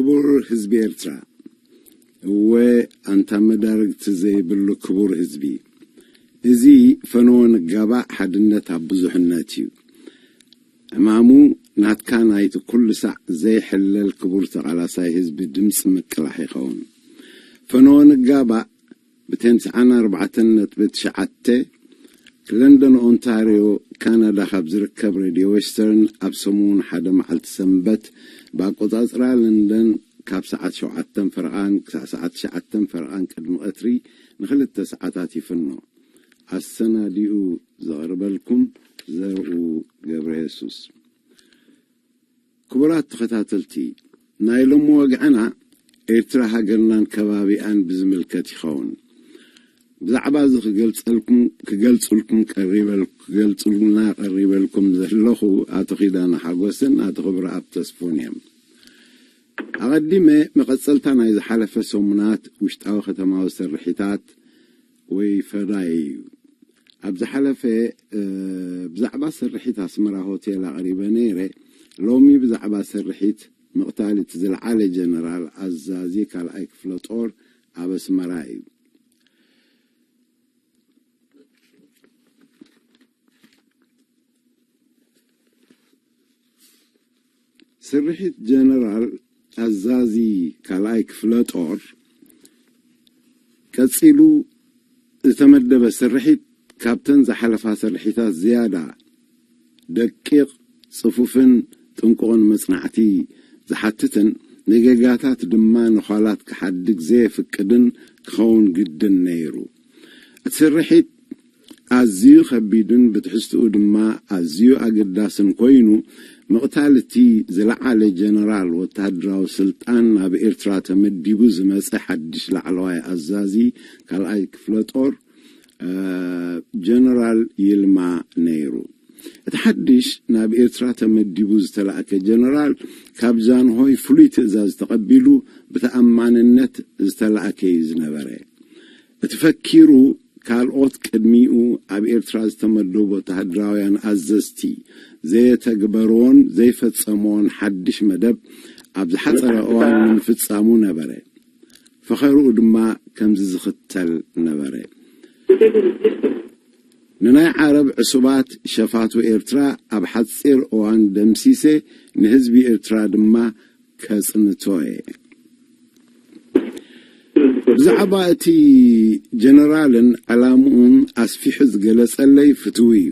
ክቡር ህዝቢ ኤርትራ፣ እወ፣ ኣንታ መዳርግቲ ዘይብሉ ክቡር ህዝቢ፣ እዚ ፈነወ ንጋባእ ሓድነት ኣብ ብዙሕነት እዩ። ዕማሙ ናትካ ናይቲ ኩሉ ሳዕ ዘይሕለል ክቡር ተቓላሳይ ህዝቢ ድምፂ ምቅላሕ ይኸውን። ፈነወ ንጋባእ ብቴን ትስዓን ኣርባዕተን ነጥቢ ትሽዓተ፣ ለንደን ኦንታርዮ ካናዳ ካብ ዝርከብ ሬድዮ ዌስተርን ኣብ ሰሙን ሓደ መዓልቲ ሰንበት ብኣቆጻጽራ ለንደን ካብ ሰዓት ሸውዓተን ፈረቓን ክሳዕ ሰዓት ትሽዓተን ፈረቓን ቅድሚ ቀትሪ ንኽልተ ሰዓታት ይፍኖ። ኣሰናዲኡ ዘቕርበልኩም ዘርኡ ገብረ የሱስ። ክቡራት ተኸታተልቲ፣ ናይ ሎሚ ወግዕና ኤርትራ ሃገርናን ከባቢኣን ብዝምልከት ይኸውን። ብዛዕባ እዚ ክገልጸልኩም፣ ክገልጹልኩም ቀሪበል-፣ ክገልጹልና ቀሪበልኩም ዘለኹ ኣቶ ኪዳነ ሓጎስን ኣቶ ክብረኣብ ተስፉን እዮም። ኣቐዲመ መቐጸልታ ናይ ዝሓለፈ ሰሙናት ውሽጣዊ ከተማዊ ስርሒታት ወይ ፈዳይ እዩ። ኣብ ዝሓለፈ፣ እ፣ ብዛዕባ ስርሒት ኣስመራ ሆቴል ኣቕሪበ ነይረ። ሎሚ ብዛዕባ ስርሒት ምቕታል እቲ ዝለዓለ ጀነራል ኣዛዚ ካልኣይ ክፍለ ጦር ኣብ ኣስመራ እዩ። ስርሒት ጀነራል ኣዛዚ ካልኣይ ክፍለ ጦር ቀጺሉ ዝተመደበ ስርሒት ካብተን ዝሓለፋ ስርሒታት ዝያዳ ደቂቕ፣ ጽፉፍን ጥንቁቕን መጽናዕቲ ዝሓትትን ንጌጋታት ድማ ንዃላት ክሓድግ ዘየፍቅድን ክኸውን ግድን ነይሩ። እቲ ስርሒት ኣዝዩ ከቢድን ብትሕዝትኡ ድማ ኣዝዩ ኣገዳስን ኮይኑ፣ ምቕታል እቲ ዝለዓለ ጀነራል ወተሃደራዊ ስልጣን ናብ ኤርትራ ተመዲቡ ዝመጸ ሓድሽ ላዕለዋይ ኣዛዚ ካልኣይ ክፍለ ጦር፣ እ፣ ጀነራል ይልማ ነይሩ። እቲ ሓድሽ ናብ ኤርትራ ተመዲቡ ዝተላእከ ጀነራል ካብ ጃንሆይ ፍሉይ ትእዛዝ ተቐቢሉ ብተኣማንነት ዝተላእከ እዩ ዝነበረ። እቲ ፈኪሩ ካልኦት ቅድሚኡ ኣብ ኤርትራ ዝተመደቡ ወተሃደራውያን ኣዘዝቲ ዘየተግበርዎን ዘይፈጸምዎን ሓድሽ መደብ ኣብ ዝሓጸረ እዋን ንምፍጻሙ ነበረ። ፈኸርኡ ድማ ከምዚ ዝኽተል ነበረ። ንናይ ዓረብ ዕሱባት ሸፋቱ ኤርትራ ኣብ ሓጺር እዋን ደምሲሰ ንህዝቢ ኤርትራ ድማ ከጽንቶ እየ። ብዛዕባ እቲ ጀነራልን ዕላምኡን ኣስፊሑ ዝገለጸለይ ፍትዊ እዩ።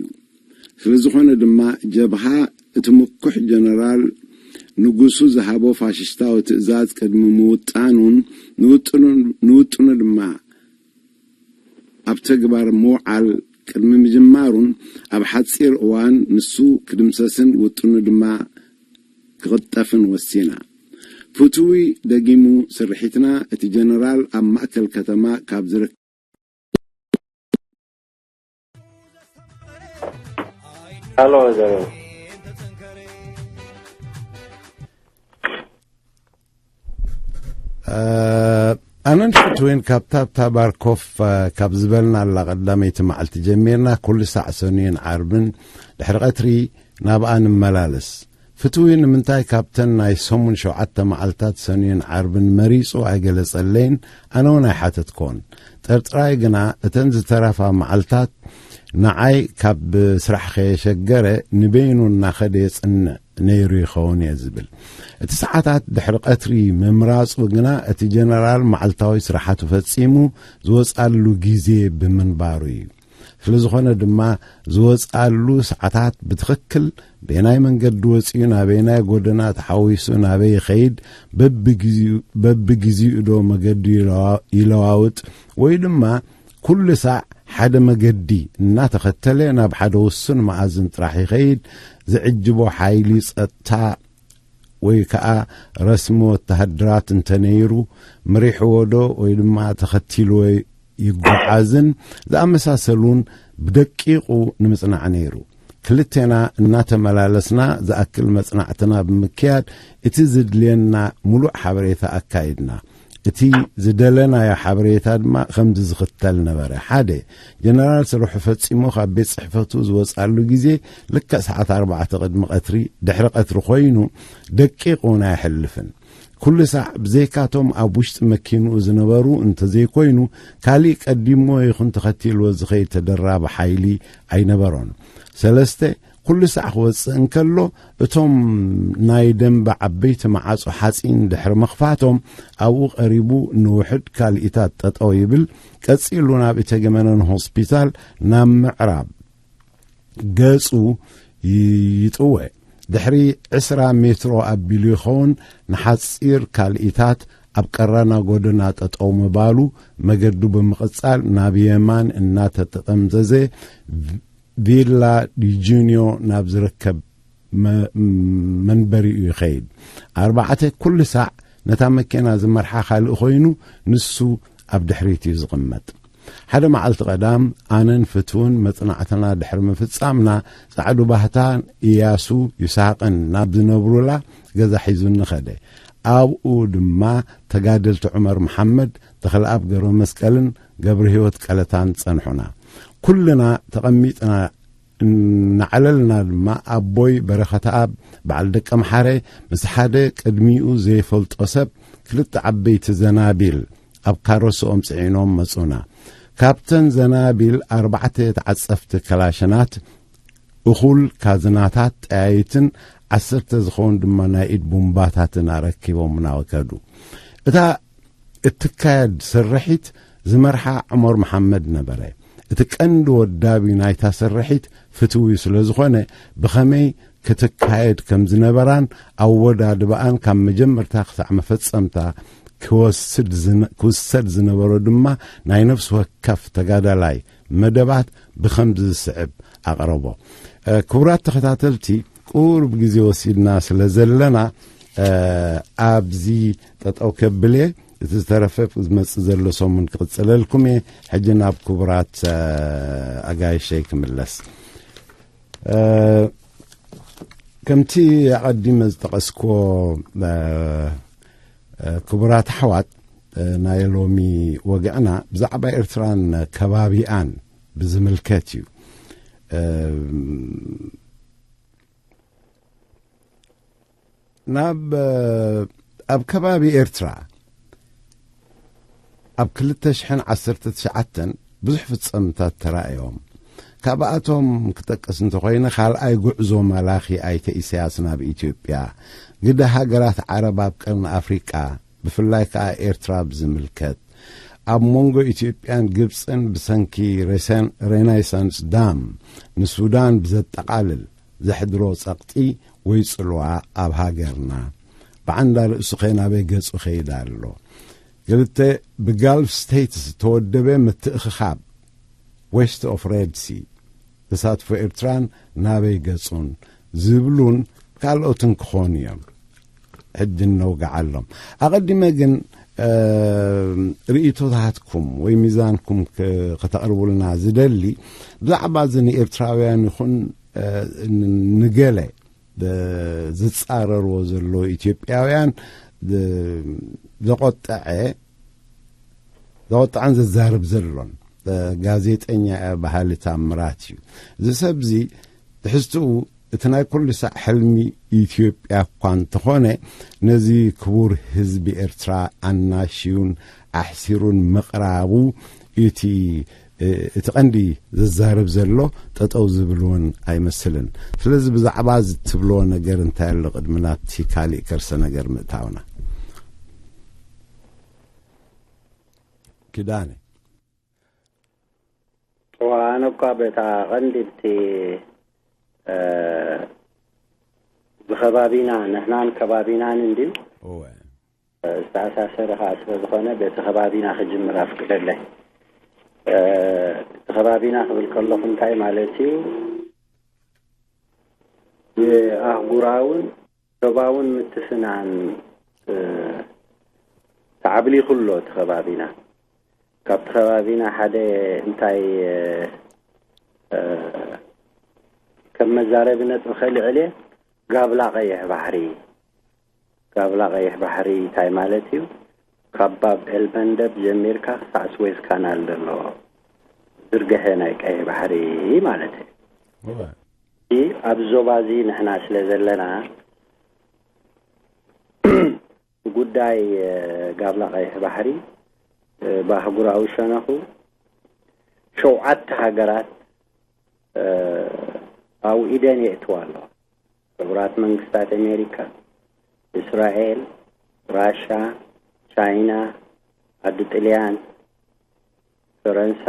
ስለ ዝኾነ ድማ ጀብሃ እቲ ምኩሕ ጀነራል ንጉሱ ዝሃቦ ፋሽስታዊ ትእዛዝ ቅድሚ ምውጣኑን ንውጥኑ፣ ንውጥኑ ድማ ኣብ ተግባር ምውዓል ቅድሚ ምጅማሩን ኣብ ሓጺር እዋን ንሱ ክድምሰስን ውጥኑ ድማ ክቕጠፍን ወሲና። ፍትዊ ደጊሙ ስርሒትና እቲ ጀነራል ኣብ ማእከል ከተማ ካብ ዝርከብ ሃሎ ዘረ ኣነን ፍትዌን ካብታ ኣብታ ባር ኮፍ ካብ ዝበልናላ ቀዳመይቲ መዓልቲ ጀሚርና ኩሉ ሳዕ ሰኑይን ዓርብን ድሕሪ ቀትሪ ናብኣ ንመላለስ። ፍትዊ ንምንታይ ካብተን ናይ ሰሙን ሸውዓተ መዓልታት ሰኑይን ዓርብን መሪጹ ኣይገለጸለይን፣ ኣነ እውን ኣይሓተትኮን። ጥርጥራይ ግና እተን ዝተረፋ መዓልታት ንዓይ ካብ ስራሕ ከየሸገረ ንበይኑ እናኸደ የጽንዕ ነይሩ ይኸውን እየ ዝብል። እቲ ሰዓታት ድሕሪ ቀትሪ ምምራጹ ግና እቲ ጀነራል መዓልታዊ ስራሓቱ ፈጺሙ ዝወጻሉ ግዜ ብምንባሩ እዩ። ስለ ዝኾነ ድማ ዝወጻሉ ሰዓታት ብትኽክል በየናይ መንገዲ ወጺኡ ናበየናይ ጎደና ተሓዊሱ ናበይ ይኸይድ በብግዜኡ ዶ መገዱ ይለዋውጥ ወይ ድማ ኩሉ ሳዕ ሓደ መገዲ እናተኸተለ ናብ ሓደ ውሱን መኣዝን ጥራሕ ይኸይድ። ዝዕጅቦ ሓይሊ ጸጥታ ወይ ከኣ ረስሚ ወተሃደራት እንተነይሩ መሪሕዎ ዶ ወይ ድማ ተኸቲልዎ ይጓዓዝን ዝኣመሳሰሉን ብደቂቑ ንምጽናዕ ነይሩ። ክልቴና እናተመላለስና ዝኣክል መጽናዕትና ብምክያድ እቲ ዝድልየና ሙሉእ ሓበሬታ ኣካይድና። እቲ ዝደለናዮ ሓበሬታ ድማ ከምዚ ዝኽተል ነበረ። ሓደ፣ ጀነራል ስርሑ ፈጺሙ ካብ ቤት ጽሕፈቱ ዝወጻሉ ግዜ ልክዕ ሰዓት ኣርባዕተ ቅድሚ ቀትሪ፣ ድሕሪ ቀትሪ ኮይኑ ደቂቕ እውን ኣየሕልፍን። ኩሉ ሳዕ ብዘይካቶም ኣብ ውሽጢ መኪንኡ ዝነበሩ እንተዘይኮይኑ፣ ካሊእ ቀዲምዎ ይኹን ተኸቲልዎ ዝኸይድ ተደራቢ ሓይሊ ኣይነበሮን። ሰለስተ፣ ኩሉ ሳዕ ክወጽእ እንከሎ፣ እቶም ናይ ደንበ ዓበይቲ መዓጾ ሓጺን ድሕሪ ምኽፋቶም፣ ኣብኡ ቀሪቡ ንውሕድ ካልኢታት ጠጠው ይብል። ቀጺሉ ናብ እተገመነን ሆስፒታል ናብ ምዕራብ ገጹ ይጥወ። ድሕሪ ዕስራ ሜትሮ ኣቢሉ ይኸውን፣ ንሓጺር ካልኢታት ኣብ ቀራና ጎደና ጠጠው ምባሉ፣ መገዱ ብምቕጻል ናብ የማን እናተጠጠምዘዘ፣ ቪላ ዲጁኒዮ ናብ ዝርከብ መ-፣ መንበሪኡ ይኸይድ። ኣርባዕተ፣ ኩሉ ሳዕ ነታ መኪና ዝመርሓ ካልእ ኮይኑ፣ ንሱ ኣብ ድሕሪት እዩ ዝቕመጥ። ሓደ መዓልቲ ቀዳም፣ ኣነን ፍትውን መጽናዕትና ድሕሪ ምፍጻምና፣ ጻዕዱ ባህታን እያሱ ይስሃቕን ናብ ዝነብሩላ ገዛ ሒዙኒ ኸደ። ኣብኡ ድማ ተጋደልቲ ዑመር መሓመድ፣ ተኽለኣብ ገብረ መስቀልን ገብረ ህይወት ቀለታን ጸንሑና። ኩልና ተቐሚጥና እናዕለልና ድማ፣ ኣቦይ በረኸተኣብ በዓል ደቀምሓረ ምስ ሓደ ቅድሚኡ ዘይፈልጦ ሰብ ክልተ ዓበይቲ ዘናቢል ኣብ ካሮስኦም ጽዒኖም መጹና። ካብተን ዘናቢል ኣርባዕተ ተዓጸፍቲ ከላሽናት፣ እኹል ካዝናታት ጠያይትን ዓሰርተ ዝኸውን ድማ ናይ ኢድ ቡምባታትን ኣረኪቦምና ወከዱ። እታ እትካየድ ስርሒት ዝመርሓ ዑመር መሓመድ ነበረ። እቲ ቀንዲ ወዳቢ ናይታ ስርሒት ፍትዊ ስለ ዝኾነ፣ ብኸመይ ክትካየድ ከም ዝነበራን ኣወዳድባኣን ካብ መጀመርታ ክሳዕ መፈጸምታ ክወስድ ዝነ-፣ ክውሰድ ዝነበሮ ድማ ናይ ነፍሲ ወከፍ ተጋዳላይ መደባት ብኸምዚ ዝስዕብ ኣቕረቦ። እ፣ ክቡራት ተኸታተልቲ፣ ቁሩብ ግዜ ወሲድና ስለ ዘለና፣ እ፣ ኣብዚ ጠጠው ከብል እየ። እቲ ዝተረፈ ዝመጽእ ዘሎ ሰሙን ክቕጽለልኩም እየ። ሕጂ ናብ ክቡራት፣ እ፣ ኣጋይሸይ ክምለስ። እ፣ ከምቲ ኣቐዲመ ዝጠቐስክዎ፣ እ፣ እ፣ ክቡራት ኣሕዋት፣ እ፣ ናይ ሎሚ ወግዕና ብዛዕባ ኤርትራን ከባቢኣን ብዝምልከት እዩ። እ፣ ናብ፣ እ፣ ኣብ ከባቢ ኤርትራ ኣብ ክልተ ሽሕን ዓሰርተ ትሽዓተን ብዙሕ ፍጸምታት ተራእዮም። ካብኣቶም ክጠቅስ እንተኾይነ፣ ካልኣይ ጉዕዞ መላኺ ኣይተ ኢሳያስ ናብ ኢትዮጵያ፣ ግደ ሃገራት ዓረብ ኣብ ቀርኒ ኣፍሪቃ፣ ብፍላይ ከኣ ኤርትራ ብዝምልከት፣ ኣብ መንጎ ኢትዮጵያን ግብጽን ብሰንኪ ሬሰን-፣ ሬናይሳንስ ዳም ንሱዳን ብዘጠቓልል ዘሕድሮ ጸቕጢ ወይ ጽልዋ ኣብ ሃገርና፣ ብዓንዳ ርእሱ ከ ናበይ ገጹ ኸይድ ኣሎ? ክልተ፣ ብጋልፍ ስቴትስ ዝተወደበ ምትእኽኻብ፣ ዌስት ኦፍ ሬድ ሲ፣ ተሳትፎ ኤርትራን ናበይ ገጹን ዝብሉን ካልኦትን ክኾኑ እዮም። ሕጂ ነውግዓሎም። ኣቐዲመ ግን፣ እ፣ ርእይቶታትኩም ወይ ሚዛንኩም ክ-፣ ከተቕርቡልና ዝደሊ፣ ብዛዕባ እዚ ንኤርትራውያን ይኹን፣ እ፣ ን-፣ ንገለ ብ-፣ ዝጻረርዎ ዘለዉ ኢትዮጵያውያን ዝ-፣ ዘቖጠዐ፣ ዘወጣዕን ዘዛርብ ዘሎን፣ እ፣ ጋዜጠኛ እያ በሃሊ ታምራት እዩ። እዚ ሰብዚ ትሕዝትኡ እቲ ናይ ኩሉ ሳዕ ሕልሚ ኢትዮጵያ እኳ እንተኾነ፣ ነዚ ክቡር ህዝቢ ኤርትራ ኣናሽዩን ኣሕሲሩን ምቕራቡ እቲ፣ እ፣ እቲ ቀንዲ ዘዛርብ ዘሎ ጠጠው ዝብል እውን ኣይመስልን። ስለዚ ብዛዕባ እዚ ትብልዎ ነገር እንታይ ኣሎ ቅድሚ ናብቲ ካሊእ ከርሰ ነገር ምእታውና? ኪዳነ። እዋ፣ ኣነ እኳ በታ ቀንዲ እቲ፣ እ፣ ብኸባቢና፣ ንሕናን ከባቢናን እንድዩ፣ እወ። እ፣ ዝተኣሳሰረ ኸኣ ስለ ዝኾነ፣ በቲ ከባቢና ክጅምር ኣፍቅደለይ። እ፣ እቲ ከባቢና ክብል ከለኹ እንታይ ማለት እዩ? ብኣህጉራውን ዞባውን ምትፍናን፣ እ፣ ተዓብሊኹ ኣሎ እቲ ከባቢና። ካብቲ ከባቢና ሓደ እንታይ፣ እ፣ ከም መዛረቢ ነጥቢ ከልዕል እየ፣ ጋብላ ቀይሕ ባሕሪ። ጋብላ ቀይሕ ባሕሪ እንታይ ማለት እዩ? ካብ ባብ ኤልመንደብ ጀሚርካ ክሳዕ ስዌዝ ካናል ዘሎ ዝርግሐ ናይ ቀይሕ ባሕሪ ማለት እዩ። እወ። እዚ ኣብ ዞባ እዚ ንሕና ስለ ዘለና፣ ጉዳይ፣ እ፣ ጋብላ ቀይሕ ባሕሪ፣ እ፣ ብኣህጉራዊ ሸነኹ ሸውዓተ ሃገራት፣ እ፣ ኣብ ኢደን የእትዋ ኣለዋ። ሕቡራት መንግስታት ኣሜሪካ፣ እስራኤል፣ ራሻ፣ ቻይና፣ ዓዲ ጥልያን፣ ፈረንሳ፣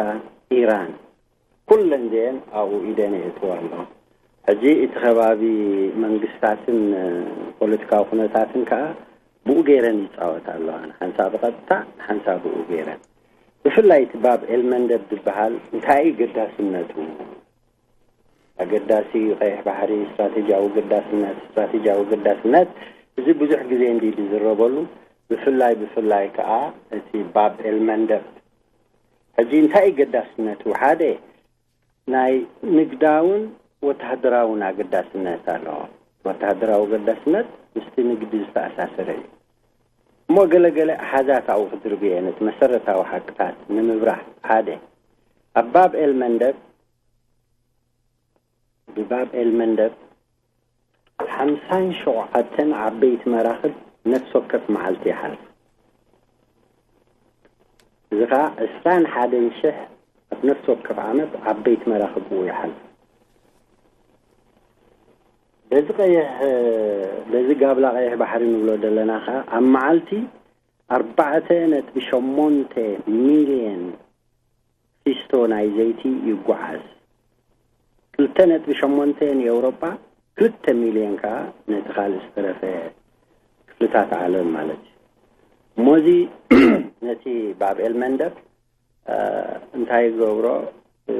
ኢራን፣ ኩለን እዚአን ኣብኡ ኢደን የእትዋ ኣለዋ። ሕጂ እቲ ከባቢ መንግስታትን፣ እ፣ ፖለቲካዊ ኩነታትን ከኣ ብኡ ገይረን ይጻወታ ኣለዋ። ንሓንሳ ብቐጥታ፣ ንሓንሳ ብኡ ገይረን። ብፍላይ እቲ ባብ ኤልመንደብ ዝበሃል እንታይ እዩ ገዳስነቱ? ኣገዳሲ እዩ። ቀይሕ ባሕሪ፣ ስትራቴጂያዊ ገዳስነት፣ ስትራቴጂያዊ ገዳስነት፣ እዚ ብዙሕ ግዜ እንዲ ዝዝረበሉ፣ ብፍላይ፣ ብፍላይ ከኣ እቲ ባብ ኤልመንደብ። ሕጂ እንታይ እዩ ገዳስነቱ? ሓደ ናይ ንግዳውን ወተሃደራውን ኣገዳስነት ኣለዎ። ወተሃደራዊ ገዳስነት ምስቲ ንግዲ ዝተኣሳሰረ እዩ። እሞ ገለገለ ኣሃዛት ኣብኡ ክድርብየ ነቲ መሰረታዊ ሓቅታት ንምብራህ፣ ሓደ፣ ኣብ ባብ ኤልመንደብ፣ ብባብ ኤልመንደብ ሓምሳን ሸውዓተን ዓበይቲ መራኽብ ነፍሲ ወከፍ መዓልቲ ይሓልፋ። እዚ ኸኣ ዕስራን ሓደን ሽሕ ኣብ ነፍሲ ወከፍ ዓመት ዓበይቲ መራኽብ ብኡ ይሓልፋ። በዚ ቀይሕ፣ በዚ ጋብላ ቀይሕ ባሕሪ ንብሎ ዘለና ኸኣ ኣብ መዓልቲ ኣርባዕተ ነጥቢ ሸሞንተ ሚልዮን ፊስቶ ናይ ዘይቲ ይጓዓዝ። ክልተ ነጥቢ ሸሞንተ ንኤውሮጳ፣ ክልተ ሚልዮን ከኣ ነቲ ካልእ ዝተረፈ ክፍልታት ዓለም ማለት እዩ። እሞዚ ነቲ ባብ ኤልመንደብ፣ እ፣ እንታይ ይገብሮ? እ፣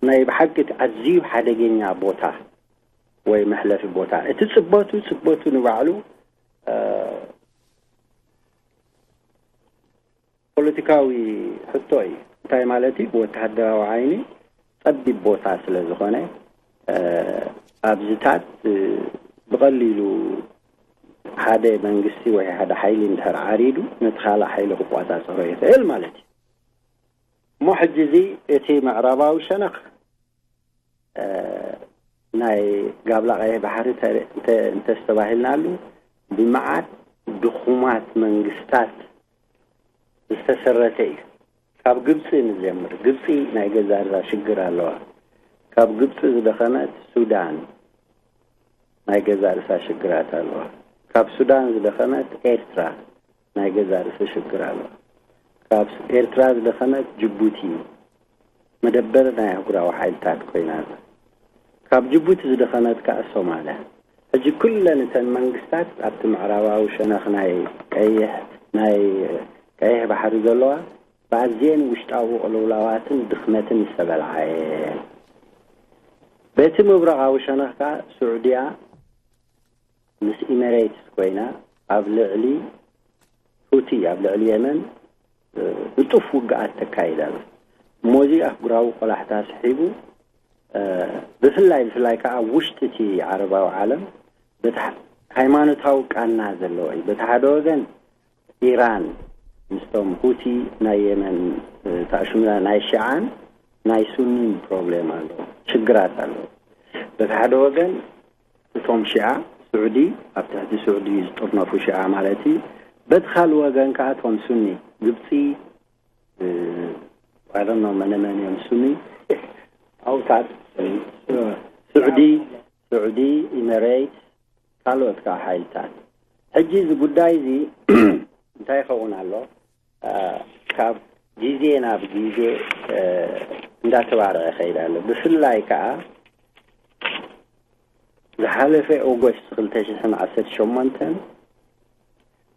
ናይ ብሓቂ እቲ ኣዝዩ ሓደገኛ ቦታ ወይ መሕለፊ ቦታ። እቲ ጽበቱ፣ ጽበቱ ንባዕሉ፣ እ፣ ፖለቲካዊ ሕቶ እዩ። እንታይ ማለት እዩ? ብወተሃደራዊ ዓይኒ ጸቢብ ቦታ ስለ ዝኾነ፣ እ፣ ኣብዚታት፣ እ፣ ብቐሊሉ ሓደ መንግስቲ ወይ ሓደ ሓይሊ እንድሕር ዓሪዱ፣ ነቲ ካልእ ሓይሊ ክቆጻጸሮ ይኽእል ማለት እዩ። እሞ ሕጂ እዚ እቲ ምዕራባዊ ሸነኽ፣ እ፣ ናይ ጋብላ ቀይሕ ባሕሪ ተ-፣ እንተ-፣ እንተስተባሂልናሉ፣ ብመዓት ድኹማት መንግስታት ዝተሰረተ እዩ። ካብ ግብጺ ንጀምር። ግብጺ ናይ ገዛእ ርእሳ ሽግር ኣለዋ። ካብ ግብጺ ዝደኸመት ሱዳን ናይ ገዛእ ርእሳ ሽግራት ኣለዋ። ካብ ሱዳን ዝደኸመት ኤርትራ ናይ ገዛእ ርእሳ ሽግር ኣለዋ። ካብ ኤርትራ ዝደኸመት ጅቡቲ መደበር ናይ ኣህጉራዊ ሓይልታት ኮይና ኣላ። ካብ ጅቡቲ ዝደኸመት ከኣ ሶማልያ። ሕጂ ኩለን እተን መንግስታት ኣብቲ ምዕራባዊ ሸነኽ ናይ ቀይሕ፣ ናይ ቀይሕ ባሕሪ ዘለዋ፣ ብኣዝየን ውሽጣዊ ቅልውላዋትን ድኽመትን ዝተበልዓ እየን። በቲ ምብራቓዊ ሸነኽ ከኣ ስዑድያ ምስ ኢሜሬትስ ኮይና ኣብ ልዕሊ ሁቲ፣ ኣብ ልዕሊ የመን፣ እ፣ ንጡፍ ውግኣት ተካይድ ኣላ። እሞዚ ኣህጉራዊ ቆላሕታ ስሒቡ፣ እ፣ ብፍላይ፣ ብፍላይ ከኣ ኣብ ውሽጢ እቲ ዓረባዊ ዓለም በቲ ሓ-፣ ሃይማኖታዊ ቃና ዘለዎ እዩ። በቲ ሓደ ወገን ኢራን ምስቶም ሁቲ ናይ የመን፣ እ፣ ተኣሽሙላ ናይ ሺዓን ናይ ሱኒን ፕሮብሌም ኣለዎ፣ ሽግራት ኣለዎ። በቲ ሓደ ወገን እቶም ሺዓ ስዑዲ፣ ኣብ ትሕቲ ስዑዲ ዝጥርነፉ ሺዓ ማለት እዩ። በቲ ካልእ ወገን ከኣ እቶም ሱኒ፣ ግብጺ፣ እ፣ I don't know መነ መን እዮም ሱኒ፣ ኣውታር፣ እ፣ ስዑዲ፣ ስዑዲ፣ ኢሜሬትስ፣ ካልኦት ከኣ ሓይልታት። ሕጂ እዚ ጉዳይ እዚ እንታይ ይኸውን ኣሎ? እ፣ ካብ ግዜ ናብ ግዜ፣ እ፣ እንዳተባርዐ ይኸይድ ኣሎ። ብፍላይ ከኣ ዝሓለፈ ኦገስት ክልተ ሽሕን ዓሰርተ ሸሞንተን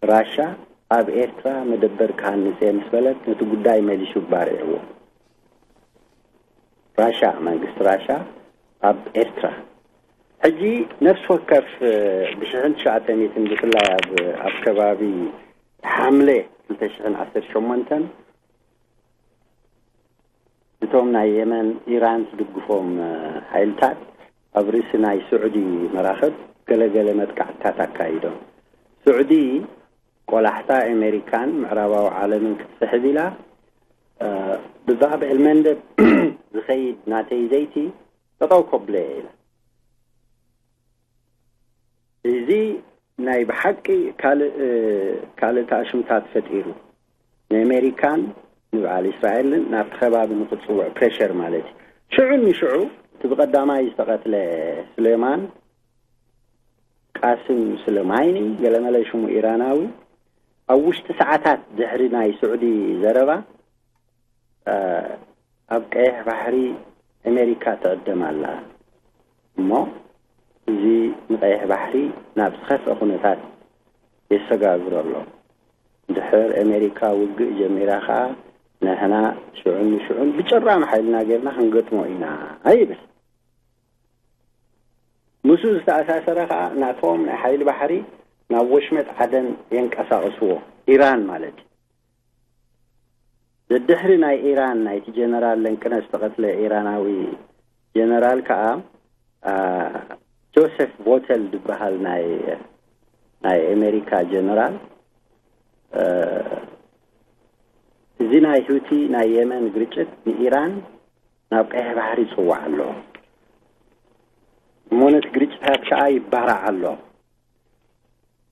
ራሻ ኣብ ኤርትራ መደበር ክሃንጽ እየ ምስ በለት፣ ነቲ ጉዳይ መሊሱ ባርዕዎ። ራሻ፣ መንግስቲ ራሻ ኣብ ኤርትራ። ሕጂ ነፍሲ ወከፍ፣ እ፣ ብሽሕን ትሽዓተ ሚእትን ብፍላይ ኣብ፣ ኣብ ከባቢ ሓምለ ክልተ ሽሕን ዓሰርተ ሸሞንተን እቶም ናይ የመን ኢራን ዝድግፎም፣ እ፣ ሓይልታት ኣብ ርእሲ ናይ ስዑዲ መራኽብ ገለገለ መጥቃዕትታት ኣካይዶም። ስዑዲ ቆላሕታ ኣሜሪካን ምዕራባዊ ዓለምን ክትስሕብ ኢላ፣ እ፣ ብባብ ኤልመንደብ ዝኸይድ ናተይ ዘይቲ ጠጠው ከብሎ እየ ኢላ። እዚ ናይ ብሓቂ ካልእ ካልእ ተኣሽምታት ፈጢሩ፣ ንኣሜሪካን ንበዓል እስራኤልን ናብቲ ከባቢ ንክፅውዕ ፕሬሸር ማለት እዩ። ሽዑ ንሽዑ እቲ ብቐዳማይ ዝተቐትለ ስሌማን ቃስም ስሌማኒ፣ ገለመለ ሽሙ ኢራናዊ፣ ኣብ ውሽጢ ሰዓታት ድሕሪ ናይ ስዑዲ ዘረባ ኣብ ቀይሕ ባሕሪ ኣሜሪካ ትዕደም ኣላ እሞ፣ እዚ ንቀይሕ ባሕሪ ናብ ዝኸፍአ ኩነታት የሰጋግሮ ኣሎ። ድሕር ኣሜሪካ ውግእ ጀሚራ ከኣ ንሕና ሽዑን ንሽዑን ብጭራም ሓይልና ጌርና ክንገጥሞ ኢና ይብል። ምስኡ ዝተኣሳሰረ ከኣ ናቶም ናይ ሓይሊ ባሕሪ ናብ ወሽመጥ ዓደን የንቀሳቕስዎ፣ ኢራን ማለት እዩ። ደድሕሪ ናይ ኢራን ናይቲ ጀነራል ለንቅነ ዝተቐትለ ኢራናዊ ጀነራል ከኣ ጆሴፍ ቮተል ዝበሃል ናይ ናይ ኣሜሪካ ጀነራል፣ እዚ ናይ ሁቲ ናይ የመን ግርጭት ንኢራን ናብ ቀይሕ ባሕሪ ይጽዋዕ ኣሎ እሞ ነቲ ግርጭታት ከኣ ይባራዕ ኣሎ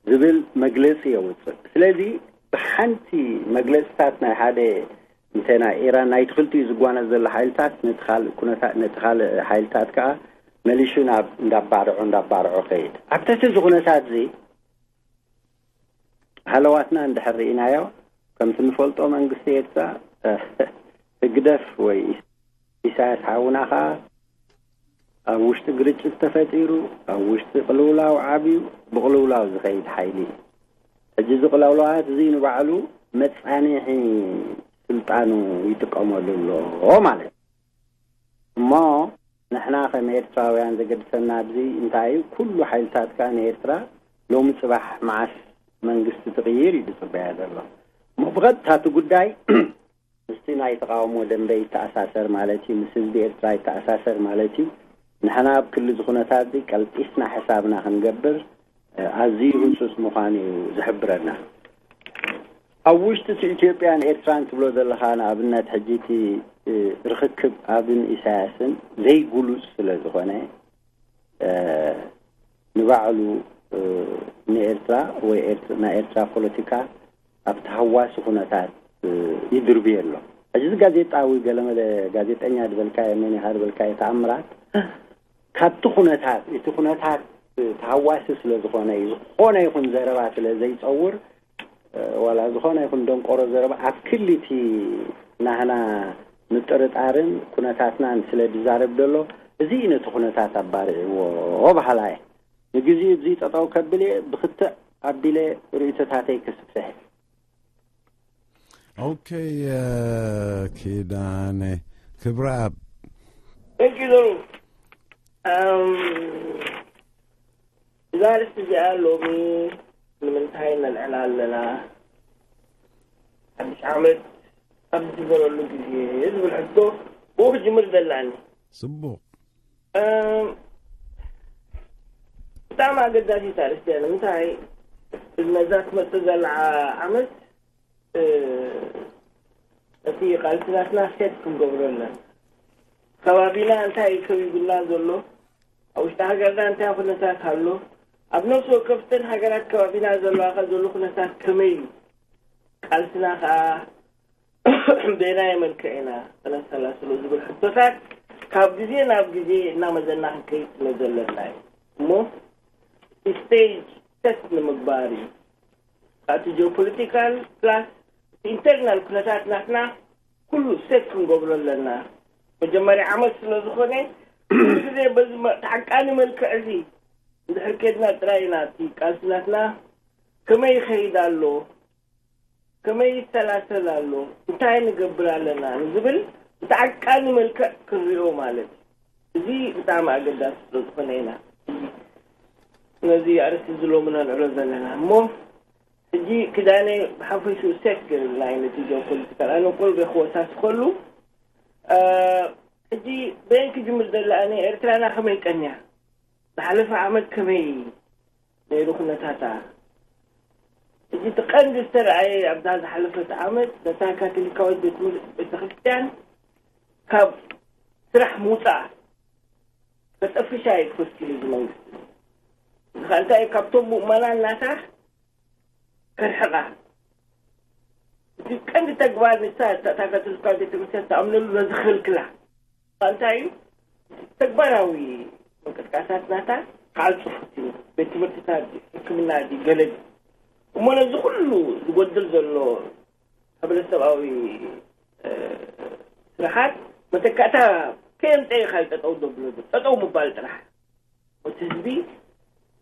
ዝብል መግለጺ የውጽእ። ስለዚ ብሓንቲ መግለጽታት ናይ ሓደ እንተ ናይ ኢራን ናይቲ ክልቲኡ ዝጓነጽ ዘሎ ሓይልታት ነቲ ካልእ ኩነታት ነቲ ካልእ ሓይልታት ከኣ መሊሹ ናብ እንዳባርዖ እንዳባርዖ ከይድ ኣብተቲ እዚ ኩነታት እዚ ሃለዋትና እንድሕር ርኢናዮ፣ ከምቲ ንፈልጦ መንግስቲ ኤርትራ ህግደፍ ወይ ኢሳያስ ሓውና ከኣ ኣብ ውሽጢ ግርጭት ተፈጢሩ፣ ኣብ ውሽጢ ቅልውላው ዓብዩ፣ ብቅልውላው ዝኸይድ ሓይሊ እዩ። ሕጂ እዚ ቅልውላዋት እዚ ንባዕሉ መጻንሒ ስልጣኑ ይጥቀመሉ ኣሎ ማለት እዩ። እሞ ንሕና ከም ኤርትራውያን ዘገድሰና ኣብዚ እንታይ እዩ? ኩሉ ሓይልታት ከኣ ንኤርትራ ሎሚ ጽባሕ መዓስ መንግስቲ ትቕይር እዩ ዝጽበያ ዘሎ። እሞ ብቐጥታ እቲ ጉዳይ ምስቲ ናይ ተቓውሞ ደንበ ይተኣሳሰር ማለት እዩ፣ ምስ ህዝቢ ኤርትራ ይተኣሳሰር ማለት እዩ። ንሕና ኣብ ክሊ እዚ ኩነታት እዚ ቀልጢፍና ሕሳብና ክንገብር ኣዝዩ ህጹጽ ምዃኑ እዩ ዝሕብረና። ኣብ ውሽጢ እቲ ኢትዮጵያን ኤርትራን ትብሎ ዘለኻ ንኣብነት ሕጂ እቲ ርኽክብ ኣብን ኢሳያስን ዘይጉሉጽ ስለ ዝኾነ ንባዕሉ ንኤርትራ ወይ ናይ ኤርትራ ፖለቲካ ኣብ ተሃዋሲ ኩነታት ይድርብየ ኣሎ። ሕጂ እዚ ጋዜጣዊ ገለመለ ጋዜጠኛ ዝበልካዮ መን ኢኻ ዝበልካዮ ተኣምራት ካብቲ ኩነታት እቲ ኩነታት ተሃዋሲ ስለ ዝኾነ እዩ። ዝኾነ ይኹን ዘረባ ስለ ዘይፀውር ዋላ ዝኾነ ይኹን ደንቆሮ ዘረባ ኣብ ክሊ እቲ ናህና ምጥርጣርን ኩነታትናን ስለ ዝዛረብ ዘሎ እዚ እዩ ነቲ ኩነታት ኣባርዕዎ በሃላ እየ። ንግዜኡ እዚ ጠጠው ከብል እየ ብክትዕ ኣቢለ ርእይቶታተይ ክስፍሕ። ኦኬ ኪዳነ ክብረኣብ እንግዲህ እዛ ርእሲ እዚኣ ሎሚ ንምንታይ ነልዕላ ኣለና? ሓድሽ ዓመት ኣብ ዝግበረሉ ግዜ ዝብል ሕቶ ብኡ ክጅምር ዘለኒ። ጽቡቕ። ብጣዕሚ ኣገዳሲት ኣርእስቲ እያ። ንምንታይ ነዛ ትመጽእ ዘላ ዓመት እቲ ቃልስናትና ሴት ክንገብሮ ኣለና። ከባቢና እንታይ ከቢቡና ዘሎ፣ ኣብ ውሽጢ ሃገርና እንታይ ኩነታት ኣሎ፣ ኣብ ነፍሲ ወከፍተን ሃገራት ከባቢና ዘለዋ ከ ዘሎ ኩነታት ከመይ እዩ፣ ቃልስና ከዓ በየናይ መልክዕ ኢና ከነሰላስሎ ዝብል ሕቶታት ካብ ግዜ ናብ ግዜ እናመዘና ክንከይድ ስለ ዘለና እዩ እሞ እቲ ስቴጅ ሰት ንምግባር እዩ። እቲ ጂኦፖለቲካል ፕላስ ኢንተርናል ኩነታት ናትና ኩሉ ሴት ክንገብሮ ኣለና። መጀመርያ ዓመት ስለ ዝኾነ ኩሉ ግዜ በዚ ተዓቃኒ መልክዕ እዚ እንድሕር ኬድና ጥራይ ኢና እቲ ቃልሲ ናትና ከመይ ይኸይድ ኣሎ፣ ከመይ ይሰላሰል ኣሎ፣ እንታይ ንገብር ኣለና ንዝብል ብተዓቃኒ መልክዕ ክንሪኦ ማለት እዩ። እዚ ብጣዕሚ ኣገዳሲ ስለ ዝኾነ ኢና ነዚ ኣርእስቲ እዚ ሎሚ ነልዕሎ ዘለና እሞ ሕጂ ክዳነ ብሓፈሽኡ ሴት ገይሩልና እዩ ነቲ ጂኦፖለቲካል ኣነ ቁሩብ ክወሳስኸሉ ሕጂ በየን ክጅምር ዘለ ኣነ ኤርትራና ከመይ ቀንያ ዝሓለፈ ዓመት ከመይ ነይሩ ኩነታታ ሕጂ እቲ ቀንዲ ዝተረኣየ ኣብዛ ዝሓለፈት ዓመት ነታ ካቶሊካዊት ቤተ ክርስትያን ካብ ስራሕ ምውፃእ ከጠፍሻ እዩ ክፈትኪሉ እዚ መንግስቲ እዚ ከዓ እንታይ እዩ? ካብቶም ምእመናን ናታ ከርሕቓ፣ እቲ ቀንዲ ተግባር ንሳ እታ ካቶሊካዊት ቤተክርስትያን ትኣምነሉ ነዚ ክልክላ። እንታይ እዩ? ተግባራዊ ምንቅስቃሳት ናታ ክዓጽፉ፣ ቤት ትምህርትታት፣ ሕክምና፣ ገለ። እሞ ነዚ ኩሉ ዝጎድል ዘሎ ሕብረተሰባዊ ስራሓት መተካእታ ከየምፀ ኢኻ ጠጠው ዘብሎ፣ ጠጠው ምባል ጥራሕ። እቲ ህዝቢ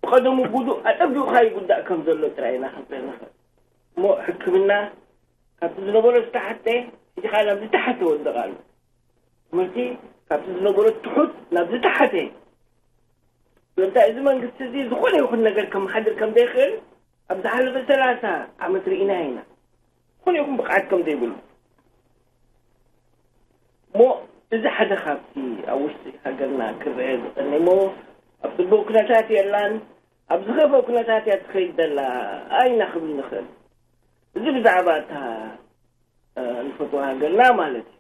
ብቐደሙ ጉዱእ ኣጠቢቑካ ይጉዳእ ከም ዘሎ ጥራይ ኢና ክንርኢ ንኽእል። እሞ ሕክምና ካብቲ ዝነበሮ ዝተሓተ፣ ሕጂ ኸዓ ናብ ዝተሓተ ወደቕ ኣሎ። ትምህርቲ ካብቲ ዝነበሮ ትሑት ናብ ዝተሓተ። ስለምንታይ እዚ መንግስቲ እዚ ዝኾነ ይኹን ነገር ከመሓድር ከም ዘይኽእል ኣብ ዝሓለፈ ሰላሳ ዓመት ርኢና ኢና። ዝኾነ ይኹን ብቕዓት ከም ዘይብሉ። እሞ እዚ ሓደ ካብቲ ኣብ ውሽጢ ሃገርና ክረአ ዝቐነሞ፣ ኣብ ጽቡቕ ኩነታት የላን፣ ኣብ ዝኸፍአ ኩነታት እያ ትኸይድ ዘላ ኣይና ክብል ንኽእል። እዚ ብዛዕባ እታ ንፈትዋ ሃገርና ማለት እዩ።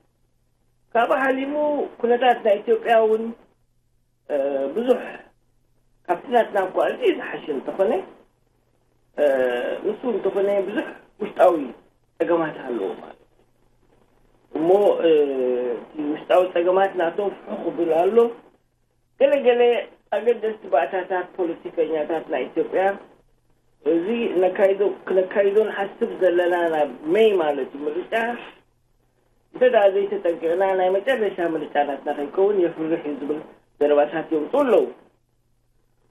ካብኡ ሓሊፉ ኩነታት ናይ ኢትዮጵያ እውን ብዙሕ ካብቲ ናትና እኳ እዚ ዝሓሸ እንተኾነ፣ ንሱ እንተኾነ ብዙሕ ውሽጣዊ ጸገማት ኣለዎ ማለት እዩ። እሞ እቲ ውሽጣዊ ጸገማት ናቶም ፍሑ ክብል ኣሎ። ገለገለ ኣገደስቲ ባእታታት ፖለቲከኛታት ናይ ኢትዮጵያ፣ እዚ ነካይዶ ክነካይዶ ንሓስብ ዘለና ናብ ሜይ ማለት እዩ ምርጫ፣ እንተ ደኣ ዘይተጠንቂቕና ናይ መጨረሻ ምርጫ ናትና ከይከውን የፍርሕ እዩ ዝብል ዘረባታት የምፅኡ ኣለዉ።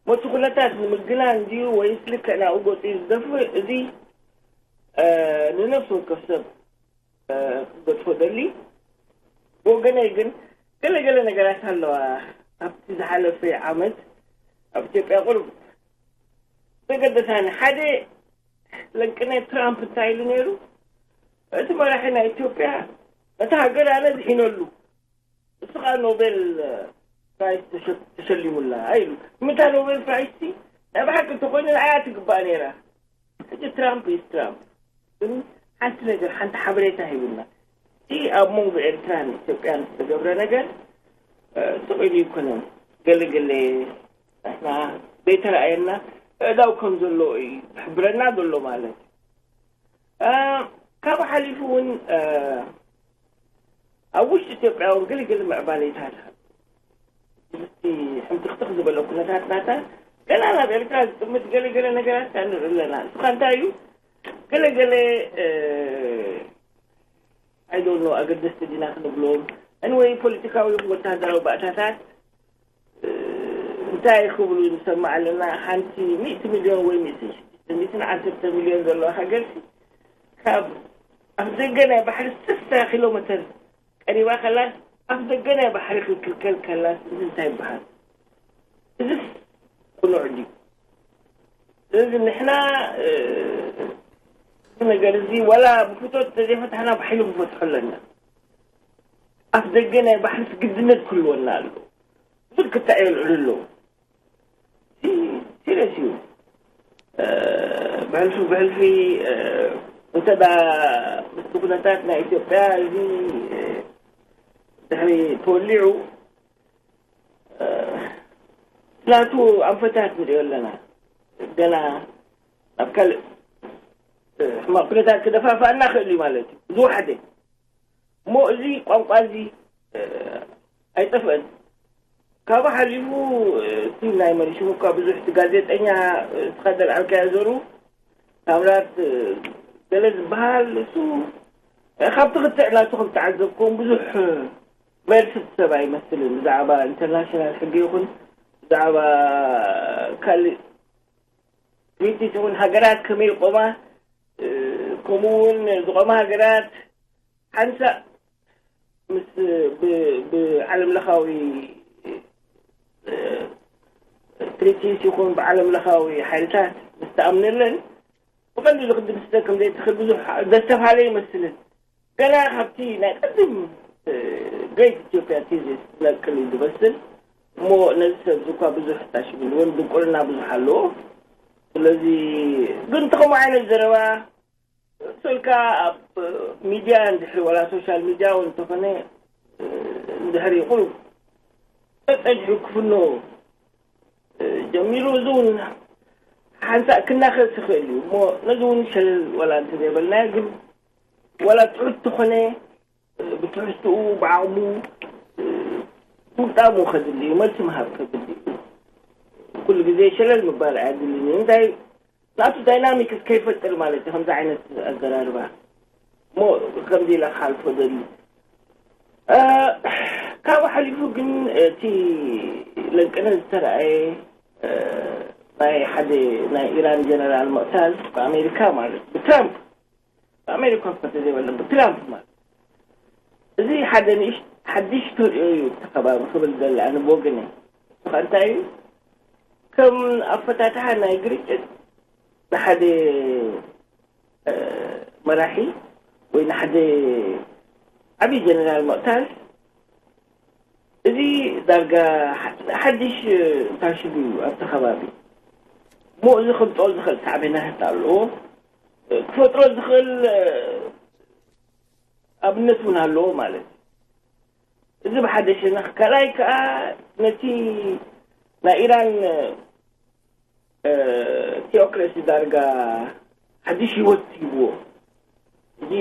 ሞቲ ኩነታት ንምግናን እንድዩ ወይስ ልክዕ ናብኡ ገፁ እዩ ዝደፍእ? እዚ ንነፍሲ ወከፍ ሰብ ክገድፎ ደሊ። ብወገነይ ግን ገለገለ ነገራት ኣለዋ። ኣብቲ ዝሓለፈ ዓመት ኣብ ኢትዮጵያ ቁሩብ ዘገደሳኒ ሓደ ለንቅነ ትራምፕ እንታይ ኢሉ ነይሩ? እቲ መራሒ ናይ ኢትዮጵያ ነታ ሃገር ኣነ ድሒነሉ፣ እሱ ከዓ ኖቤል ፕራይስ ተሸ- ተሸሊሙላ ኢሉ። ምታ ኖቤል ፕራይስ ሲ ናይ ብሓቂ እንተኮይኑ ንዓያ ትግባእ ነይራ። ሕጂ ትራምፕ ኢስ ትራምፕ፣ ግን ሓንቲ ነገር ሓንቲ ሓበሬታ ሂቡና። እቲ ኣብ መንጎ ኤርትራን ኢትዮጵያን ዝተገብረ ነገር ስቕ ኢሉ ይኮነን። ገለገለ ንሕና ዘይተረኣየና እዳው ከም ዘሎ እዩ ዝሕብረና ዘሎ ማለት እዩ። ካብ ሓሊፉ እውን ኣብ ውሽጢ ኢትዮጵያ እውን ገለገለ ምዕባለታት ምስቲ ሕምትኽትኽ ዝበለ ኩነታት ናታ ገና ናብ ኤርትራ ዝጥምት ገለገለ ነገራት ንርኢ ኣለና። ንስኻ እንታይ እዩ ገለገለ ኣይዶኖ ኣገደስቲ ዲና ክንብሎም እንወይ ፖለቲካዊ ወታደራዊ ባእታታት እንታይ ክብሉ ንሰማዕ ኣለና? ሓንቲ ሚእቲ ሚልዮን ወይ ሚእቲ ሚእትን ዓሰርተ ሚልዮን ዘለዋ ሃገር ካብ ኣፍ ደገ ናይ ባሕሪ ስሳ ኪሎ ሜተር ቀሪባ ከላስ ኣፍ ደገ ናይ ባሕሪ ክትክልከል ከላስ እዚ እንታይ ይበሃል? እዚስ ቅኑዕ ድዩ? ስለዚ ንሕና እዚ ነገር እዚ ዋላ ብፍቶት ተዘይፈታሕና ብሓይሊ ክንፈትሖ ኣለና። ኣፍ ደገ ናይ ባሕሪ ግድነት ክህልወና ኣሎ። ብዙሕ ክታዕ የልዕሉ ኣለዉ። ሲሪየስ እዩ። ብሕልፊ ብሕልፊ እንተ ምስቲ ኩነታት ናይ ኢትዮጵያ እዚ ድሕሪ ተወሊዑ ናቱ ኣንፈታት ንሪኦ ኣለና። ገና ናብ ካልእ ሕማቕ ኩነታት ክደፋፍኣና ክእል እዩ ማለት እዩ። ዝወሓደ እሞ እዚ ቋንቋ እዚ ኣይጠፍአን። ካብኡ ሓሊፉ እቲ ናይ መን ሽሙ እኳ ብዙሕ እቲ ጋዜጠኛ እስኻ ዘልዓልካዮ ዘሩ ታምራት ገለ ዝበሃል እሱ ካብቲ ክትዕ ናቱ ከም ተዓዘብኩም ብዙሕ መልሲ ሰብ ኣይመስልን። ብዛዕባ ኢንተርናሽናል ሕጊ ይኹን ብዛዕባ ካልእ ትሪቲስ እውን ሃገራት ከመይ ይቆማ ከምኡ እውን ዝቆማ ሃገራት ሓንሳእ ምስ ብዓለም ለኻዊ ትሪቲስ ይኹን ብዓለም ለኻዊ ሓይልታት ምስ ተኣምነለን ብቐሊሉ ክትድምስሰ ከም ዘይትኽእል ብዙሕ ዘስተብሃለ ይመስልን። ገና ካብቲ ናይ ቀድም ግሬት ኢትዮጵያ ቴዝስ ለቅል እዩ ዝመስል እሞ ነዚ ሰብ እዚ እኳ ብዙሕ ታሽግልዎን ድንቁርና ብዙሕ ኣለዎ። ስለዚ ግን ተኸምኡ ዓይነት ዘረባ ስልካ ኣብ ሚድያ እንድሕሪ ዋላ ሶሻል ሚድያ እውን እንተኾነ እንድሕሪ ቁሩብ ጸድሑ ክፍኖ ጀሚሩ እዚ እውን ሓንሳእ ክናኸስ ይኽእል እዩ እሞ ነዚ እውን ሸለል ዋላ እንተዘይበልናዮ ግን ዋላ ትሑት ተኾነ ብትሕዝትኡ ብዓቕሙ ምጣሙ ከድሊ እዩ፣ መልሲ ምሃብ ከድሊ እዩ። ኩሉ ግዜ ሸለል ምባል ኣየድልን እዩ። እንታይ ናቱ ዳይናሚክስ ከይፈጥር ማለት እዩ ከምዚ ዓይነት ኣዘራርባ እሞ ከምዚ ኢለ ክሓልፎ ደሊ። ካብ ሓሊፉ ግን እቲ ለንቅነ ዝተረኣየ ናይ ሓደ ናይ ኢራን ጀነራል ምቕታል ብኣሜሪካ ማለት ብትራምፕ ብኣሜሪካ እኮ ተዘይበለ ብትራምፕ ማለት እዚ ሓደ ንእሽ ሓድሽ ተርእዮ እዩ እቲ ከባቢ ክብል ዘለ ኣነ ብወገነ እሱ እንታይ እዩ ከም ኣፈታትሓ ናይ ግርጭት ንሓደ መራሒ ወይ ንሓደ ዓብዪ ጀነራል ምቕታል እዚ ዳርጋ ሓድሽ ታሽጉ እዩ ኣብቲ ከባቢ እሞ እዚ ክምፅኦ ዝኽእል ሳዕቤናት ኣለዎ ክፈጥሮ ዝኽእል ኣብነት እውን ኣለዎ ማለት እዩ። እዚ ብሓደ ሸነኽ ካልኣይ ከዓ ነቲ ናይ ኢራን ቲኦክራሲ ዳርጋ ሓድሽ ህይወት ሂብዎ እዚ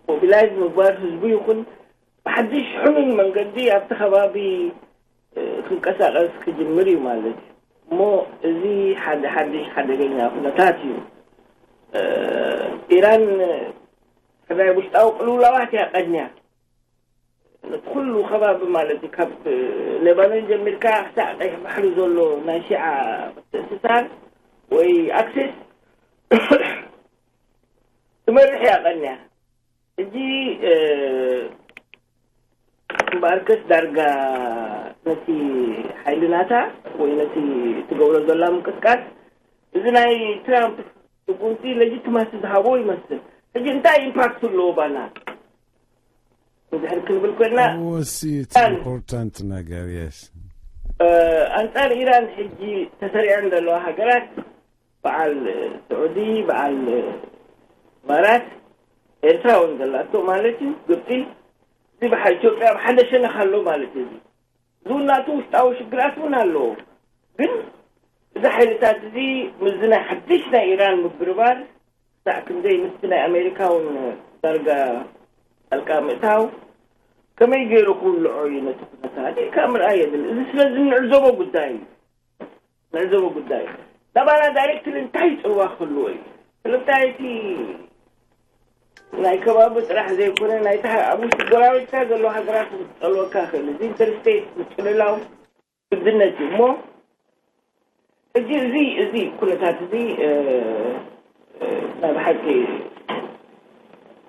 ሞቢላይዝ ምግባር ህዝቡ ይኹን ብሓድሽ ሕኑን መንገዲ ኣብቲ ከባቢ ክንቀሳቀስ ክጅምር እዩ ማለት እዩ እሞ እዚ ሓደ ሓድሽ ሓደገኛ ኩነታት እዩ። ኢራን ሕራይ ውሽጣዊ ቅልውላዋት እያ ቀድንያ ነቲ ኩሉ ከባቢ ማለት እዩ ካብ ሌባኖን ጀሚርካ ክሳዕ ቀይሕ ባሕሪ ዘሎ ናይ ሺዓ ምትእስሳር ወይ ኣክሴስ ትመርሕ እያ ቀንያ። ሕጂ እምበኣርከስ ዳርጋ ነቲ ሓይሊ ናታ ወይ ነቲ ትገብሮ ዘላ ምንቅስቃስ እዚ ናይ ትራምፕ ስጉምቲ ለጂትማሲ ዝሃቦ ይመስል። ሕጂ እንታይ ኢምፓክት ኣለዎ ባና እንድሕር ክንብል ኮይንና ኢምፖርታንት ነገር የስ ኣንጻር ኢራን ሕጂ ተሰሪዐን ዘለዋ ሃገራት በዓል ስዑዲ በዓል ኢማራት ኤርትራ እውን ዘላቶ ማለት እዩ ግብፂ እዚ በሓ ኢትዮጵያ ብሓደ ሸነኽ ኣሎ ማለት እዩ። ዝውናቱ ውሽጣዊ ሽግራት እውን ኣለዎ። ግን እዚ ሓይልታት እዚ ምስዚ ናይ ሓድሽ ናይ ኢራን ምግርባር ክሳዕ ክንደይ ምስቲ ናይ ኣሜሪካ እውን ዳርጋ ጣልቃ ምእታው ከመይ ገይሩ ክውልዖ እዩ ነቲ ኩነታት ኢልካ ምርኣይ የድሊ። እዚ ስለዚ ንዕዘቦ ጉዳይ እዩ። ንዕዘቦ ጉዳይ እዩ። ናባና ዳይሬክትሊ እንታይ ፅልዋ ክህልዎ እዩ? ስለምንታይ እቲ ናይ ከባቢ ጥራሕ ዘይኮነ ናይቲ ኣብ ውሽጢ ጎራቤትካ ዘለዉ ሃገራት እውን ክፀልወካ ይኽእል። እዚ ኢንተርስቴት ምፅልላው ግድነት እዩ እሞ ሕጂ እዚ እዚ ኩነታት እዚ ናይ ብሓቂ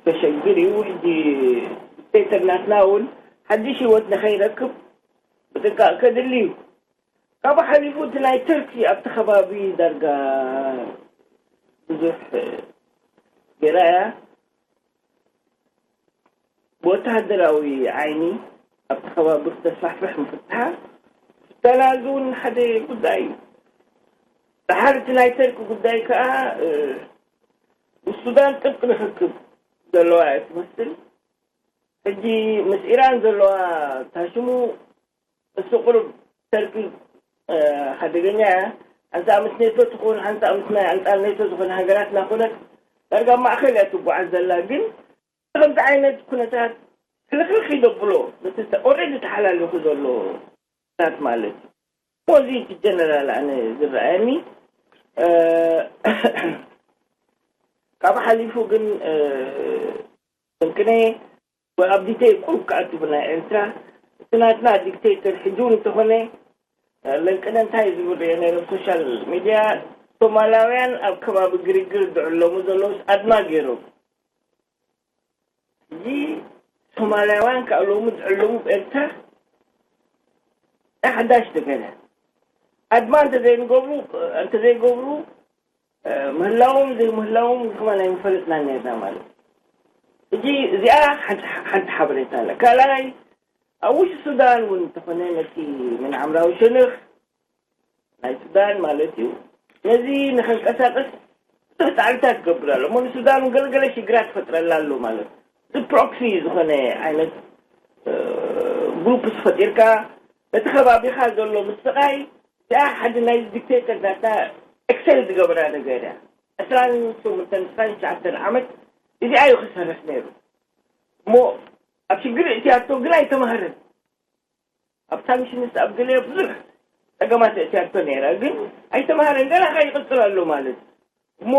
ዘሸግር እዩ። ሕጂ ዲክቴተር ናትና እውን ሓድሽ ህይወት ንኸይረክብ ብጥንቃቕ ከድሊ እዩ። ካብኡ ሓሊፉ እቲ ናይ ተርኪ ኣብቲ ከባቢ ዳርጋ ብዙሕ ገይራ እያ። ብወተሃደራዊ ዓይኒ ኣብቲ ከባቢ ክተስፋሕፍሕ ምፍትሓ ፍተና እዚ እውን ሓደ ጉዳይ እዩ። ድሓር እቲ ናይ ተርኪ ጉዳይ ከዓ ምስ ሱዳን ጥብቂ ንክክብ ዘለዋ እያ ትመስል። ሕጂ ምስ ኢራን ዘለዋ ታሽሙ እሱ ቁሩብ ተርኪ ሓደገኛ እያ። ሓንሳእ ምስ ኔቶ ትኹን ሓንሳእ ምስ ናይ ኣንጻር ኔቶ ዝኾነ ሃገራት እናኾነት ዳርጋ ኣብ ማእኸል እያ ትጓዓዝ ዘላ። ግን ከምዚ ዓይነት ኩነታት ሕልኽልኽ ይደብሎ ነቲ ኦልሬዲ ተሓላሊኹ ዘሎ ኩነታት ማለት እዩ። እዚ እቲ ጀነራል ኣነ ዝረኣየኒ ካብ ሓሊፉ ግን ስንቅነ ኣብ ዲቴል ቁሩብ ክኣቱ ብናይ ኤርትራ እቲ ናትና ዲክቴተር ሕጂ እውን እንተኾነ ለንቅነ እንታይ ዝብል ሪኦ ነይረ ኣብ ሶሻል ሚድያ ሶማላውያን ኣብ ከባቢ ግርግር ዝዕለሙ ዘለውስ ኣድማ ገይሮም ሕጂ ሶማላውያን ከዓ ሎሚ ዝዕለሙ ብኤርትራ እንታይ ሓዳሽ ተገነ ኣድማ እንተዘይንገብሩ እንተዘይገብሩ ምህላዎም ዘይምህላዎም ከማን ኣይምፈለጥናን ነርና ማለት እዩ። ሕጂ እዚኣ ሓንቲ ሓበሬታ ኣላ። ካልኣይ ኣብ ውሽጢ ሱዳን እውን እንተኾነ ነቲ ምን ዓምራዊ ሸነኽ ናይ ሱዳን ማለት እዩ ነዚ ንኸንቀሳቀስ ብዙሕ ፃዕርታት ክገብር ኣሎ እሞ ንሱዳን እውን ገለገለ ሽግራት ትፈጥረላ ኣሎ ማለት እዩ። እዚ ፕሮክሲ ዝኾነ ዓይነት ግሩፕስ ፈጢርካ ነቲ ከባቢኻ ዘሎ ምስቃይ እዚኣ ሓደ ናይ ዲክቴተር ናታ ኤክሰል ዝገበራ ነገር እያ። ዕስራን ሸሞንተን ዕስራን ትሽዓተን ዓመት እዚኣ እዩ ክሰርሕ ነይሩ። እሞ ኣብ ሽግር እትያቶ ግን ኣይተማሃረን። ኣብ ሳንክሽንስ ኣብ ገለ ብዙሕ ጸገማት እትያቶ ነይራ፣ ግን ኣይተማሃረን። ገና ከኣ ይቕጽል ኣሎ ማለት እዩ። እሞ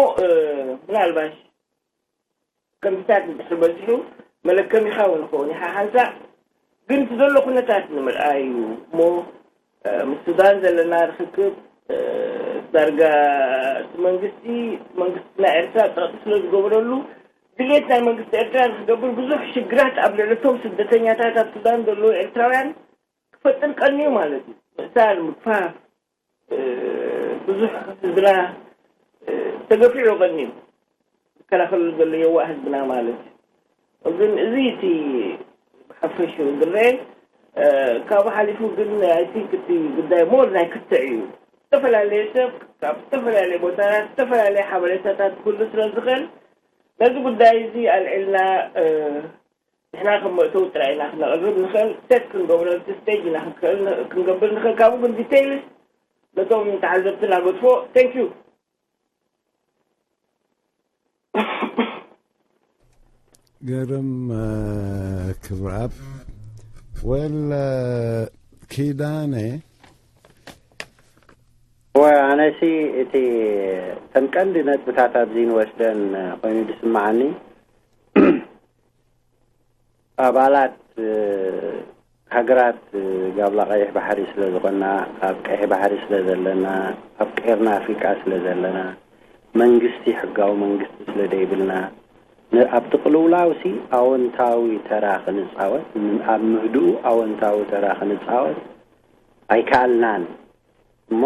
ምናልባሽ ከምዚታት እንድሕር በዚሑ መለከሚኻ እውን ክኸውን ይሓሓንሳ። ግን እቲ ዘሎ ኩነታት ንምርኣይ እዩ እሞ ምስ ሱዳን ዘለና ርክክብ ዳርጋ እቲ መንግስቲ መንግስትና ኤርትራ ጸቕጢ ስለ ዝገበረሉ ድሌት ናይ መንግስቲ ኤርትራ ንክገብር ብዙሕ ሽግራት ኣብ ልዕልቶም ስደተኛታት ኣብ ሱዳን ዘለዉ ኤርትራውያን ክፈጥር ቀንዩ ማለት እዩ። ምእሳር፣ ምግፋፍ፣ ብዙሕ ህዝብና ተገፊዑ ቀኒዩ ዝከላኸሉ ዘሎ የዋእ ህዝብና ማለት እዩ። ግን እዚ እቲ ብሓፈሽኡ ዝረአ ካብኡ ሓሊፉ ግን ኣይ ቲንክ እቲ ጉዳይ ሞር ናይ ክትዕ እዩ። ዝተፈላለየ ሰብ ካብ ዝተፈላለየ ቦታታት ዝተፈላለየ ሓበሬታታት ክህሉ ስለ ዝኽእል ነዚ ጉዳይ እዚ ኣልዒልና ንሕና ከም መእተዊ ጥራይ ኢና ክነቕርብ ንኽእል። ሴት ክንገብሮ እቲ ስቴጅ ኢና ክንገብር ንኽእል። ካብኡ ግን ዲቴይልስ ነቶም ተዓዘብትና ገድፎ። Thank you። ግርም ክብረኣብ ወል ኪዳነ ወ ኣነሲ እቲ ከም ቀንዲ ነጥብታት ኣብዚ ንወስደን ኮይኑ ዝስምዓኒ ኣባላት ሃገራት ጋብላ ቀይሕ ባሕሪ ስለ ዝኾና፣ ኣብ ቀይሕ ባሕሪ ስለ ዘለና፣ ኣብ ቀርኒ ኣፍሪቃ ስለ ዘለና፣ መንግስቲ ሕጋዊ መንግስቲ ስለ ደይብልና፣ ኣብቲ ቅልውላውሲ ኣወንታዊ ተራ ክንፃወት፣ ኣብ ምህድኡ ኣወንታዊ ተራ ክንፃወት ኣይከኣልናን እሞ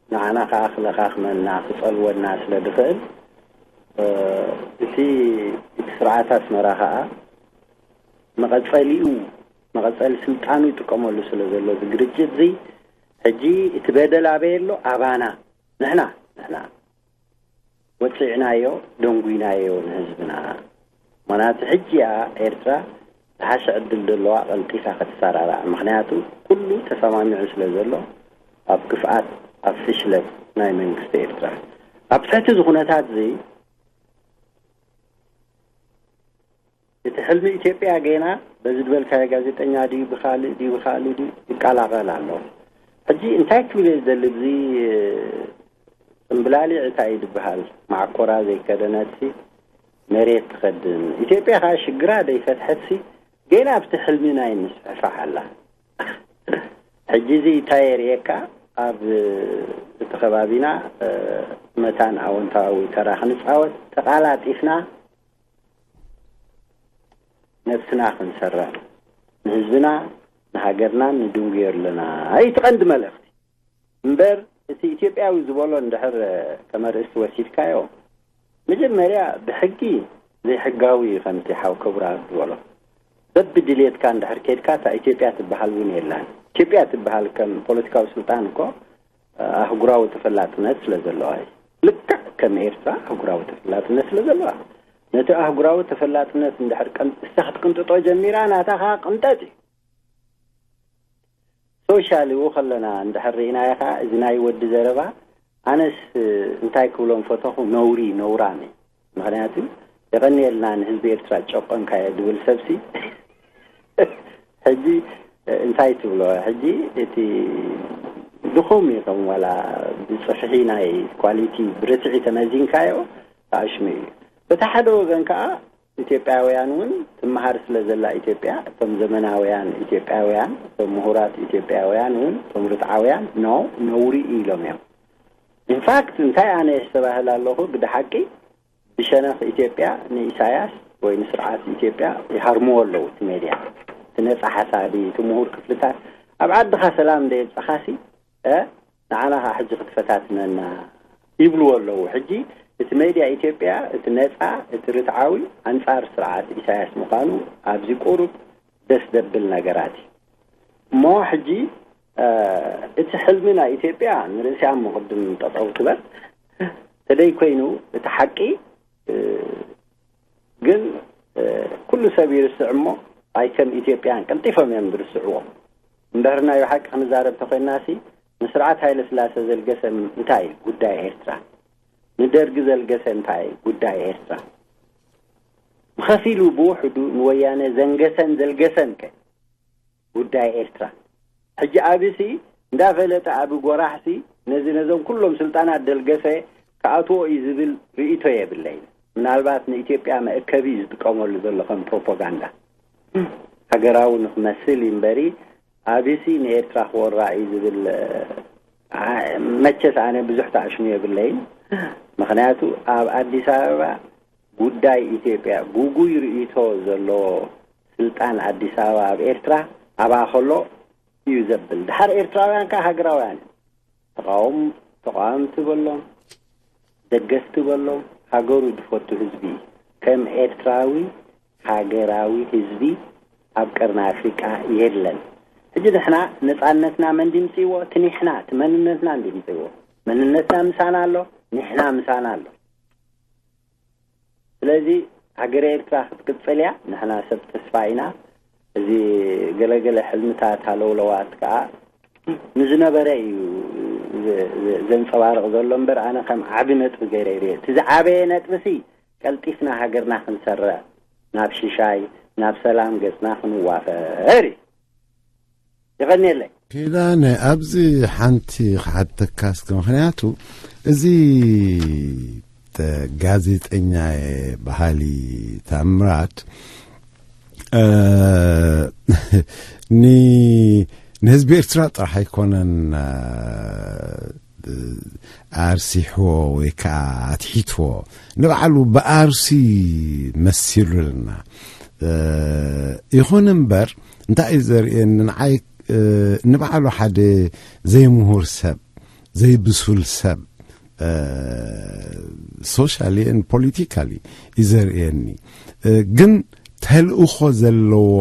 ንዓና ከዓ ክለኻኽመና ክፀልወና ስለ ድኽእል እቲ እቲ ስርዓት ኣስመራ ከዓ መቐፀሊኡ መቐፀሊ ስልጣኑ ይጥቀመሉ ስለ ዘሎ እዚ ግርጭት እዚ ሕጂ እቲ በደል ኣበይ ኣሎ? ኣባና ንሕና ንሕና ወፂዕናዮ ደንጉይናዮ ንህዝብና። ምኽንያቱ ሕጂ እያ ኤርትራ ዝሓሸ ዕድል ዘለዋ ቀልጢፋ ክትሰራራዕ። ምኽንያቱ ኩሉ ተሰማሚዑ ስለ ዘሎ ኣብ ክፍኣት ኣብ ፍሽለት ናይ መንግስቲ ኤርትራ። ኣብ ትሕቲ እዚ ኩነታት እዚ እቲ ሕልሚ ኢትዮጵያ ጌና በዚ ዝበልካዮ ጋዜጠኛ ድዩ ብኻልእ ድዩ ብኻልእ ድዩ ይቀላቐል ኣሎ። ሕጂ እንታይ ክብል እየ ዝደሊ ብዚ ፅምብላሊዕ እንታይ እዩ ዝበሃል ማዕኮራ ዘይከደነትሲ መሬት ትኸድን ኢትዮጵያ ከዓ ሽግራ ደይፈትሐትሲ ገና ኣብቲ ሕልሚ ናይ ምስሕፋሕ ኣላ። ሕጂ እዚ እንታይ የርእየካ ኣብ እቲ ከባቢና መታን ኣወንታዊ ተራ ክንፃወት ተቃላጢፍና ነብስና ክንሰርዕ ንህዝብና ንሃገርናን ንድንጉዮ ኣለና። እቲ ቀንዲ መልእኽቲ እምበር እቲ ኢትዮጵያዊ ዝበሎ እንድሕር ከም ኣርእስቲ ወሲድካዮ መጀመርያ ብሕጊ ዘይሕጋዊ እዩ ከምቲ ሓው ክቡራት ዝበሎ በብድልየትካ እንድሕር ከድካ እታ ኢትዮጵያ ትበሃል እውን የላን። ኢትዮጵያ ትበሃል ከም ፖለቲካዊ ስልጣን እኮ ኣህጉራዊ ተፈላጥነት ስለ ዘለዋ እዩ። ልክዕ ከም ኤርትራ ኣህጉራዊ ተፈላጥነት ስለ ዘለዋ ነቲ ኣህጉራዊ ተፈላጥነት እንድሕር እስኻ ክትቅንጥጦ ጀሚራ ናታ ከዓ ቅንጠጥ እዩ። ሶሻል ው ከለና እንድሕር ርኢናዮ ከዓ እዚ ናይ ወዲ ዘረባ ኣነስ እንታይ ክብሎም ፈተኹ ነውሪ ነውራም እዩ። ምክንያቱ የቐንየልና ንህዝቢ ኤርትራ ጨቆንካዮ ዝብል ሰብሲ ሕጂ እንታይ ትብሎ ሕጂ እቲ ድኹም እዩ ከም ዋላ ብፅፍሒ ናይ ኳሊቲ ብርትዒ ተመዚንካዮ ኣሽሙ እዩ። በቲ ሓደ ወገን ከዓ ኢትዮጵያውያን እውን ትመሃር ስለ ዘላ ኢትዮጵያ እቶም ዘመናውያን ኢትዮጵያውያን እቶም ምሁራት ኢትዮጵያውያን እውን እቶም ርትዓውያን ኖ ነውሪ እዩ ኢሎም እዮም። ኢንፋክት እንታይ ኣነ የስተባህል ኣለኹ ብድሓቂ ብሸነኽ ኢትዮጵያ ንኢሳያስ ወይ ንስርዓት ኢትዮጵያ ይሃርምዎ ኣለዉ። እቲ ሜድያ እቲ ነፃ ሓሳቢ እቲ ምሁር ክፍልታት ኣብ ዓድኻ ሰላም እንደ የብፅኻሲ ንዓና ከዓ ሕጂ ክትፈታትነና ይብልዎ ኣለዉ። ሕጂ እቲ ሜድያ ኢትዮጵያ እቲ ነፃ እቲ ርትዓዊ ኣንፃር ስርዓት ኢሳያስ ምዃኑ ኣብዚ ቁሩብ ደስ ደብል ነገራት እዩ እሞ ሕጂ እቲ ሕልሚ ናይ ኢትዮጵያ ንርእሲያ እሞ ቅድም ጠጠው ትበል ተደይ ኮይኑ እቲ ሓቂ ግን ኩሉ ሰብ ይርስዕ እሞ ኣይከም ኢትዮጵያን ቀልጢፎም እዮም ዝርስዕዎ። እንድሕር ናይ ብሓቂ ክንዛረብ ተኮይናሲ ንስርዓት ሃይለ ስላሰ ዘልገሰ እንታይ እዩ ጉዳይ ኤርትራ? ንደርጊ ዘልገሰ እንታይ እዩ ጉዳይ ኤርትራ? ብኸፊሉ ብውሕዱ ንወያነ ዘንገሰን ዘልገሰን ከ ጉዳይ ኤርትራ? ሕጂ ኣብሲ እንዳፈለጠ ኣብ ጎራሕሲ ነዚ ነዞም ኩሎም ስልጣናት ደልገሰ ክኣትዎ እዩ ዝብል ርእይቶ የብለይን። ምናልባት ንኢትዮጵያ መእከቢ እዩ ዝጥቀመሉ ዘሎ ከም ፕሮፓጋንዳ ሃገራዊ ንክመስል እዩ እምበሪ ኣብሲ ንኤርትራ ክወራ እዩ ዝብል አ፣ መቸስ ኣነ ብዙሕ ተኣሽሙ የብለይን። ምክንያቱ ኣብ ኣዲስ ኣበባ ጉዳይ ኢትዮጵያ ጉጉይ ርእይቶ ዘለዎ ስልጣን ኣዲስ ኣበባ ኣብ ኤርትራ ኣብኣ ከሎ እዩ ዘብል። ድሓር ኤርትራውያን ከዓ ሃገራውያን እዮም። ተቃወም ተቃወምቲ በሎም ደገፍቲ በሎም ሃገሩ ዝፈቱ ህዝቢ እዩ። ከም ኤርትራዊ ሃገራዊ ህዝቢ ኣብ ቀርኒ ኣፍሪቃ የለን። ሕጂ ንሕና ነጻነትና መን ድምፅዎ? እቲ ንሕና እቲ መንነትና ድምፅዎ። መንነትና ምሳና ኣሎ፣ ንሕና ምሳና ኣሎ። ስለዚ ሃገረ ኤርትራ ክትቅጽል እያ። ንሕና ሰብ ተስፋ ኢና። እዚ ገለገለ ሕልምታት ሃለውለዋት ከዓ ንዝነበረ እዩ ዘ- ዘ- ዘንጸባርቕ ዘሎ እምበር ኣነ ከም ዓቢ ነጥቢ ገይረ ይርየ። እቲ ዝዓበየ ነጥቢ ሲ ቀልጢፍና ሃገርና ክንሰርዕ ናብ ሽሻይ ናብ ሰላም ገጽና ክንዋፈር እዩ። ይቐንየለይ። ኪዳነ፣ ኣብዚ ሓንቲ ክሓተካ እስከ፣ ምክንያቱ እዚ ተ- ጋዜጠኛ በሃሊ ታምራት እ፣ ን- ንህዝቢ ኤርትራ ጥራሕ ኣይኮነን እ፣ ኣርሲሕዎ ወይ ከዓ ኣትሒትዎ፣ ንባዕሉ ብኣርሲ መሲሉልና እ፣ ይኹን እምበር እንታይ እዩ ዘርእየኒ ንዓይ እ፣ ንባዕሉ ሓደ ዘይምሁር ሰብ ዘይብሱል ሰብ ሶሻሊ ን ፖለቲካሊ እዩ ዘርእየኒ እ፣ ግን ተልእኾ ዘለዎ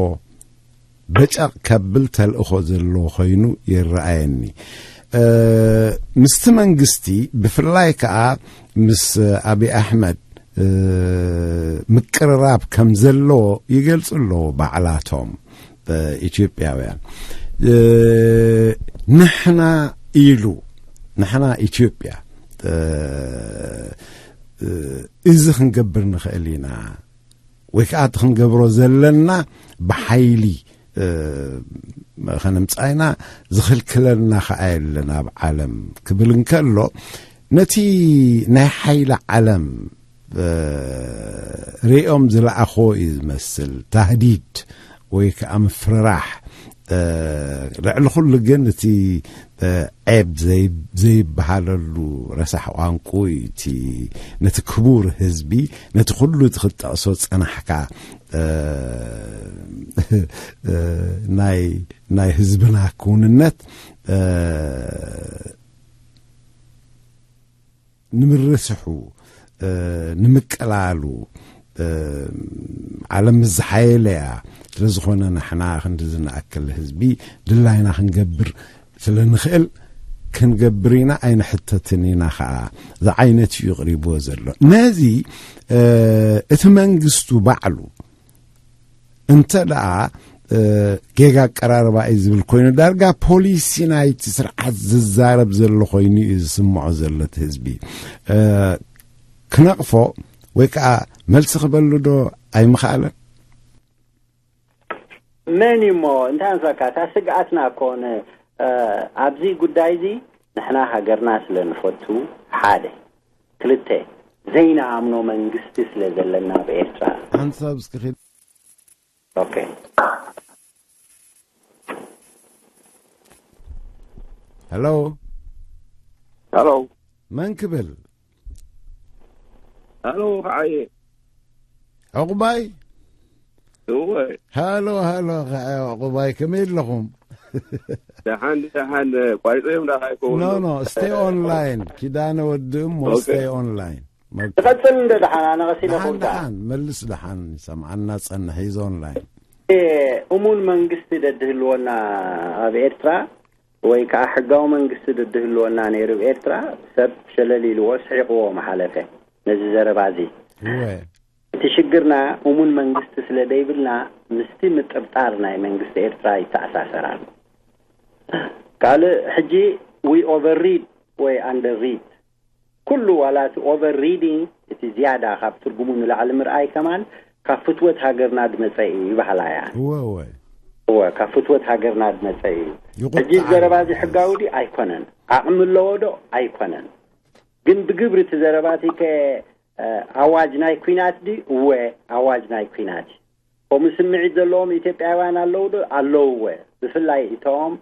በጨቕ ከብል ተልእኾ ዘለዎ ኮይኑ ይረኣየኒ እ፣ ምስቲ መንግስቲ ብፍላይ ከዓ ምስ ኣብይ ኣሕመድ እ፣ ምቅርራብ ከም ዘለዎ ይገልጹ ኣለዉ ባዕላቶም ኢትዮጵያውያን ንሕና ኢሉ ንሕና ኢትዮጵያ እዚ ክንገብር ንኽእል ኢና ወይ ከዓ እቲ ክንገብሮ ዘለና ብሓይሊ ከነምፃ ኢና ዝኽልክለና ከዓ የለን ኣብ ዓለም ክብል እንከሎ ነቲ ናይ ሓይሊ ዓለም ርእዮም ዝለኣኾ እዩ ዝመስል ታህዲድ ወይ ከዓ ምፍርራሕ ልዕሊ ኩሉ ግን እቲ ዔብ ዘይበሃለሉ ረሳሕ ቋንቁ እቲ ነቲ ክቡር ህዝቢ ነቲ ኩሉ እቲ ክትጠቕሶ ፀናሕካ ናይ ናይ ህዝብና ክውንነት ንምርስሑ ንምቅላሉ ዓለም ምስ ዝሓየለ እያ ስለ ዝኾነ ንሕና ክንዲ ዝንኣክል ህዝቢ ድላይና ክንገብር ስለ ንኽእል ክንገብር ኢና ኣይንሕተትን ኢና ከዓ ዝዓይነት እዩ ቅሪብዎ ዘሎ ነዚ እቲ መንግስቱ ባዕሉ እንተ ደኣ ጌጋ ኣቀራርባ እዩ ዝብል ኮይኑ ዳርጋ ፖሊሲ ናይቲ ስርዓት ዝዛረብ ዘሎ ኮይኑ እዩ ዝስምዖ ዘሎ እቲ ህዝቢ ክነቕፎ ወይ ከዓ መልሲ ክበሉ ዶ ኣይምኽኣለን መን እሞ እንታይ ንስካ እታ ስግኣትና ኮነ ኣብዚ ጉዳይ እዚ ንሕና ሃገርና ስለ ንፈቱ ሓደ ክልተ ዘይንኣምኖ መንግስቲ ስለ ዘለና ኣብ ኤርትራ ሓንሳብ እስኪ ኺድ ኦኬ ሄሎ ሄሎ መን ክብል ሄሎ ከዓየ ዕቑባይ እወ ሃሎ ሃሎ ከዓየ ዕቑባይ ከመይ ኣለኹም ደሓን ደሓን ቋሪፀዮም ዳኻ ይከውን no no stay online ኪዳነ ወዲ እሞ Okay. stay online ትቐጽል እንደ ደሓን ኣነ ቀሲለ ደሓን ኹልካ ደሓን መልስ ደሓን ሰምዓና ጸንሕ is online እሙን መንግስቲ ደድህልወና ኣብ ኤርትራ ወይ ከዓ ሕጋዊ መንግስቲ ደድህልወና ነይሩ ኣብ ኤርትራ ሰብ ሸለል ኢልዎ ስሒቕዎ መሓለፈ ነዚ ዘረባ እዚ እወ እቲ ሽግርና እሙን መንግስቲ ስለ ዘይብልና ምስቲ ምጥርጣር ናይ መንግስቲ ኤርትራ ይተኣሳሰር ኣሎ ካልእ ሕጂ we overread ወይ underread ኩሉ ዋላ እቲ over reading እቲ ዝያዳ ካብ ትርጉሙ ንላዕሊ ምርኣይ ከማን ካብ ፍትወት ሃገርና ዝመፀ እዩ ይበሃላ እያ። እወ እወ እወ ካብ ፍትወት ሃገርና ዝመፀ እዩ። ይቑጣዕ ሕጂ ዘረባ እዚ እዩ። ሕጋዊ ድዩ ኣይኮነን፣ ዓቕሚ ኣለዎ ዶ ኣይኮነን። ግን ብግብሪ እቲ ዘረባ እቲ ከ ኣዋጅ ናይ ኩናት ድዩ? እወ ኣዋጅ ናይ ኩናት እዩ። ከምኡ ስምዒት ዘለዎም ኢትዮጵያውያን ኣለዉ ዶ? ኣለዉ። እወ ብፍላይ እቶም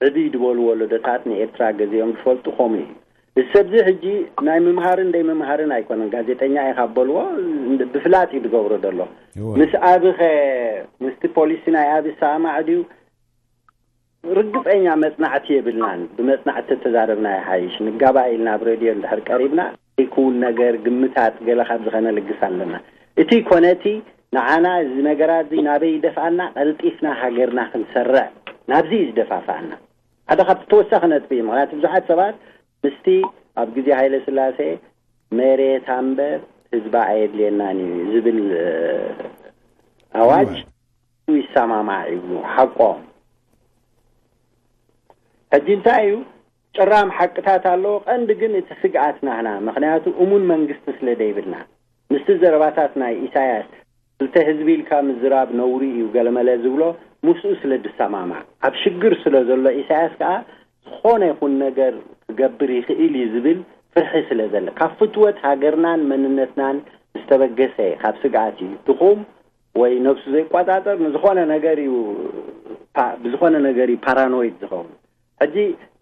ዕብይ ዝበሉ ወለዶታት ንኤርትራ ገዚኦም ዝፈልጡ ከምኡ እዩ። እዚ ሰብዚ ሕጂ ናይ ምምሃርን ደይ ምምሃርን ኣይኮነን፣ ጋዜጠኛ ኢኻ በልዎ፣ ብፍላጥ እዩ ዝገብሮ ዘሎ። እወ ምስ ኣብኸ ምስቲ ፖሊሲ ናይ ኣብ ይሰማማዕ ድዩ? ርግፀኛ መፅናዕቲ የብልናን። ብመፅናዕቲ ተዛረብና ይሓይሽ። ንጋባእ ኢልና ኣብ ሬድዮ እንድሕር ቀሪብና ዘይክውን ነገር ግምታት ገለ ካብዚ ከነልግስ ኣለና። እቲ ኮነቲ ንዓና እዚ ነገራት እዚ ናበይ ይደፍኣና? ቀልጢፍና ሃገርና ክንሰርዕ ናብዚ እዩ ዝደፋፍኣና። ሓደ ካብቲ ተወሳኺ ነጥቢ እዩ። ምክንያቱ ብዙሓት ሰባት ምስቲ ኣብ ግዜ ሃይለ ስላሴ መሬት ኣምበር ህዝባ ኣየድልየናን እዩ ዝብል ኣዋጅ ይሰማማዕ እዩ። ሓቆም። ሕጂ እንታይ እዩ? ጭራም ሓቅታት ኣለዎ። ቀንዲ ግን እቲ ስግኣት ናህና፣ ምክንያቱ እሙን መንግስቲ ስለ ደይብልና። ምስቲ ዘረባታት ናይ ኢሳያስ ክልተ ህዝቢ ኢልካ ምዝራብ ነውሪ እዩ ገለመለ ዝብሎ ምስኡ ስለ ዝሰማማዕ፣ ኣብ ሽግር ስለ ዘሎ ኢሳያስ ከዓ ዝኾነ ይኹን ነገር ክገብር ይኽእል እዩ ዝብል ፍርሒ ስለ ዘለ፣ ካብ ፍትወት ሃገርናን መንነትናን ዝተበገሰ ካብ ስግኣት እዩ። ድኹም ወይ ነብሱ ዘይቆጻጸር ንዝኾነ ነገር እዩ፣ ብዝኾነ ነገር እዩ ፓራኖይድ ዝኸውን። ሕጂ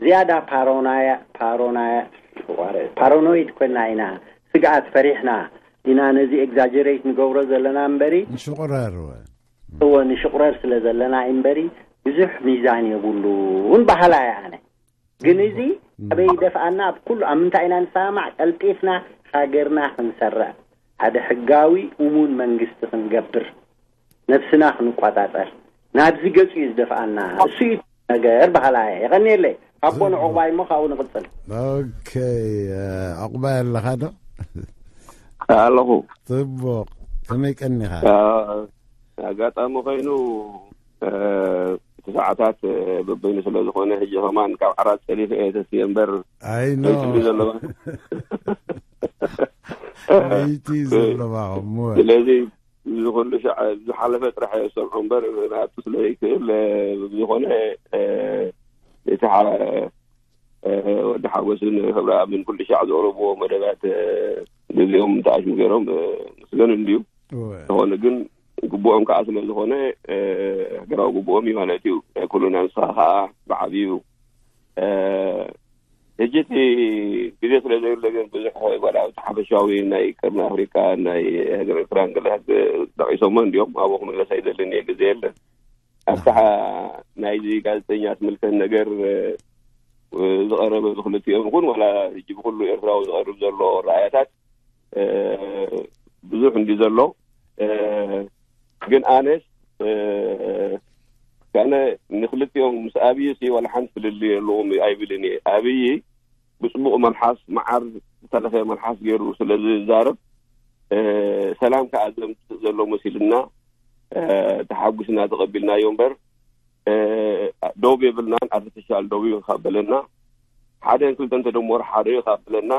ዝያዳ ፓሮናያ ፓሮናያ ፓሮኖይድ ኮይና ኢና፣ ስግኣት ፈሪሕና ኢና ነዚ ኤግዛጀሬት ንገብሮ ዘለና እምበሪ ንሽቑረር እወ እወ ንሽቑረር ስለ ዘለና እምበሪ ብዙሕ ሚዛን የብሉን በሃላ እየ ኣነ። ግን እዚ ኣበይ ይደፍኣና? ኣብ ኩሉ ኣብ ምንታይ ኢና ንሰማማዕ? ቀልጢፍና ሃገርና ክንሰርዕ፣ ሓደ ሕጋዊ እሙን መንግስቲ ክንገብር፣ ነብስና ክንቆጻጸር ናብዚ ገጹ እዩ ዝደፍኣና። እሱ እዩ ነገር በሃላ እየ። የቐንየለይ ኣቦ ንዕቑባይ እሞ ካብኡ ንቕጽል። ኦኬ። ዕቑባይ ኣለኻ ዶ? ኣለኹ። ጽቡቕ። ከመይ ቀኒኻ? ኣጋጣሚ ኮይኑ እቲ ሰዓታት በበይኑ ስለ ዝኾነ ሕጂ ከማን ካብ ዓራት ፀሊፈ እየ ተስየ እምበር ኣይ ኖ ለይቲ ዘለዋ ለይቲ ዘለዋ እሞ ስለዚ እዚ ኩሉ ሻዕ ዝሓለፈ ጥራሕ እየ ዝሰምዖ እምበር ናቱ ስለ ዘይክእል ብዝኾነ እቲ ወዲ ሓጎስን ክብረኣብን ኩሉ ሻዕ ዘቕረብዎ መደባት ግዜኦም ተኣሽሙ ገይሮም ምስገን እንድዩ ዝኾነ ግን ግቡኦም ከዓ ስለ ዝኾነ ሃገራዊ ግቡኦም እዩ ማለት እዩ። ናይ ኩሉና ንስኻ ከዓ ብዓብዩ ሕጂ እቲ ግዜ ስለ ዘይብለ ግን ብዙሕ ወላ ኣብቲ ሓፈሻዊ ናይ ቅርኒ ኣፍሪካ ናይ ሃገር ኤርትራን ገለታት ጠቂሶሞ እንዲዮም ኣብኡ ክምለስ ኣይደልን እየ ግዜ የለን ኣብታ ናይዚ ጋዜጠኛ ትምልከት ነገር ዝቐረበ ብክልቲኦም ይኹን ዋላ ሕጂ ብኩሉ ኤርትራዊ ዝቐርብ ዘሎ ረኣያታት ብዙሕ እንዲ ዘሎ ግን ኣነስ ኣነ ንክልቲኦም ምስ ኣብይ ሲ ዋላ ሓንቲ ፍልልይ ኣለዎም ኣይብልን እየ። ኣብይ ብፅቡቕ መልሓስ መዓር ዝተለኸ መልሓስ ገይሩ ስለ ዝዛረብ ሰላም ከዓ ዘምፅእ ዘሎ መሲልና ተሓጉስና ተቐቢልናዮ እምበር ዶብ የብልናን ኣርቲፊሻል ዶብ እዩ ካብ በለና ሓደን ክልተን ተደመሩ ሓደ እዩ ካብ በለና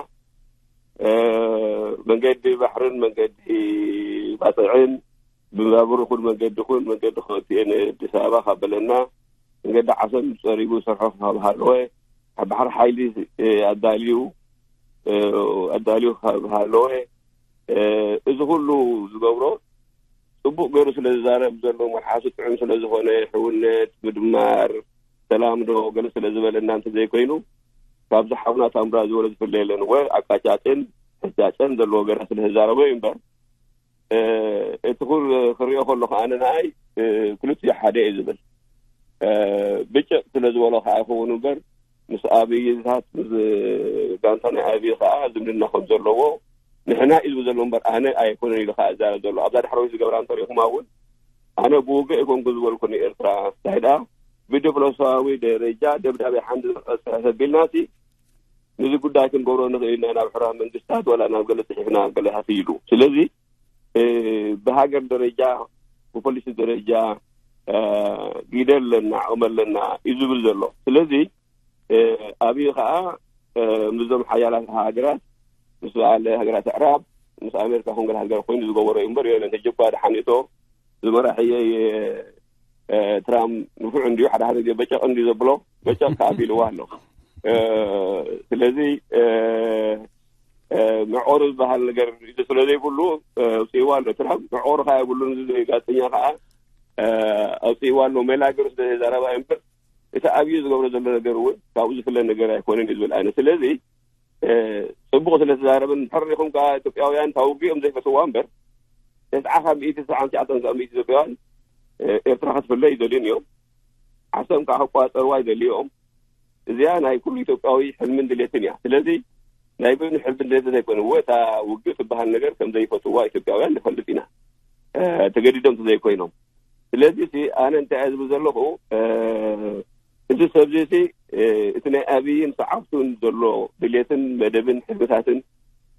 መንገዲ ባሕርን መንገዲ ባፅዕን ብባቡር ይኹን መንገዲ ይኹን መንገዲ ክወፅእ እየ ንኣዲስ ኣበባ ካብ በለና መንገዲ ዓሰብ ፀሪጉ ዝሰርሖ ካብ ሃለወ ባሕሪ ሓይሊ ኣዳልዩ ኣዳልዩ ካብ ሃለወ እዚ ኩሉ ዝገብሮ ፅቡቅ ገይሩ ስለ ዝዛረብ ዘሎ መልሓሱ ጥዑም ስለ ዝኾነ ሕውነት ምድማር ሰላም ዶ ገለ ስለ ዝበለና እንተዘይኮይኑ ካብዚ ሓውና ታምራ ዝበሎ ዝፍለ የለን ወ ኣቃጫጭን ሕጫጨን ዘለዎ ገለ ስለ ዝዛረቦ እዩ እምበር እቲ ኩል ክሪኦ ከለኹ ኣነ ንኣይ ክልቲኡ ሓደ እዩ ዝብል ብጭቕ ስለ ዝበሎ ከዓ ይኸውን እምበር ምስ ኣብይታት ምስ ጋንታ ናይ ኣብይ ከዓ ዝምድና ከም ዘለዎ ንሕና እዩ ዝብል ዘሎ እምበር ኣነ ኣይኮነን ኢሉ ከዓ ዝዛረብ ዘሎ ኣብዛ ዳሕረወይ ዝገብራ እንተሪእኹማ እውን ኣነ ብውግእ ኣይኮንኩ ዝበልኩ ንኤርትራ እንታይ ደኣ ብዲፕሎማሲያዊ ደረጃ ደብዳቤ ሓንቲ ዘቀሰ ተቢልናሲ ነዚ ጉዳይ ክንገብሮ ንኽእል ኢና ናብ ሕራ መንግስታት ወላ ናብ ገለ ፅሒፍና ገለታት ኢሉ ስለዚ ብሃገር ደረጃ ብፖሊሲ ደረጃ ግደ ኣለና ዓቕሚ ኣለና እዩ ዝብል ዘሎ ስለዚ ኣብዩ ከዓ ምስዞም ሓያላት ሃገራት፣ ምስ በዓል ሃገራት ኣዕራብ፣ ምስ ኣሜሪካ ኮንግረ ሃገር ኮይኑ ዝገበሮ እዩ እምበር የለን። ህጂ እኳ ደሓን እቶ ዝመራሕየ ትራም ንፉዕ እንዲዩ፣ ሓደ ሓደ ግዜ በጨቕ እንዲዩ ዘብሎ፣ በጨቕ ከዓ ቢልዋ ኣሎ። ስለዚ መዕቆሩ ዝበሃል ነገር ስለ ዘይብሉ ኣውፅእዋ ኣሎ። ትራም መዕቆሩ ከዓ የብሉን። እዚ ጋዜጠኛ ከዓ ኣውፅእዋ ኣሎ። ሜላ ገሩ ስለ ዘረባ እምበር እቲ ኣብዩ ዝገብሮ ዘሎ ነገር እውን ካብኡ ዝፍለ ነገር ኣይኮነን እዩ ዝብል ኣይነት። ስለዚ ፅቡቕ ስለ ተዛረበን፣ እንድሕር ሪኹም ከዓ ኢትዮጵያውያን ካብ ውግኦም ዘይፈትዋ እምበር፣ ተስዓ ካብ ሚእቲ፣ ተስዓን ትሽዓተን ካብ ሚእቲ ኢትዮጵያውያን ኤርትራ ክትፍለ ይደልዩን እዮም። ዓሶም ከዓ ክቋፀርዋ ይደልዩ እዮም። እዚኣ ናይ ኩሉ ኢትዮጵያዊ ሕልምን ድሌትን እያ። ስለዚ ናይ በይኑ ሕልምን ድሌትን ዘይኮነ፣ እወ፣ እታ ውግእ ትበሃል ነገር ከም ዘይፈትዋ ኢትዮጵያውያን ንፈልጥ ኢና፣ ተገዲዶም ተዘይኮይኖም። ስለዚ ሲ ኣነ እንታይ እየ ዝብል ዘለኹ፣ እዚ ሰብዚ ሲ እቲ ናይ ኣብይን ሰዓብቱን ዘሎ ድሌትን መደብን ሕልምታትን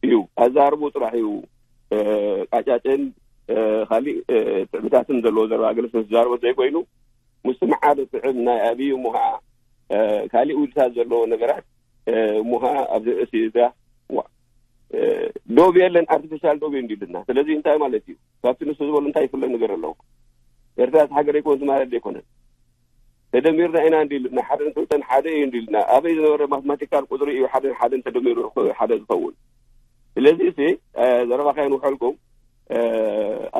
እዩ። ኣዛርቡ ጥራሕ እዩ ቃጫጭን ካሊእ ትዕብታትን ዘለዎ ዘረባ ገለ ስለ ዝዛረቦ ዘይኮይኑ፣ ምስ መዓር ትዕብ ናይ ኣብይ እሞ ከዓ ካሊእ ውድታት ዘለዎ ነገራት እሞ ከዓ ኣብዚ ርእሲ እዛ ዶብ የለን፣ ኣርቲፊሻል ዶብ እዩ እንዲልና። ስለዚ እንታይ ማለት እዩ? ካብቲ ንሱ ዝበሉ እንታይ ይፍለ ነገር ኣለዎ? ኤርትራ እቲ ሃገር ኣይኮነት ማለት ዘይኮነን። ተደሚርና ኢና እንዲልና፣ ሓደን ክልተን ሓደ እዩ እንዲልና። ኣበይ ዝነበረ ማትማቲካል ቁፅሪ እዩ ሓደን ሓደን ተደሚሩ ሓደ ዝኸውን? ስለዚ ሲ ዘረባካ ይንውሐልኩም።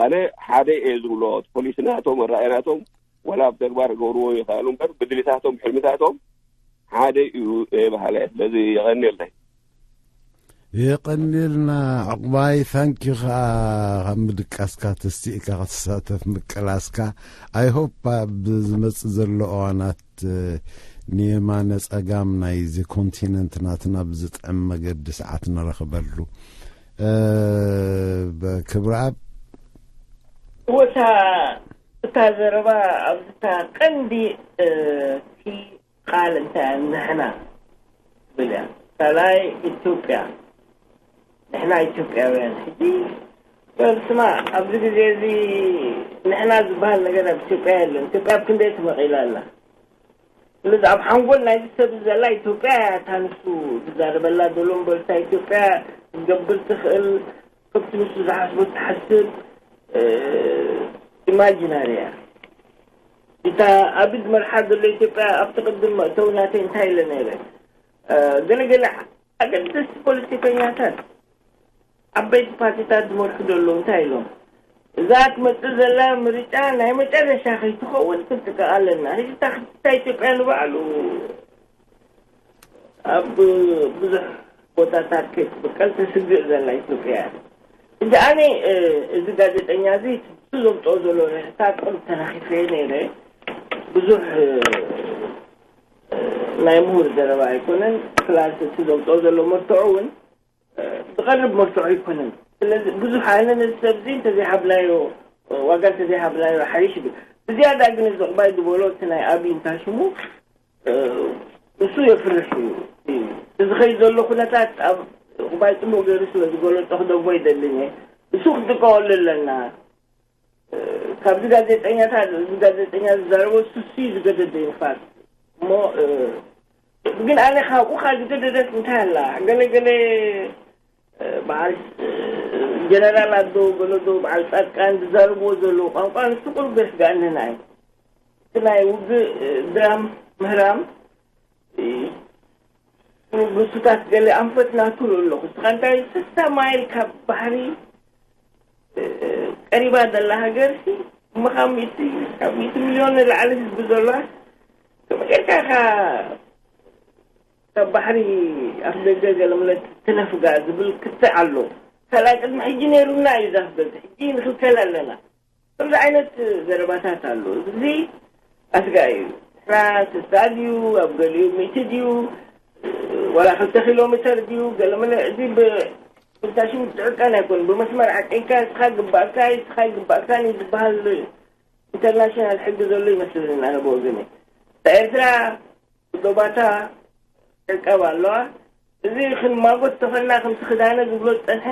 ኣነ ሓደ እየ ዝብሎ፣ ፖሊሲ ናቶም፣ ኣረኣእያ ናቶም፣ ዋላ ኣብ ተግባር ክገብርዎ ይኽኣሉ እምበር፣ ብድልታቶም፣ ሕልምታቶም ሓደ እዩ እየ በሃላይ። ስለዚ የቐንየለይ። የቐንየልና ዕቑባይ፣ ታንኪ ኸኣ ካብ ምድቃስካ ተስቲእካ ክትሳተፍ ምቅላስካ። ኣይ ሆፕ ኣብ ዝመጽእ ዘሎ እዋናት ንየማነ ጸጋም ናይዚ ኮንቲነንት ናትና ብዝጥዕም መገዲ ሰዓት ንረኽበሉ። ክብረኣብ ወታ እታ ዘረባ ኣብታ ቀንዲ እቲ ቃል እንታይ ንሕና ብልያ ካልኣይ ኢትዮጵያ ንሕና ኢትዮጵያውያን ሕጂ በል ስማ ኣብዚ ግዜ እዚ ንሕና ዝበሃል ነገር ኣብ ኢትዮጵያ የለን። ኢትዮጵያ ኣብ ክንደይ ትመቒላ ኣላ። ስለዚ ኣብ ሓንጎል ናይዚ ሰብ ዘላ ኢትዮጵያ እያ እታ ንሱ ዝዛረበላ ዘሎ እምበር እታ ኢትዮጵያ ክትገብር ትኽእል ከምቲ ንሱ ዝሓስቦ ትሓስብ ኢማጂናሪ እያ። እታ ኣብ ዝመርሓ ዘሎ ኢትዮጵያ ኣብቲ ቅድም መእተዊ ናተይ እንታይ ኢለ ነይረ? ገለገለ ኣገደስቲ ፖለቲከኛታት ዓበይቲ ፓርቲታት ዝመርሑ ዘለዉ እንታይ ኢሎም እዛ ትመፅእ ዘላ ምርጫ ናይ መጨረሻ ከይትኸውን ክንጥቀቕ ኣለና። ሕጂ እታ ክልተ ኢትዮጵያ ንባዕሉ ኣብ ብዙሕ ቦታታት ከይትብቀል ተስግእ ዘላ ኢትዮጵያ እያ። ሕጂ ኣነ እዚ ጋዜጠኛ እዚ እሱ ዘምፅኦ ዘሎ ርሕታ ቅርብ ተናኺፈ ነይረ። ብዙሕ ናይ ምሁር ዘረባ ኣይኮነን። ፕላስ እቲ ዘምፅኦ ዘሎ መርትዖ እውን ዝቐርብ መርትዖ ኣይኮነን። ስለዚ ብዙሕ ኣነ ነዚ ሰብ እዚ እንተዘይሃብናዮ ዋጋ እንተዘይሃብናዮ ሓይሽ ይብል። ብዝያዳ ግን እዚ ዕቑባይ ዝበሎ እቲ ናይ ኣብይ እንታይ ሽሙ እሱ የፍርሕ እዩ። እዚ ኸይድ ዘሎ ኩነታት ኣብ ዕቑባይ ፅቡቅ ገይሩ ስለ ዝገለፆ ክደግሞ ይደልን እየ። እሱ ክንጥቀቀሉ ኣለና። ካብዚ ጋዜጠኛታት እዚ ጋዜጠኛ ዝዛረቦ ሱሲ ዝገደደ ይንፋት እሞ ግን ኣነ ካብኡ ካብ ዝገደደት እንታይ ኣላ ገለገለ በዓል ጀነራል ኣዶ ገለዶ በዓል ፃድቃን ዝዛረብዎ ዘለዉ ቋንቋ ንሱ ቁሩብ ገስጋእንና እዩ። እቲ ናይ ውግእ ድራም ምህራም ብሱታት ገለ ኣንፈት ናትሉ ኣለኹ። እስኻ እንታይ ስሳ ማይል ካብ ባሕሪ ቀሪባ ዘላ ሃገር ሲ እሞ ካብ ሚእቲ ካብ ሚእቲ ሚልዮን ንላዕሊ ህዝቢ ዘለዋ ከመይ ጌርካ ኢኻ ካብ ባሕሪ ኣፍ ደገ ገለመለ ትነፍጋ ዝብል ክትዕ ኣሎ። ካልኣይ ቅድሚ ሕጂ ነይሩና እዩ ዛፍ ገዝ ሕጂ ንኽልከል ኣለና። ከምዚ ዓይነት ዘረባታት ኣሎ። እዚ ኣስጋ እዩ። ንሕና ስሳ ድዩ ኣብ ገሊኡ ሚእቲ ድዩ ዋላ ክልተ ኪሎ ሜተር ድዩ ገለመለ እዚ ብታሽሙ ዝዕቀን ኣይኮን ብመስመር ዓቂንካ እስኻ ግባእካ እስኻ ይግባእካን እዩ ዝበሃል ኢንተርናሽናል ሕጊ ዘሎ ይመስለኒ ኣነ ብወገነ። እታ ኤርትራ ብዶባታ ትዕቀብ ኣለዋ። እዚ ክንማጎት ተኾንና ከምቲ ክዳነ ዝብሎ ዝጸንሐ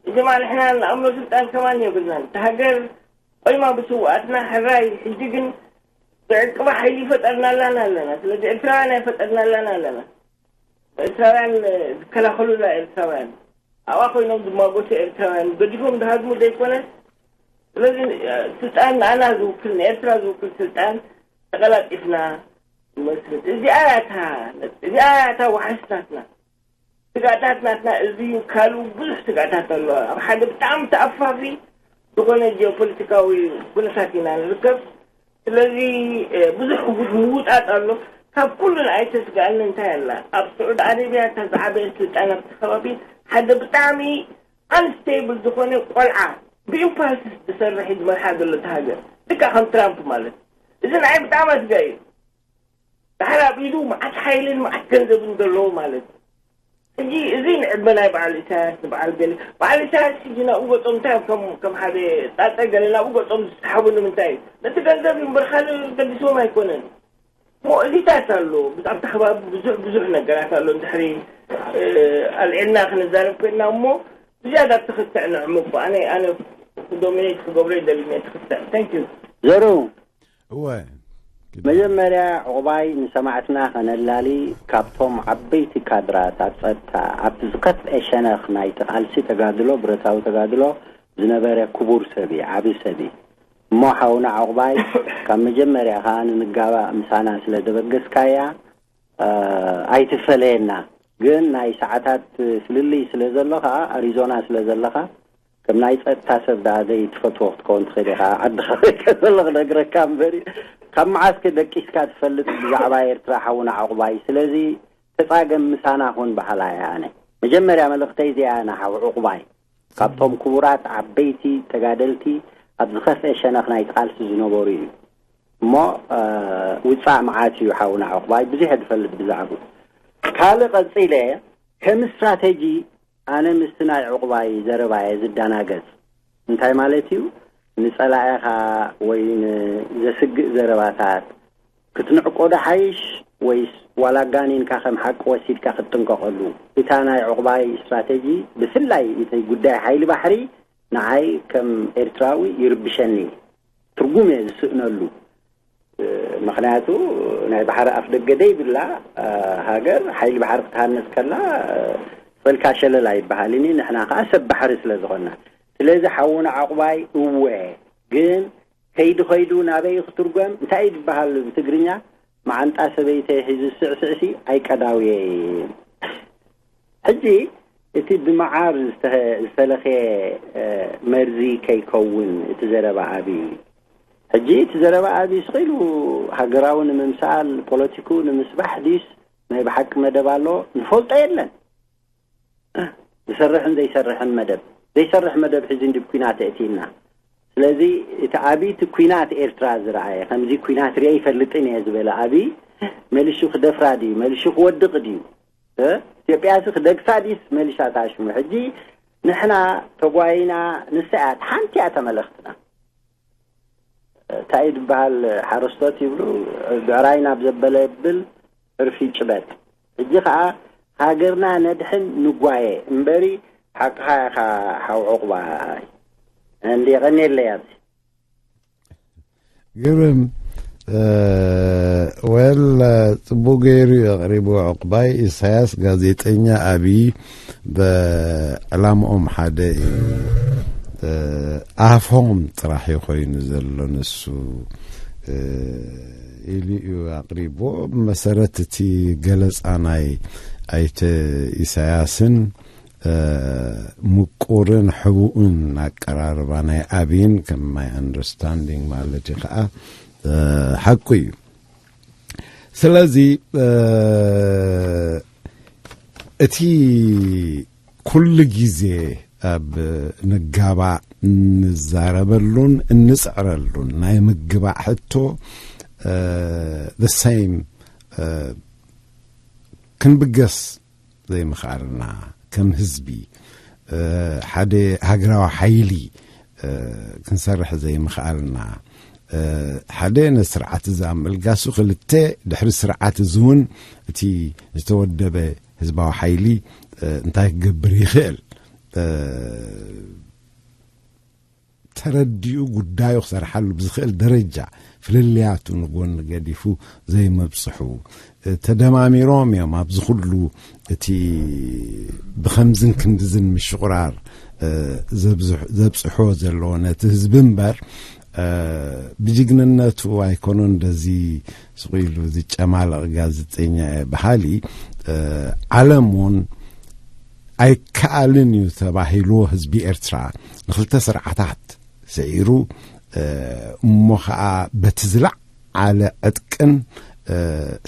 ጀማ ንሕና ንኣምኖ ስልጣን ከማን የብልናን። እታ ሃገር ቆይማ ብስውኣትና ሕራይ ሕጂ ግን ዘዕቅባ ሓይሊ ይፈጠርናላን ኣለና። ስለዚ ኤርትራውያን ኣይፈጠርናላን ኣለና። ኤርትራውያን ዝከላኸሉላ ኤርትራውያን፣ ኣብኣ ኮይኖም ዝማጎቱ ኤርትራውያን፣ ገዲፎም ዝሃድሙ ዘይኮነ። ስለዚ ስልጣን ንኣና ዝውክል፣ ንኤርትራ ዝውክል ስልጣን ተቐላጢፍና ንመስርት። እዚኣ እያ እታ፣ እዚኣ እያ እታ ዋሕስ ናትና። ስጋታት ናትና እዚ ካልኡ ብዙሕ ስጋታት ኣሎ። ኣብ ሓደ ብጣዕሚ ተኣፋፊ ዝኾነ ጂኦፖለቲካዊ ኩነታት ኢና ንርከብ። ስለዚ ብዙሕ ምውጣጥ ኣሎ። ካብ ኩሉ ንኣይ ተስጋኣኒ እንታይ ኣላ፣ ኣብ ስዑድ ዓረብያ እታ ዝዓበየ ስልጣን ኣብቲ ከባቢ ሓደ ብጣዕሚ ኣንስቴብል ዝኾነ ቆልዓ ብኢምፓልስ ዝሰርሕ እዩ ዝመርሓ ዘሎ እቲ ሃገር፣ ልካ ከም ትራምፕ ማለት። እዚ ንኣይ ብጣዕሚ ኣስጋ እዩ። ዳሕር ኣብ ኢዱ መዓት ሓይልን መዓት ገንዘብን ዘለዎ ማለት እዩ። ሕጂ እዚ ንዕድመ ናይ በዓል ኢሳያስ፣ ንበዓል ገለ፣ በዓል ኢሳያስ ሕጂ ናብኡ ገጾም እንታይ እዮም፣ ከም ከም ሓደ ጣጠ ገለ ናብኡ ገጾም ዝሰሓቡ ንምንታይ እዩ? ነቲ ገንዘብ እዩ እምበር ካልእ ገዲስዎም ኣይኮነን። እሞ እዚታት ኣሎ፣ ኣብቲ ከባቢ ብዙሕ ብዙሕ ነገራት ኣሎ። ድሕሪ ኣልዒልና ክንዛረብ ኮይንና እሞ ብዝያዳ ትኽትዕ ንዕምቆ። ኣነ ኣነ ዶሚኔት ክገብሮ ይደሊ ትኽትዕ። Thank you። ዘሩ እወ መጀመርያ ዕቑባይ ንሰማዕትና ከነላሊ፣ ካብቶም ዓበይቲ ካድራት ኣብ ጸጥታ ኣብቲ ዝኸፍኤ ሸነኽ ናይቲ ቃልሲ ተጋድሎ፣ ብረታዊ ተጋድሎ ዝነበረ ክቡር ሰብ እዩ፣ ዓቢ ሰብ እዩ። እሞ ሓውና ዕቑባይ፣ ካብ መጀመርያ ከኣ ንንጋባእ ምሳና ስለ ዘበገስካያ ኣይትፈለየና። ግን ናይ ሰዓታት ፍልልይ ስለ ዘሎ ከኣ፣ ኣሪዞና ስለ ዘለኻ፣ ከም ናይ ጸጥታ ሰብ ደኣ ዘይትፈትዎ ክትከውን ትኽእል ኢኻ። ዓድኻ ከሎ ክነግረካ እምበር፣ ካብ መዓስከ ደቂስካ ትፈልጥ ብዛዕባ ኤርትራ ሓውና ዕቑባይ? ስለዚ ተጻገም ምሳና ኩን በሃላይ እየ ኣነ። መጀመርያ መልእኽተይ እዚኣ እያ ንሓው ዕቑባይ። ካብቶም ክቡራት ዓበይቲ ተጋደልቲ ኣብ ዝኸፍአ ሸነኽ ናይቲ ቃልሲ ዝነበሩ እዩ። እሞ ውጻእ መዓት እዩ ሓውና ዕቑባይ፣ ብዙሕ እየ ዝፈልጥ ብዛዕቡ። ካልእ ቀጺለ ከም ስትራተጂ ኣነ ምስቲ ናይ ዕቑባይ ዘረባ እየ ዝደናገጽ። እንታይ ማለት እዩ? ንጸላኢኻ ወይ ንዘስግእ ዘረባታት ክትንዕቆ ዶ ሓይሽ ወይስ ዋላ ኣጋኒንካ ከም ሓቂ ወሲድካ ክትጥንቀቐሉ? እታ ናይ ዕቑባይ ስትራተጂ ብፍላይ እቲ ጉዳይ ሓይሊ ባሕሪ ንዓይ ከም ኤርትራዊ ይርብሸኒ። ትርጉም እየ ዝስእነሉ። ምኽንያቱ ናይ ባሕሪ ኣፍ ደገ ደይብላ ሃገር ሓይሊ ባሕሪ ክትሃንጽ ከላ ፈልካ ሸለል ኣይበሃልን እዩ። ንሕና ከዓ ሰብ ባሕሪ ስለ ዝኾንና። ስለዚ ሓውና ዕቑባይ እወ፣ ግን ከይዱ ከይዱ ናበይ ክትርጎም እንታይ እዩ ዝበሃል ብትግርኛ? መዓንጣ ሰበይተይ ሒዙ ስዕስዕሲ ኣይቀዳውየይን። ሕጂ እቲ ብመዓር ዝተለኽየ መርዚ ከይከውን እቲ ዘረባ ኣብይ። ሕጂ እቲ ዘረባ ኣብይ ስቕ ኢሉ ሃገራዊ ንምምሳል፣ ፖለቲክኡ ንምስባሕ ድዩስ ናይ ብሓቂ መደብ ኣሎ? ንፈልጦ የለን። ዝሰርሕን ዘይሰርሕን መደብ፣ ዘይሰርሕ መደብ ሒዙ እንዲ ኲናት የእትይና። ስለዚ እቲ ኣብይ እቲ ኲናት ኤርትራ ዝረኣየ፣ ከምዚ ኲናት ሪአ ይፈልጥን እየ ዝበለ ኣብይ፣ መሊሹ ክደፍራ ድዩ? መሊሹ ክወድቕ ድዩ? ኢትዮጵያሲ ክደግሳ ድዩስ መሊሻ ታሽሙ? ሕጂ ንሕና ተጓይና፣ ንሳ እያ ሓንቲ እያ ተመለኽትና። እንታይ ዝበሃል ሓረስቶት ይብሉ፣ ብዕራይ ናብ ዘበለ የብል፣ ዕርፊ ጭበጥ። ሕጂ ኸዓ ሃገርና ነድሕን ንጓየ እምበሪ፣ ሓቅኻ ኢኻ ሓው ዕቑባይ። እንዲ የቐንየለይ ኣብዚ። ግርም። ወል ጽቡቅ ገይሩ እዩ ኣቕሪቡ። ዕቑባይ ኢሳያስ ጋዜጠኛ ኣብዪ ብዕላምኦም ሓደ እዩ። ኣፎም ጥራሕ እዩ ኮይኑ ዘሎ ንሱ ኢሉ እዩ ኣቕሪቡ። ብመሰረት እቲ ገለጻ ናይ ኣይተ ኢሳያስን ምቁርን ሕቡእን ኣቀራርባ ናይ ኣብይን ከም my understanding ማለት እዩ ከዓ ሓቁ እዩ። ስለዚ እቲ ኩሉ ግዜ ኣብ ንጋባእ እንዛረበሉን እንፅዕረሉን ናይ ምግባእ ሕቶ the same ክንብገስ ዘይምኽኣልና፣ ከም ህዝቢ ሓደ ሃገራዊ ሓይሊ ክንሰርሕ ዘይምኽኣልና፣ ሓደ ነቲ ስርዓት እዚ ኣብ ምልጋሱ፣ ክልተ ድሕሪ ስርዓት እዚ እውን እቲ ዝተወደበ ህዝባዊ ሓይሊ እንታይ ክገብር ይኽእል? ተረዲኡ ጉዳዩ ክሰርሓሉ ብዝኽእል ደረጃ ፍልልያቱ ንጎኒ ገዲፉ ዘይመብጽሑ ተደማሚሮም እዮም ኣብዚ ኩሉ እቲ ብኸምዝን ክንድዝን ምሽቑራር ዘብጽሖ ዘለዎ ነቲ ህዝቢ እምበር ብጅግንነቱ ኣይኮኖን እንደዚ ስቕ ኢሉ ዝጨማለቕ ጋዜጠኛ እየ በሃሊ ዓለም እውን ኣይከኣልን እዩ ተባሂሉ ህዝቢ ኤርትራ ንክልተ ስርዓታት ስዒሩ እሞ ከዓ በቲ ዝለዓለ ዕጥቅን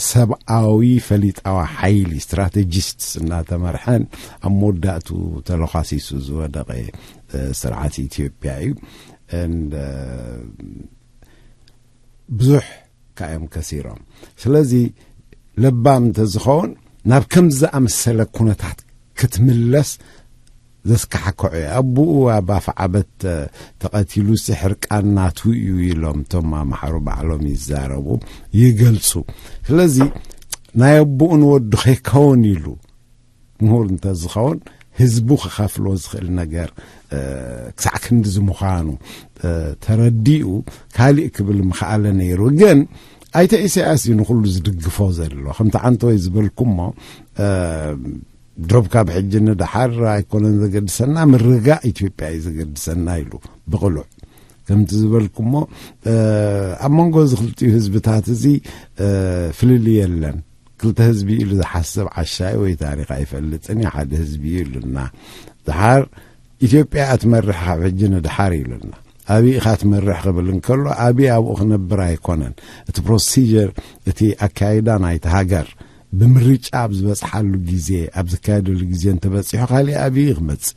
ሰብኣዊ ፈሊጣዊ ሓይሊ ስትራቴጂስት እናተመርሐን ኣብ መወዳእቱ ተለኳሲሱ ዝወደቐ ስርዓት ኢትዮጵያ እዩ። ብዙሕ ካዮም ከሲሮም። ስለዚ ለባም እንተዝኸውን ናብ ከም ዝኣመሰለ ኩነታት ክትምለስ ዘስካሕክዖ እዩ። ኣቦኡ ኣብ ኣፍዓበት ተቐቲሉ ሕርቃን ናቱ እዩ ኢሎም እቶም ኣምሓሩ ባዕሎም ይዛረቡ ይገልጹ። ስለዚ ናይ ኣቦኡ ንወዱ ከይከውን ኢሉ ምሁር እንተዝኸውን ህዝቡ ክኸፍሎ ዝኽእል ነገር ክሳዕ ክንድዚ ምዃኑ ተረዲኡ ካሊእ ክብል ምኽኣለ ነይሩ። ግን ኣይተ ኢሳያስ እዩ ንኹሉ ዝድግፎ ዘሎ። ከምቲ ዓንተወይ ዝበልኩሞ ዶብ ካብ ሕጂ ንደሓር ኣይኮነን ዘገድሰና፣ ምርጋእ ኢትዮጵያ እዩ ዘገድሰና ኢሉ ብቕሉዕ። ከምቲ ዝበልኩሞ ኣብ መንጎ እዚ ክልቲኡ ህዝብታት እዚ ፍልልይ የለን። ክልተ ህዝቢ ኢሉ ዝሓስብ ዓሻይ ወይ ታሪኽ ኣይፈልጥን እዩ፣ ሓደ ህዝቢ እዩ ኢሉና። ድሓር ኢትዮጵያ እያ ትመርሕ ካብ ሕጂ ንድሓር ኢሉና። ኣብይ ኢኻ ትመርሕ ክብል እንከሎ ኣብይ ኣብኡ ክነብር ኣይኮነን። እቲ ፕሮሲጀር፣ እቲ ኣካይዳ ናይቲ ሃገር ብምርጫ ኣብ ዝበፅሓሉ ግዜ፣ ኣብ ዝካየደሉ ግዜ እንተበፂሑ ካሊእ ኣብይ ክመፅእ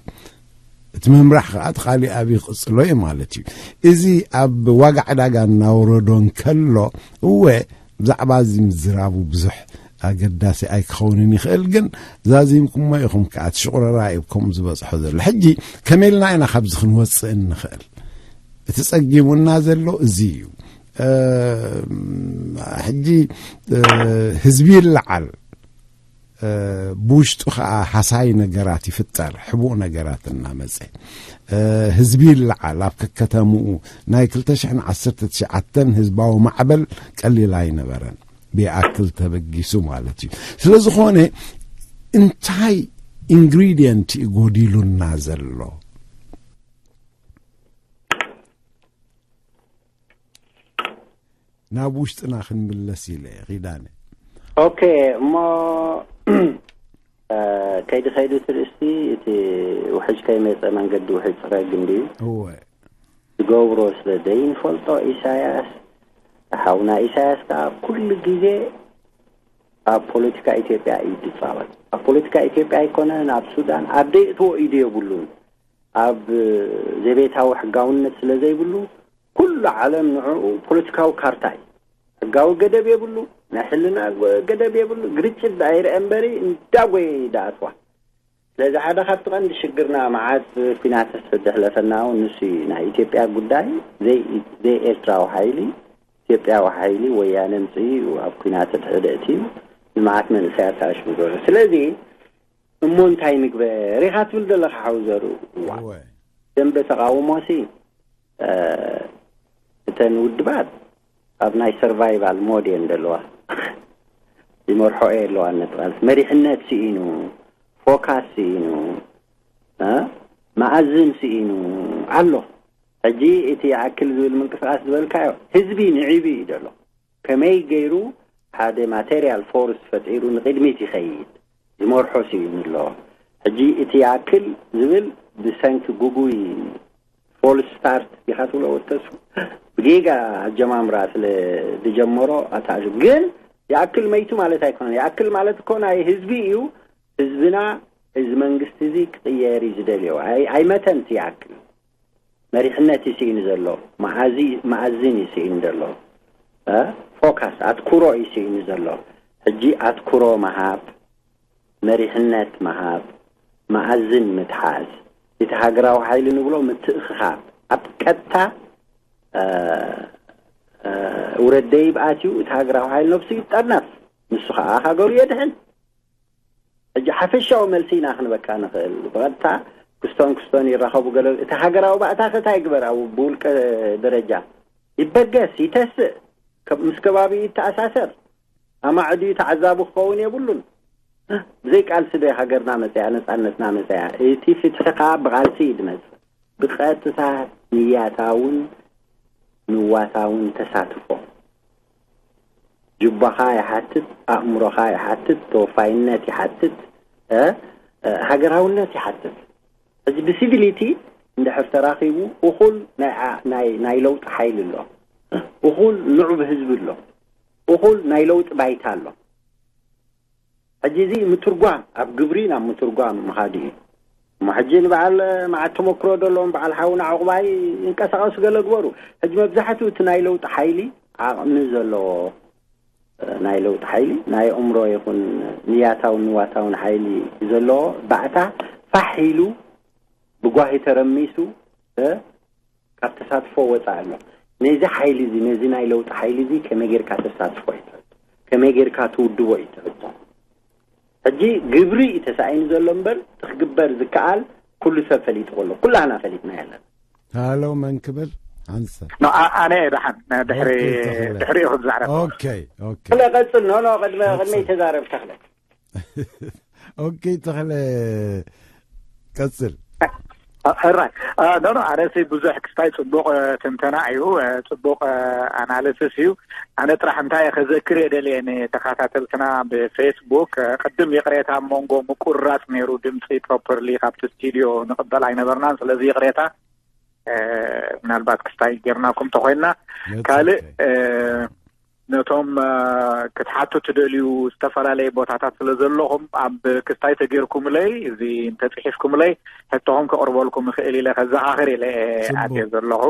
እቲ ምምራሕ ከዓ እቲ ካሊእ ኣብይ ክቕፅሎ እዩ ማለት እዩ። እዚ ኣብ ዋጋ ዕዳጋ እናወረዶ እንከሎ እወ ብዛዕባ እዚ ምዝራቡ ብዙሕ ኣገዳሲ ኣይክኸውንን ይኽእል፣ ግን ዛዚምኩሞ ኢኹም ከዓ እቲ ሽቑረራ እዩ ከምኡ ዝበፅሖ ዘሎ። ሕጂ ከመይ ኢልና ኢና ካብዚ ክንወፅእ እንኽእል? እቲ ጸጊሙና ዘሎ እዚ እዩ። ሕጂ ህዝቢ ይለዓል፣ ብውሽጡ ከዓ ሓሳይ ነገራት ይፍጠር፣ ሕቡእ ነገራት እናመፀ ህዝቢ ይለዓል። ኣብ ከከተምኡ ናይ ክልተ ሽሕን ዓሰርተ ትሽዓተን ህዝባዊ ማዕበል ቀሊል ኣይነበረን፣ ብኣክል ተበጊሱ ማለት እዩ። ስለ ዝኾነ እንታይ ኢንግሪድየንት እዩ ጎዲሉና ዘሎ? ናብ ውሽጥና ክንምለስ ኢለ ኪዳነ። ኦኬ እሞ ከይዲ ከይዱ ትርእስቲ እቲ ውሕጅ ከይመፀ መንገዲ ውሕጅ ፅረግ እንድዩ። እወ ዝገብሮ ስለ ዘይንፈልጦ ኢሳያስ ሓውና ኢሳያስ ከዓ ኩሉ ግዜ ኣብ ፖለቲካ ኢትዮጵያ እዩ ዝፃወት። ኣብ ፖለቲካ ኢትዮጵያ ኣይኮነን ኣብ ሱዳን ኣብ ደይእትዎ ኢዱ የብሉን። ኣብ ዘቤታዊ ሕጋውነት ስለ ዘይብሉ ኩሉ ዓለም ንዕኡ ፖለቲካዊ ካርታ እዩ። ሕጋዊ ገደብ የብሉ፣ ናይ ሕልና ገደብ የብሉ። ግርጭት ዳይረ እምበሪ እንዳጎየ ይዳኣትዋ። ስለዚ ሓደ ካብቲ ቀንዲ ሽግርና መዓት ኩናት ዘሕለፈና እውን ንሱ እዩ። ናይ ኢትዮጵያ ጉዳይ ዘይ ኤርትራዊ ሓይሊ ኢትዮጵያዊ ሓይሊ ወያነ ምፅኡ ኣብ ኩናት ድሕደእት እዩ ንመዓት መንእሰያት ተኣሽሙ ዘሎ። ስለዚ እሞ እንታይ ንግበር ኢኻ ትብል ዘለኻ ሓው ዘሩ? እዋ ደንበ ተቃውሞ ሲ እተን ውድባት ኣብ ናይ ሰርቫይቫል ሞድ እየን ዘለዋ። ይመርሖ የለዋ ነጥቃልስ መሪሕነት ስኢኑ፣ ፎካስ ስኢኑ፣ መኣዝን ስኢኑ ኣሎ። ሕጂ እቲ ይኣክል ዝብል ምንቅስቃስ ዝበልካዮ ህዝቢ ንዒቡ እዩ ዘሎ። ከመይ ገይሩ ሓደ ማቴሪያል ፎርስ ፈጢሩ ንቅድሚት ይኸይድ ዝመርሖ ስኢኑ ኣሎ። ሕጂ እቲ ይኣክል ዝብል ብሰንኪ ጉጉይ ፎልስ ስታርት ዲኻ ትብሎ ወተሱ ብጌጋ ኣጀማምራ ስለ ዝጀመሮ ኣታኣሹ ግን ይኣክል መይቱ ማለት ኣይኮነን። ይኣክል ማለት እኮ ናይ ህዝቢ እዩ። ህዝብና እዚ መንግስቲ እዚ ክቅየር እዩ ዝደልዮ። ኣይመተን እቲ ይኣክል መሪሕነት እዩ ስኢኑ ዘሎ። መኣዝን እዩ ስኢኑ ዘሎ። ፎካስ ኣትኩሮ እዩ ስኢኑ ዘሎ። ሕጂ ኣትኩሮ ምሃብ፣ መሪሕነት ምሃብ፣ መኣዝን ምትሓዝ፣ እቲ ሃገራዊ ሓይሊ ንብሎ ምትእኽኻብ ኣብ ቀጥታ ውረድ ደይብ ኣትዩ እቲ ሃገራዊ ሓይሊ ነብሱ ይጠርነፍ፣ ንሱ ከዓ ሃገሩ የድሕን። ሕጂ ሓፈሻዊ መልሲ ኢና ክንበካ ንኽእል። ብቐጥታ ክስቶን ክስቶን ይራኸቡ። ገለ እቲ ሃገራዊ ባእታ ከ እንታይ ይግበር? ኣብ ብውልቀ ደረጃ ይበገስ፣ ይተስእ፣ ከ- ምስ ከባቢ ይተኣሳሰር፣ ኣማዕድዩ ተዓዛቢ ክኸውን የብሉን። ብዘይ ቃልሲ ዶ ሃገርና መፅያ፣ ነፃነትና መፅያ? እቲ ፍትሒ ከዓ ብቃልሲ እዩ ዝመፅእ። ብቀጥታ ንያታውን ንዋታውን ተሳትፎ ጅባኻ ይሓትት፣ ኣእምሮኻ ይሓትት፣ ተወፋይነት ይሓትት፣ እ፣ እ፣ ሃገራውነት ይሓትት። ሕጂ ብሲቪሊቲ እንድሕር ተራኺቡ እኹል ናይ ዓ- ናይ ናይ ለውጢ ሓይሊ ኣሎ፣ እኹል ንዑብ ህዝቢ ኣሎ፣ እኹል ናይ ለውጢ ባይታ ኣሎ። ሕጂ እዚ ምትርጓም ኣብ ግብሪ ናብ ምትርጓም ምኻድ እዩ። እሞ ሕጂ ንበዓል መዓት ተመክሮ ዘለዎም በዓል ሓውና ዕቑባይ ይንቀሳቐሱ ገለ ግበሩ። ሕጂ መብዛሕትኡ እቲ ናይ ለውጢ ሓይሊ ዓቕሚ ዘለዎ ናይ ለውጢ ሓይሊ ናይ ኣእምሮ ይኹን ንያታውን ንዋታውን ሓይሊ ዘለዎ ባእታ ፋሕ ኢሉ ብጓሂ ተረሚሱ እ፣ ካብ ተሳትፎ ወፃእ ኣሎ። ነዚ ሓይሊ እዚ ነዚ ናይ ለውጢ ሓይሊ እዚ ከመይ ጌርካ ተሳትፎ እዩ ትሕቶ፣ ከመይ ጌርካ ትውድቦ እዩ ትሕቶ። ሕጂ ግብሪ እዩ ተሳኢኑ ዘሎ እምበር እቲ ክግበር ዝከኣል ኩሉ ሰብ ፈሊጡ ከሎ ኩላህና ፈሊጥና ያለን። ሃሎ መን ክብል ሓንሳብ ኖ፣ ኣ- ኣነ ደሓን ድሕሪ ኦኬ፣ ተኽለ። ድሕሪኡ ክዛረብ ኦኬ ኦኬ ተኽለ ቀፅል። ኖ ኖ ቅድመ ቅድመይ ተዛረብ ተኽለ። ኦኬ ተኽለ ቀፅል ሕራይ ኖ ኖ ኣነሲ ብዙሕ ክስታይ ፅቡቅ ትንተና እዩ። ፅቡቅ ኣናሊሲስ እዩ። ኣነ ጥራሕ እንታይ ከዘክር የደልየ ንተኸታተልትና ብፌስቡክ ቅድም ይቅሬታ ኣብ መንጎ ምቁራፅ ነይሩ ድምፂ ፕሮፐርሊ ካብቲ ስቱዲዮ ንቅበል ኣይነበርናን። ስለዚ ይቅሬታ ምናልባት ክስታይ ጌርናኩም ተኮይንና ካልእ ነቶም ክትሓቱ ትደልዩ ዝተፈላለየ ቦታታት ስለ ዘለኹም ኣብ ክስታይ ተጌርኩምለይ እዚ እንተፅሒፍኩምለይ ሕቶኹም ከቕርበልኩም ይኽእል ኢለ ከዘኻኽር ኢለ ኣትየ ዘለኹ።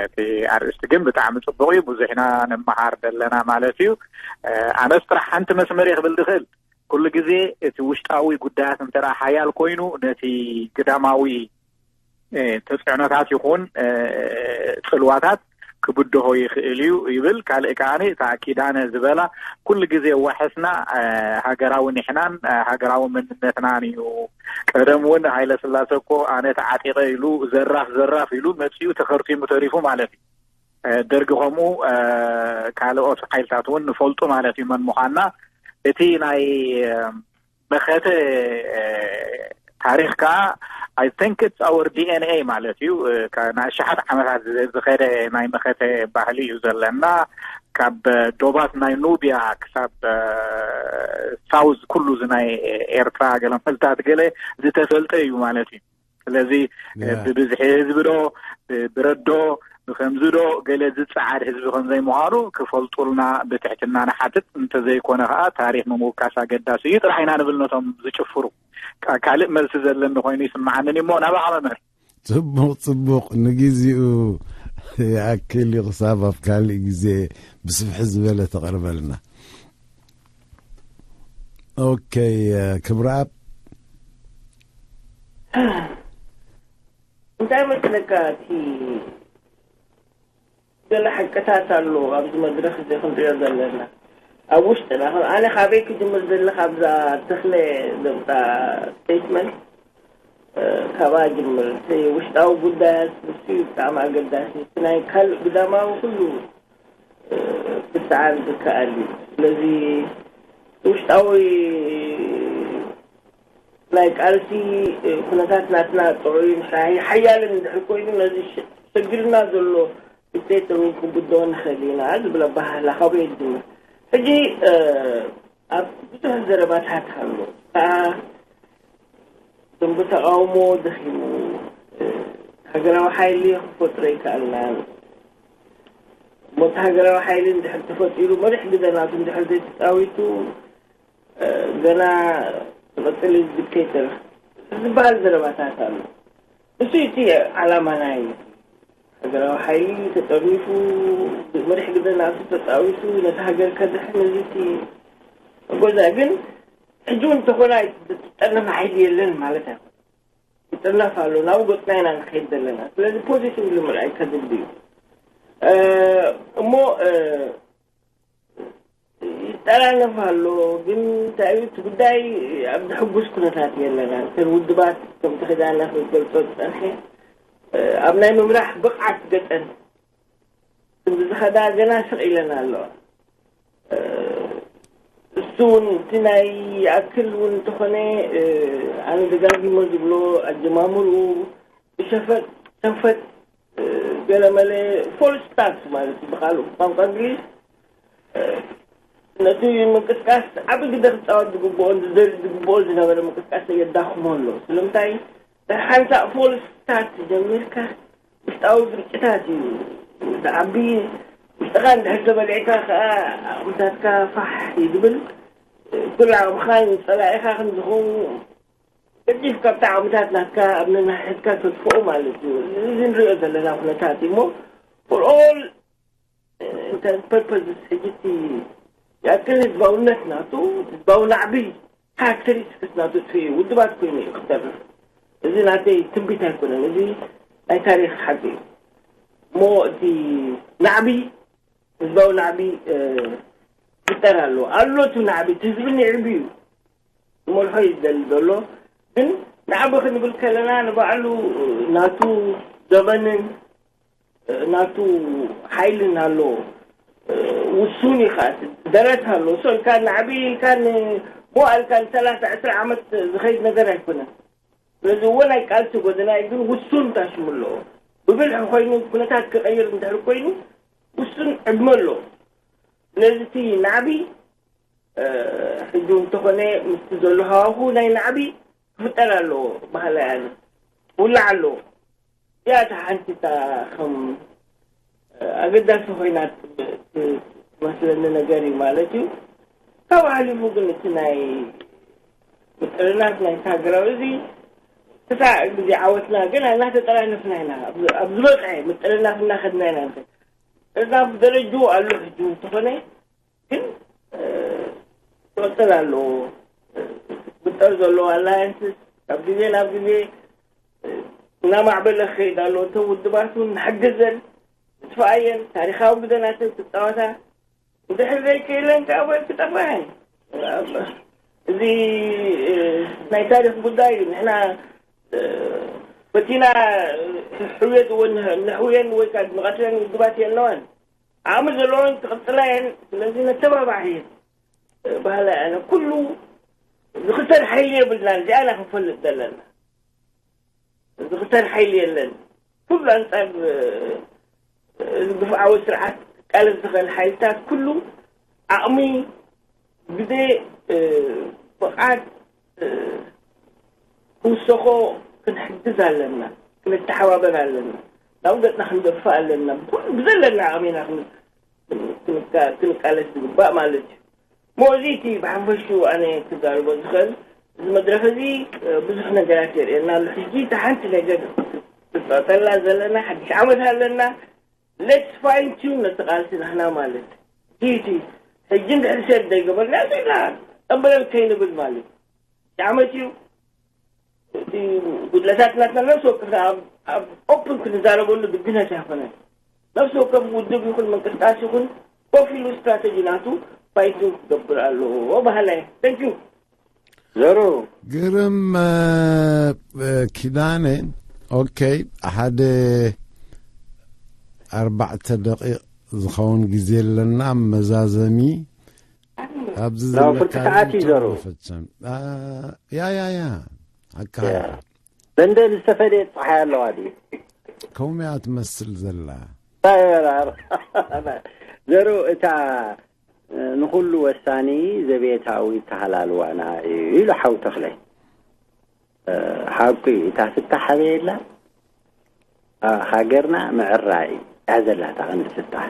እቲ ኣርእስቲ ግን ብጣዕሚ ፅቡቅ እዩ። ብዙሕ ኢና ንመሃር ዘለና ማለት እዩ። ኣነስ ጥራሕ ሓንቲ መስመር እየ ክብል ዝኽእል። ኩሉ ግዜ እቲ ውሽጣዊ ጉዳያት እንተ ሓያል ኮይኑ ነቲ ግዳማዊ ተፅዕኖታት ይኹን ፅልዋታት ክብድሆ ይኽእል እዩ ይብል። ካልእ ከዓ እታ ኪዳነ ዝበላ ኩሉ ግዜ ዋሕስና ሃገራዊ ንሕናን ሃገራዊ መንነትናን እዩ። ቀደም እውን ሃይለ ስላሰ እኮ ኣነ ተዓጢቐ ኢሉ ዘራፍ ዘራፍ ኢሉ መፂኡ ተኸርቲሙ ተሪፉ ማለት እዩ። ደርጊ ከምኡ ካልኦት ሓይልታት እውን ንፈልጡ ማለት እዩ መን ምዃንና። እቲ ናይ መኸተ ታሪክ ከዓ I think it's our D N A ማለት እዩ። ንኣሽሓት ዓመታት ዝኸደ ናይ መኸተ ባህሊ እዩ ዘለና። ካብ ዶባት ናይ ኑብያ ክሳብ ሳውዝ ኩሉ እዚ ናይ ኤርትራ ገለ መልታት ገለ ዝተፈልጠ እዩ ማለት እዩ። ስለዚ ብብዝሒ ህዝቢ ዶ ብብረዶ ብከምዚ ዶ ገለ ዝፀዓድ ህዝቢ ከምዘይምዃኑ ክፈልጡልና ብትሕትና ንሓትት። እንተዘይኮነ ከዓ ታሪክ ምምውካስ ኣገዳሲ እዩ ጥራሕ ኢና ንብል ነቶም ዝጭፍሩ። ካልእ መልሲ ዘለኒ ኮይኑ ይስምዓንን እሞ ናባኻ መምህር። ፅቡቕ ፅቡቕ ንግዜኡ ይኣክል እዩ ክሳብ ኣብ ካልእ ግዜ ብስፍሒ ዝበለ ተቕርበልና። ኦኬ ክብረኣብ እንታይ መስለካ እቲ ገለ ሓቅታት ኣሎ ኣብዚ መድረክ እዚ ክንሪኦ ዘለና ኣብ ውሽጥና ከም ኣነ ካበይ ክጅምር ዘለ ካብዛ ተክለ ዘምፃ ስቴትመንት ካባ ጅምር እቲ ውሽጣዊ ጉዳያት ንሱ ብጣዕሚ ኣገዳሲ እቲ ናይ ካልእ ግዳማዊ ኩሉ ክትሰዓር ዝከኣል እዩ። ስለዚ ውሽጣዊ ናይ ቃልሲ ኩነታት ናትና ጥዑይ ሓያልን እንድሕር ኮይኑ ነዚ ሸግርና ዘሎ ውፅኢት ጥሩይ ክብድሆ ንኽእል ኢና ዝብል ኣባሃህላ ካብኡ የድምር። ሕጂ ኣብ ብዙሕ ዘረባታት ኣሎ ከዓ ደንበ ተቃውሞ ደኺሙ ሃገራዊ ሓይሊ ክፈጥሮ ይከኣልናን ሞት ሃገራዊ ሓይሊ እንድሕር ተፈጢሩ መሪሕ ግደናቱ እንድሕር ዘይተፃዊቱ ገና ዝቐፅል ዲክቴተር ዝበሃል ዘረባታት ኣሎ። እሱ እቲ ዓላማ ናይ ሃገራዊ ሓይሊ ተጠርኒፉ መሪሕ ግደናቱ ተፃዊቱ ነቲ ሃገር ከድሕን እዚ እቲ ጎዛ ግን ሕጂ እውን እንተኾነ ትጠርነፍ ሓይሊ የለን ማለት ኣይኮነ። ይጥርነፍ ኣሎ ናብኡ ገፅና ኢና ንኸይድ ዘለና። ስለዚ ፖዚቲቭሊ ምርኣይ ከድሊ እዩ እሞ ይጠላነፍ ኣሎ። ግን እንታይ እዩ እቲ ጉዳይ? ኣብ ዘሕጉስ ኩነታት የለናን። እተን ውድባት ከምቲ ክዳና ክገልጾ ዝጸንሐ ኣብ ናይ ምምራሕ ብቕዓት ገጠን ዝኸዳ ገና ስቕ ኢለን ኣለዋ። እሱ እውን እቲ ናይ ይኣክል እውን እንተኾነ፣ ኣነ ደጋጊሞ ዝብሎ ኣጀማምርኡ ብሸፈጥ ሸፈጥ ገለመለ ፎልስ ስታርት ማለት እዩ ብቃሉ ቋንቋ እንግሊዝ። ነቲ ምንቅስቃስ ዓቢ ግደ ክፃወት ዝግብኦን ዝደሊ ዝግብኦ ዝነበረ ምንቅስቃስ የዳኽሞ ኣሎ። ስለምንታይ? ድሕሪ ሓንሳእ ፎልስ ስታርት ጀሚርካ ውሽጣዊ ግርጭታት እዩ ዝዓቢ። ውሽጥኻ እንድሕር ተበሊዕካ ከዓ ዓቕምታትካ ፋሕ እዩ ዝብል። ኩሉ ዓቕምኻን ፀላኢኻ ከም ዝኸውን ገዲፍካ ኣብቲ ዓቕምታት ናትካ ኣብ ነናሕሕድካ ተጥፍኦ ማለት እዩ። እዚ ንሪኦ ዘለና ኩነታት እዩ እሞ for all intents purposes ሕጂ እቲ ይኣክል ህዝባውነት ናቱ ህዝባዊ ናዕቢ ካራክተሪስቲክስ ናቱ ጥፍኡ ውድባት ኮይኑ እዩ ክተርፍ። እዚ ናተይ ትንቢት ኣይኮነን። እዚ ናይ ታሪክ ሓቂ እዩ። እሞ እቲ ናዕቢ ህዝባዊ ናዕቢ ክፍጠር ኣለዎ። ኣሎ እቲ ናዕቢ እቲ ህዝቢ ንዕቢ እዩ ዝመርሖ እዩ ዝደሊ ዘሎ። ግን ናዕቢ ክንብል ከለና ንባዕሉ ናቱ ዘበንን ናቱ ሓይልን ኣለዎ። ውሱን እዩ ከዓ ደረት ኣለዎ። ሶ ኢልካ ናዕቢ ኢልካ ንሞኣ ኢልካ ንሰላሳ ዕስራ ዓመት ዝኸይድ ነገር ኣይኮነን። ስለዚ እወ ናይ ቃልሲ ጎደና እዩ፣ ግን ውሱን ታሽሙ ኣለዎ። ብብልሒ ኮይኑ ኩነታት ክቐይር እንድሕር ኮይኑ ውሱን ዕድመ ኣለዎ። ስለዚ እቲ ናዕቢ ሕጂ እውን እንተኾነ ምስቲ ዘሎ ሃዋሁ ናይ ናዕቢ ክፍጠር ኣለዎ። ባህላ ያለ ውላዕ ኣለዎ። እዚኣ እታ ሓንቲ እታ ከም ኣገዳሲ ኮይና ትመስለኒ ነገር እዩ ማለት እዩ። ካብ ሓሊፉ ግን እቲ ናይ ምጥርናፍ ናይ ሃገራዊ እዚ ክሳዕ ግዜ ዓወትና ግን እናተጠራነፍና ኢና። ኣብ ዝበፅሐ ምጥርናፍ እናኸድና ኢና። ምጥርናፍ ብደረጅኡ ኣሎ ሕጂ እንተኾነ ግን ክቕፅል ኣለዎ። ብጠር ዘለዎ ኣላያንስስ ካብ ግዜ ናብ ግዜ እናማዕበለ ክኸይድ ኣለዎ። እተን ውድባት እውን ንሕግዘን፣ ንጥፍኣየን፣ ታሪካዊ ግደናተን ክፃወታ። እንድሕር ዘይክእለን ከዓ ወይ ክጠፍኣየን። እዚ ናይ ታሪክ ጉዳይ እዩ። ንሕና ፈቲና ሕውየት እውን ንሕውየን ወይ ከዓ ንቐትለን ውድባት የለዋን። ዓቕሚ ዘለዎን ክቕፅላ እየን። ስለዚ ነተባባዕ እየን። ባህላ ኣነ ኩሉ ዝኽሰር ሓይሊ የብልናን። እዚኣና ክንፈልጥ ዘለና ዝኽሰር ሓይሊ የለን። ኩሉ ኣንፃር እዚ ግፍዓዊ ስርዓት ክቃለስ ዝኽእል ሓይልታት ኩሉ ዓቕሚ፣ ግዜ፣ ብቕዓት ክውሰኾ ክንሕግዝ ኣለና፣ ክንተሓባበር ኣለና። ናብ ገፅና ክንደፍእ ኣለና። ብዘለና ዓቕሚና ክንቃለስ ዝግባእ ማለት እዩ። ሞዚ እቲ ብሓፈሽኡ ኣነ ክዛረቦ ዝኽእል እዚ መድረኽ እዚ ብዙሕ ነገራት የርእየና ኣሎ። ሕጂ እቲ ሓንቲ ነገር ንፀጠላ ዘለና ሓድሽ ዓመት ኣለና። ሌትስ ፋይን ቲዩን ነቲ ቃልሲ ንሕና ማለት እቲ ሕጂ እንድሕር ሸር ዘይገበርና ዜና ጠበለል ከይንብል ማለት ዓመት እዩ። እቲ ጉድለታት ናትና ነፍሲ ወከፍ ኣብ ኦፕን ክንዛረበሉ ድግነት ኣይኮነን። ነፍሲ ወከፍ ውድብ ይኹን ምንቅስቃስ ይኹን ኮፍ ኢሉ ስትራተጂ ናቱ ፋይቲንግ ክገብር ኣለዎ ባህላይ። ተንኪዩ። ዘሩ ግርም ኪዳነ። ኦኬ፣ ሓደ ኣርባዕተ ደቂቕ ዝኸውን ግዜ ኣለና። መዛዘሚ ኣብዚ ዘለካ ሰዓት እዩ ዘሩ። ፈቸም ያ ያ ያ ኣካል በንደን ዝተፈለየት ፀሓይ ኣለዋ ድዩ? ከምኡ እያ ትመስል ዘላ። ዘሩ እታ ንኹሉ ወሳኒ ዘቤታዊ ተሃላልዋና እዩ ኢሉ ሓው ተኽለ። ሓቂ እዩ። እታ ፍታሕ ኣበይ የላ? ሃገርና ምዕራይ እያ ዘላ እታ ቀንዲ ፍታሕ።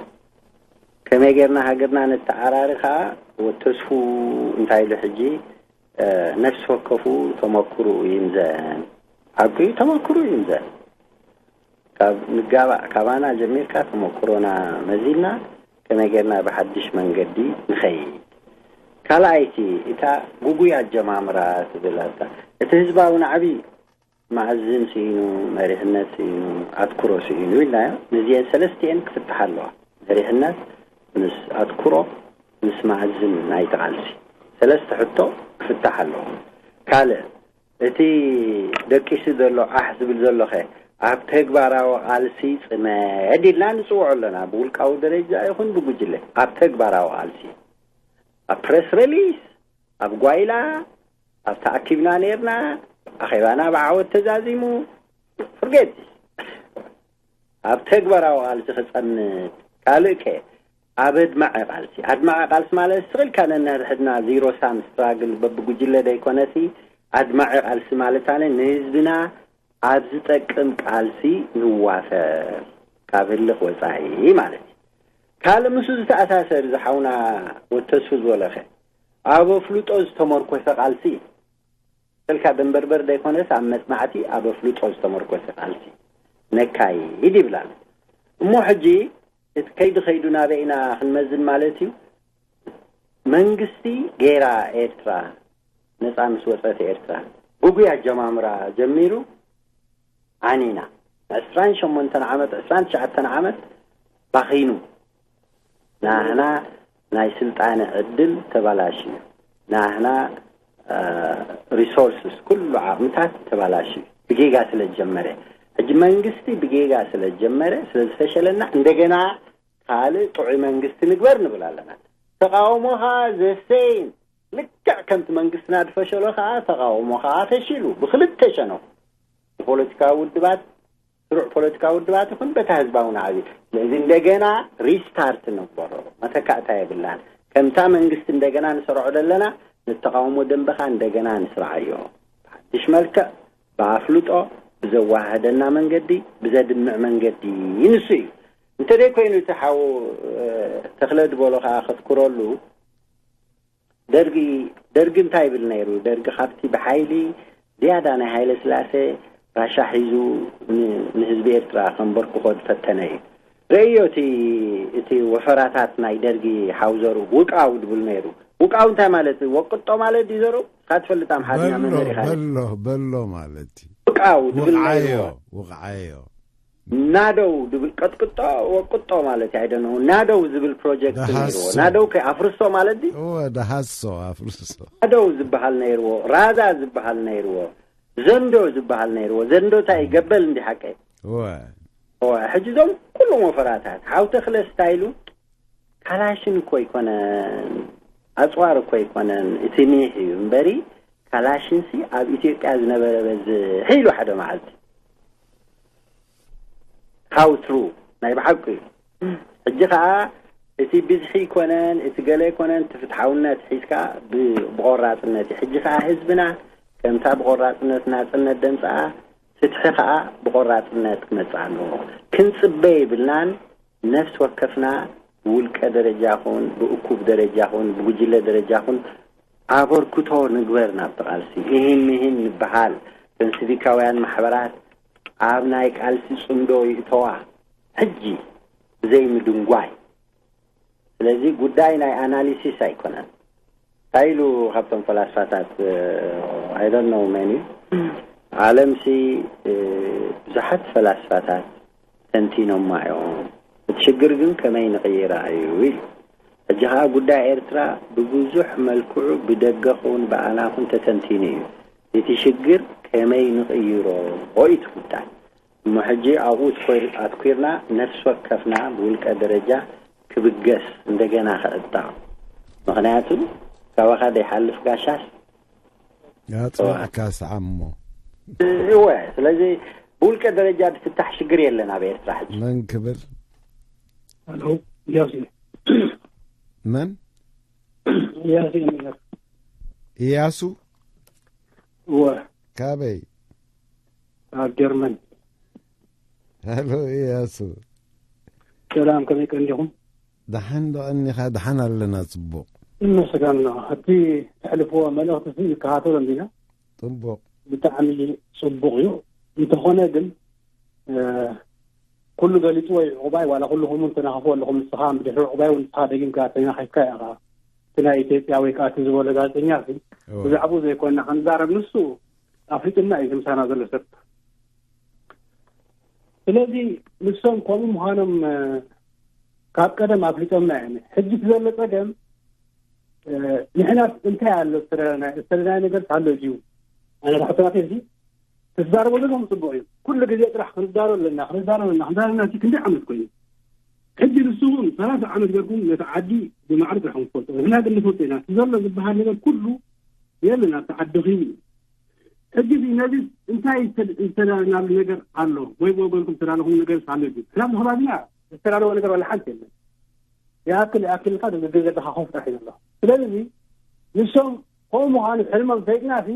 ከመይ ጌርና ሃገርና ነተዓራሪ ከዓ ወተስፉ እንታይ ኢሉ ሕጂ ነፍሲ ወከፉ ተመክሩ ይምዘን። ሓቂ እዩ፣ ተመክሩ ይምዘን። ካብ ንጋባእ ካባና ጀሚርካ ተመክሮና መዚና ከመይ ጌርና ብሓድሽ መንገዲ ንኸይድ። ካልኣይቲ እታ ጉጉይ ኣጀማምራ ትብል ኣላ። እቲ ህዝባዊ ናዕቢ ማዕዝን ስኢኑ፣ መሪሕነት ስኢኑ፣ ኣትኩሮ ስኢኑ ኢልናዮ። ነዚአን ሰለስቲአን ክፍትሓ ኣለዋ። መሪሕነት ምስ ኣትኩሮ ምስ መኣዝን ናይቲ ቃልሲ። ሰለስተ ሕቶ ክፍታሕ ኣለዎ። ካልእ፣ እቲ ደቂሱ ዘሎ ዓሕ ዝብል ዘሎኸ ኣብ ተግባራዊ ቃልሲ ጽመድ ኢልና ንጽውዖ ኣለና። ብውልቃዊ ደረጃ ይኹን ብጉጅለ ኣብ ተግባራዊ ቃልሲ፣ ኣብ ፕሬስ ሪሊስ፣ ኣብ ጓይላ፣ ኣብ ተኣኪብና ነርና፣ ኣኼባና ብዓወት ተዛዚሙ፣ ፍርጌት ኣብ ተግባራዊ ቃልሲ ክጸምድ። ካልእ ከ ኣብ ኣድማዒ ቃልሲ፣ ኣድማዒ ቃልሲ ማለት ስቕ ኢልካ ነንሕድሕድና ዚሮ ሳም ስትራግል በብጉጅለ ደይኮነሲ፣ ኣድማዒ ቃልሲ ማለት ኣነ ንህዝብና ኣብ ዝጠቅም ቃልሲ ንዋፈር፣ ካብ ህልኽ ወጻኢ ማለት እዩ። ካልእ ምስኡ ዝተኣሳሰር ዝሓውና ወተስፉ ዝበለኸ ኣብ ኣፍልጦ ዝተመርኮሰ ቃልሲ እዩ። ስልካ ደንበርበር ዘይኮነስ ኣብ መጽናዕቲ ኣብ ኣፍልጦ ዝተመርኮሰ ቃልሲ ነካይድ ይብላል። እሞ ሕጂ እቲ ከይዲ ከይዱ ናበይ ኢና ክንመዝን ማለት እዩ? መንግስቲ ጌራ ኤርትራ ነጻ ምስ ወጸት ኤርትራ ብጉይ ኣጀማምራ ጀሚሩ ዓኒና። ዕስራን ሸሞንተን ዓመት፣ ዕስራን ትሽዓተን ዓመት ባኺኑ። ናህና ናይ ስልጣነ ዕድል ተባላሽዩ። ናህና ሪሶርስስ፣ ኩሉ ዓቕምታት ተባላሽዩ። ብጌጋ ስለ ዝጀመረ፣ ሕጂ መንግስቲ ብጌጋ ስለ ዝጀመረ፣ ስለ ዝፈሸለና፣ እንደገና ካልእ ጥዑይ መንግስቲ ንግበር ንብል ኣለና። ተቃውሞ ኸዓ ዘሰይን ልክዕ ከምቲ መንግስትና ዝፈሸሎ ኸዓ ተቃውሞ ኸዓ ፈሺሉ ብክልተ ሸነኹ፣ ብፖለቲካዊ ውድባት፣ ስሩዕ ፖለቲካዊ ውድባት ይኹን በታ ህዝባዊ ናዕቢ። ስለዚ እንደገና ሪስታርት ንግበሮ፣ መተካእታ የብላን። ከምታ መንግስቲ እንደገና ንሰርዖ ዘለና፣ ንተቃውሞ ደንበኻ እንደገና ንስርዓዮ። ብሓድሽ መልክዕ፣ ብኣፍልጦ፣ ብዘዋህደና መንገዲ፣ ብዘድምዕ መንገዲ ንሱ እዩ። እንተደይ ኮይኑ እቲ ሓው ተኽለ ዝበሎ ከዓ ከትኩረሉ፣ ደርጊ ደርጊ እንታይ ይብል ነይሩ? ደርጊ ካብቲ ብሓይሊ ዝያዳ ናይ ሃይለ ስላሴ ራሻ ሒዙ ንህዝቢ ኤርትራ ከንበርክኾ ዝፈተነ እዩ። ረእዮ እቲ እቲ ወፈራታት ናይ ደርጊ ሓውዘሩ ውቃው ድብል ነይሩ። ውቃው እንታይ ማለት እዩ? ወቅጦ ማለት ድዩ ዘሩ? ካትፈልጥ ኣምሓርኛ መምህር ኢኻ። በሎ በሎ ማለት እዩ። ውቃው ድብል ነይሩ። ውቃዮ። ናደው ድብል ቀጥቅጦ ወቅጦ ማለት እዩ። ኣይደነው ናደው ዝብል ፕሮጀክት ነይርዎ። ናደው ከይ ኣፍርሶ ማለት ድዩ? እወ ደሃሶ ኣፍርሶ። ናደው ዝበሃል ነይርዎ። ራዛ ዝበሃል ነይርዎ። ዘንዶ ዝበሃል ነይርዎ። ዘንዶ እንታይ ገበል እንዲ ሓቀይ። እወ እወ ሕጂ ዞም ኩሉ ወፈራታት ሓው ተኽለ ስታይሉ ካላሽን እኮ ኣይኮነን፣ ኣፅዋር እኮ ኣይኮነን፣ እቲ ኒሕ እዩ እምበሪ ካላሽንሲ ኣብ ኢትዮጵያ ዝነበረ በዝሕ ኢሉ ሓደ መዓልቲ። How true፣ ናይ ብሓቂ እዩ። ሕጂ ከዓ እቲ ብዝሒ ይኮነን እቲ ገለ ይኮነን እቲ ፍትሓውነት ሒዝካ ብቆራፅነት እዩ። ሕጂ ከዓ ህዝብና ከምታ ብቆራፅነት ናፅነት ደምፅኣ ፍትሒ ከዓ ብቆራፅነት ክመፅእ ኣለዎ። ክንፅበ የብልናን። ነፍሲ ወከፍና ብውልቀ ደረጃ ኹን ብእኩብ ደረጃ ኹን ብጉጅለ ደረጃ ኹን ኣበርክቶ ንግበር ናብቲ ቃልሲ። እሂን ምሂን ንበሃል። እተን ሲቪካውያን ማሕበራት ኣብ ናይ ቃልሲ ጽምዶ ይእተዋ። ሕጂ ብዘይ ምድንጓይ። ስለዚ ጉዳይ ናይ ኣናሊሲስ ኣይኮነን። እንታይ ኢሉ ካብቶም ፈላስፋታት፣ I don't know መን እዩ፣ ዓለምሲ ብዙሓት ፈላስፋታት ተንቲኖማ እዮም። እቲ ሽግር ግን ከመይ ንቕይራ እዩ ኢሉ። ሕጂ ኸዓ ጉዳይ ኤርትራ ብብዙሕ መልክዑ ብደገ ኹን ብኣና ኹን ተተንቲኑ እዩ። እቲ ሽግር ከመይ ንቕይሮ እዩ እቲ ጉዳይ። እሞ ሕጂ ኣብኡ ኣትኮር- ኣትኲርና ነፍሲ ወከፍና ብውልቀ ደረጃ ክብገስ እንደገና ክዕጣቕ። ምኽንያቱ ካባኻ ዘይሓልፍ ጋሻስ ኣጽዋዕካ ሰዓሞ እወ። ስለዚ ብውልቀ ደረጃ ዝፍታሕ ሽግር የለን ኣብ ኤርትራ ሕጂ። መን ክብል ሄሎ እያሱ መን እያሱ እየ። እያሱ እወ ካበይ ኣብ ጀርመን። ሄሎ እያሱ ሰላም ከመይ ቀኒኹም? ደሓን ዶ ቀኒኻ? ደሓን ኣለና ጽቡቕ። ይመስገን ኣሎ። እቲ ተሕልፍዎ መልእኽቲ ሲ ይከታተሎ እንዲና። ጽቡቕ። ብጣዕሚ ጽቡቕ እዩ። እንተኾነ ግን እ፣ ኩሉ ገሊጽዎ እዩ ዕቑባይ፣ ዋላ ኩልኹም እውን ትናኸፎ ኣለኹም። ንስኻ ብድሕሪ ዕቑባይ እውን ንስኻ ደጊምካ ተናኺፍካ ኢኻ። እቲ ናይ ኢትዮጵያ ወይ ከዓ እቲ ዝበሎ ጋዜጠኛ ሲ እወ። ብዛዕባኡ ዘይኮንና ክንዛረብ፣ ንሱ ኣፍሊጡና እዩ፣ እቲ ምሳና ዘሎ ሰብ። ስለዚ ንሶም ከምኡ ምዃኖም እ፣ ካብ ቀደም ኣፍሊጦምና እዮም። ሕጂ እቲ ዘሎ ጸገም ንሕና እንታይ ኣሎ ዝተደለናዮ ነገር ኣሎ ድዩ? ኣነ ሕቶና ሲ ትዛረቦ ዘለኹም ጽቡቕ እዩ። ኩሉ ግዜ ጥራሕ ክንዛረብ ኣለና፣ ክንዛረብ ኣለና፣ ክንዛረብ ኣለና። ክንደይ ዓመት ኮይኑ ሕጂ ንስኹም ሰላሳ ዓመት ገርኩም ነቲ ዓዲ ብማዕረ ጥራሕ ንፈልጦ። ንሕና ግን ንፈልጦ ኢና። እቲ ዘሎ ዝበሃል ነገር ኩሉ የለን ኣብቲ ዓዲ ኺኑ። ሕጂ እዚ ነዚ እንታይ ዝተዳለናሉ ነገር ኣሎ ወይ ብወገንኩም ዝተዳለኹም ነገር ኣሎ ድዩ? ሕና ኣብዚ ከባቢና ዝተዳለወ ነገር ዋላ ሓንቲ የለን። ይኣክል ይኣክልካ ግዜ ዘደኻኹም ጥራሕ እዩ ዘሎ። ስለዚ ንሶም ከምኡ ምዃኑ ሕልሞም ፈይጥና ሲ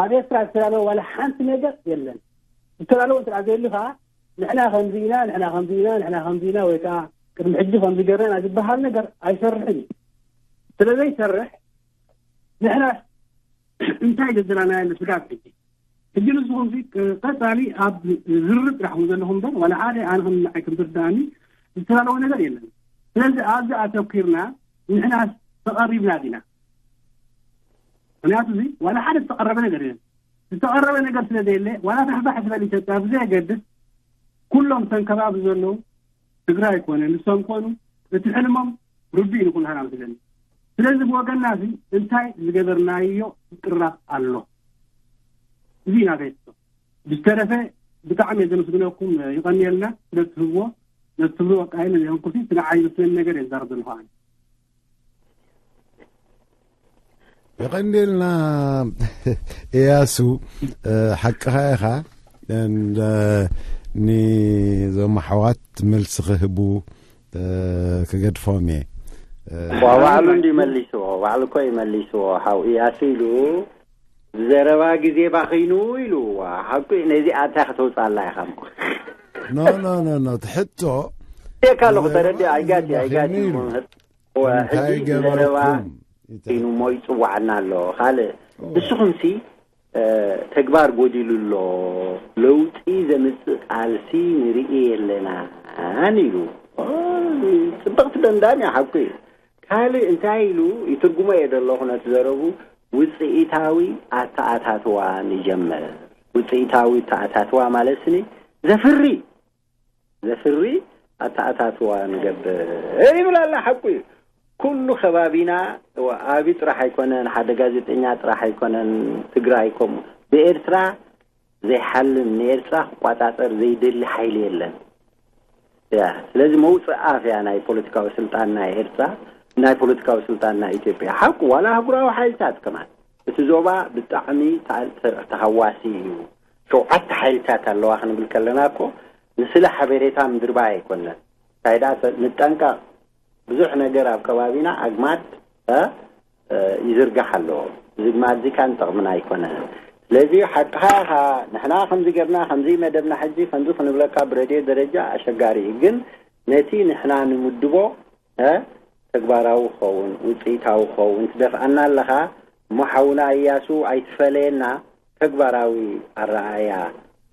ኣብ ኤርትራ ዝተዳለወ ዋላ ሓንቲ ነገር የለን። ዝተዳለወ እንተ ዘይሉ ከዓ ንሕና ከምዚ ኢና፣ ንሕና ከምዚ ኢና፣ ንሕና ከምዚ ኢና ወይ ከዓ ቅድሚ ሕጂ ከምዚ ገርና ዝበሃል ነገር ኣይሰርሕን እዩ። ስለ ዘይሰርሕ ንሕና እንታይ ዘዘራናዮ ስጋብ ሕጂ ሕጂ ንስኹም ቀፃሊ ኣብ ዝርርብ ጥራሕ ዘለኹም በር ዋላ ሓደ ኣነ ከም ንዓይ ከም ዝርዳእኒ ዝተላለወ ነገር የለን። ስለዚ ኣብዚ ኣተኪርና ንሕና ተቐሪብና ዲና? ምክንያቱ እዚ ዋላ ሓደ ዝተቐረበ ነገር የለን። ዝተቐረበ ነገር ስለ ዘየለ ዋላ ታሕባሕ ዝበል ኢትዮጵያ ብዘየገድስ ኩሎም ተንከባቢ ዘለዉ ትግራይ ኮነ ንሶም ኮኑ እቲ ሕልሞም ርዱእ ንኩልሃና መስለኒ። ስለዚ ብወገንና እዚ እንታይ ዝገበርናዮ ቅራብ ኣሎ? እዚ ኢና ቤት ዝተረፈ ብጣዕሚ እየ ዘመስግነኩም። ይቐንየልና ስለ ትህብዎ ነቲ ትብልዎ ቃይል ዘይኮንኩሲ ስለ ዓይ መስለኒ ነገር እየ ዝዛረብ ዘለኹ ኣነ። የቐንዴልና እያሱ። ሓቅኻ ኢኻ። ንዞም ኣሕዋት መልሲ ክህቡ ክገድፎም እየ። ባዕሉ እንዲ መሊስዎ ባዕሉ እኮ ይመሊስዎ ሓው እያሱ ኢሉ ብዘረባ ግዜ ባኺኑ ኢሉ። ሓቁ ነዚ ኣታ ከተውፃላ ኢኻ እሞ ኖ ኖ ኖ ኖ ትሕቶ ካ ኣለኹ ተረዲ ኣይጋት ኣይጋት እንታይ ገበረኩም ኢኑ እሞ ይፅዋዓና ኣሎ። ካልእ ንስኹምሲ ተግባር ጎዲሉ ኣሎ። ለውጢ ዘምፅእ ቃልሲ ንርኢ የለናን ኢሉ። ፅብቕቲ ደምዳም እያ ሓቁ እዩ። ካልእ እንታይ ኢሉ ይትርጉሞ እየ ዘለኹ ነቲ ዘረቡ ውፅኢታዊ ኣተኣታትዋ ንጀምር። ውፅኢታዊ ኣተኣታትዋ ማለት ስኒ ዘፍሪ ዘፍሪ ኣተኣታትዋ ንገብር ይብል ኣላ። ሓቁ እዩ። ኩሉ ከባቢና ኣቢ ጥራሕ ኣይኮነን፣ ሓደ ጋዜጠኛ ጥራሕ ኣይኮነን። ትግራይ ከምኡ ብኤርትራ ዘይሓልን ንኤርትራ ክቋፃፀር ዘይደሊ ሓይሊ የለን። ያ ስለዚ መውፅእ ኣፍ እያ ናይ ፖለቲካዊ ስልጣን ናይ ኤርትራ፣ ናይ ፖለቲካዊ ስልጣን ናይ ኢትዮጵያ። ሓቁ ዋላ ኣህጉራዊ ሓይልታት ከማን እቲ ዞባ ብጣዕሚ ተሃዋሲ እዩ። ሸውዓተ ሓይልታት ኣለዋ ክንብል ከለና እኮ ንስለ ሓበሬታ ምድርባይ ኣይኮነን። እንታይ ደኣ ንጠንቀቕ። ብዙሕ ነገር ኣብ ከባቢና ኣግማድ ይዝርጋሕ ኣሎ። እዚ ግማድ እዚ ካን ጠቕምና ኣይኮነን። ስለዚ ሓቅኻ ኢኻ። ንሕና ከምዚ ጌርና ከምዚ መደብና ሕጂ ከምዚ ክንብለካ ብረድዮ ደረጃ ኣሸጋሪ እዩ። ግን ነቲ ንሕና ንምድቦ ተግባራዊ ክኸውን ውፅኢታዊ ክኸውን ትደፍኣና ኣለኻ። እሞ ሓውና እያሱ ኣይትፈለየና። ተግባራዊ ኣረኣእያ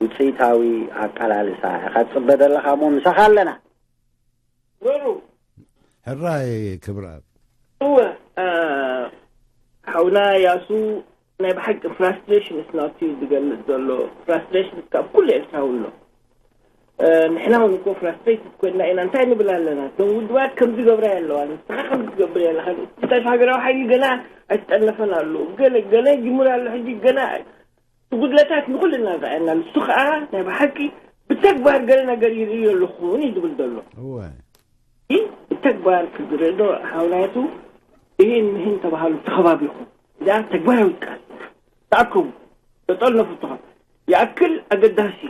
ውፅኢታዊ ኣቀላልሳ ኢኻ ትፅበ ዘለኻ እሞ ምሳኻ ኣለና። ኖሩ ሕራይ ክብርኣብ እወ ሓውና ያሱ ናይ ብሓቂ ፍራስትሬሽን ስናቱ እዩ ዝገልፅ ዘሎ። ፍራስትሬሽን ካብ ኩሉ ኤርትራዊ ኣሎ። ንሕና እውን እኮ ፍራስትሬት ኮይና ኢና እንታይ ንብል ኣለና? እቶም ውድባት ከምዚ ገብራ ኣለዋ ንስኻ ከምዚ ትገብር ኣለኻ። እንታይ ሃገራዊ ሓይሊ ገና ኣይተጠነፈን ኣሎ። ገለ ገለ ጅምር ኣሎ ሕጂ ገና ጉድለታት ንኹልና ዝረኣየና ንሱ ከዓ ናይ ብሓቂ ብተግባር ገለ ነገር ይርእዮ ኣለኹ እውን እዩ ዝብል ዘሎ። እወ ይህ ብተግባር ክዝረዶ ሓውናቱ ይህን ምህን ተባሃሉ ተኸባቢኹም እዚኣ ተግባራዊ ቃል ተኣከቡ ተጠልነፉ ተኸ ይኣክል ኣገዳሲ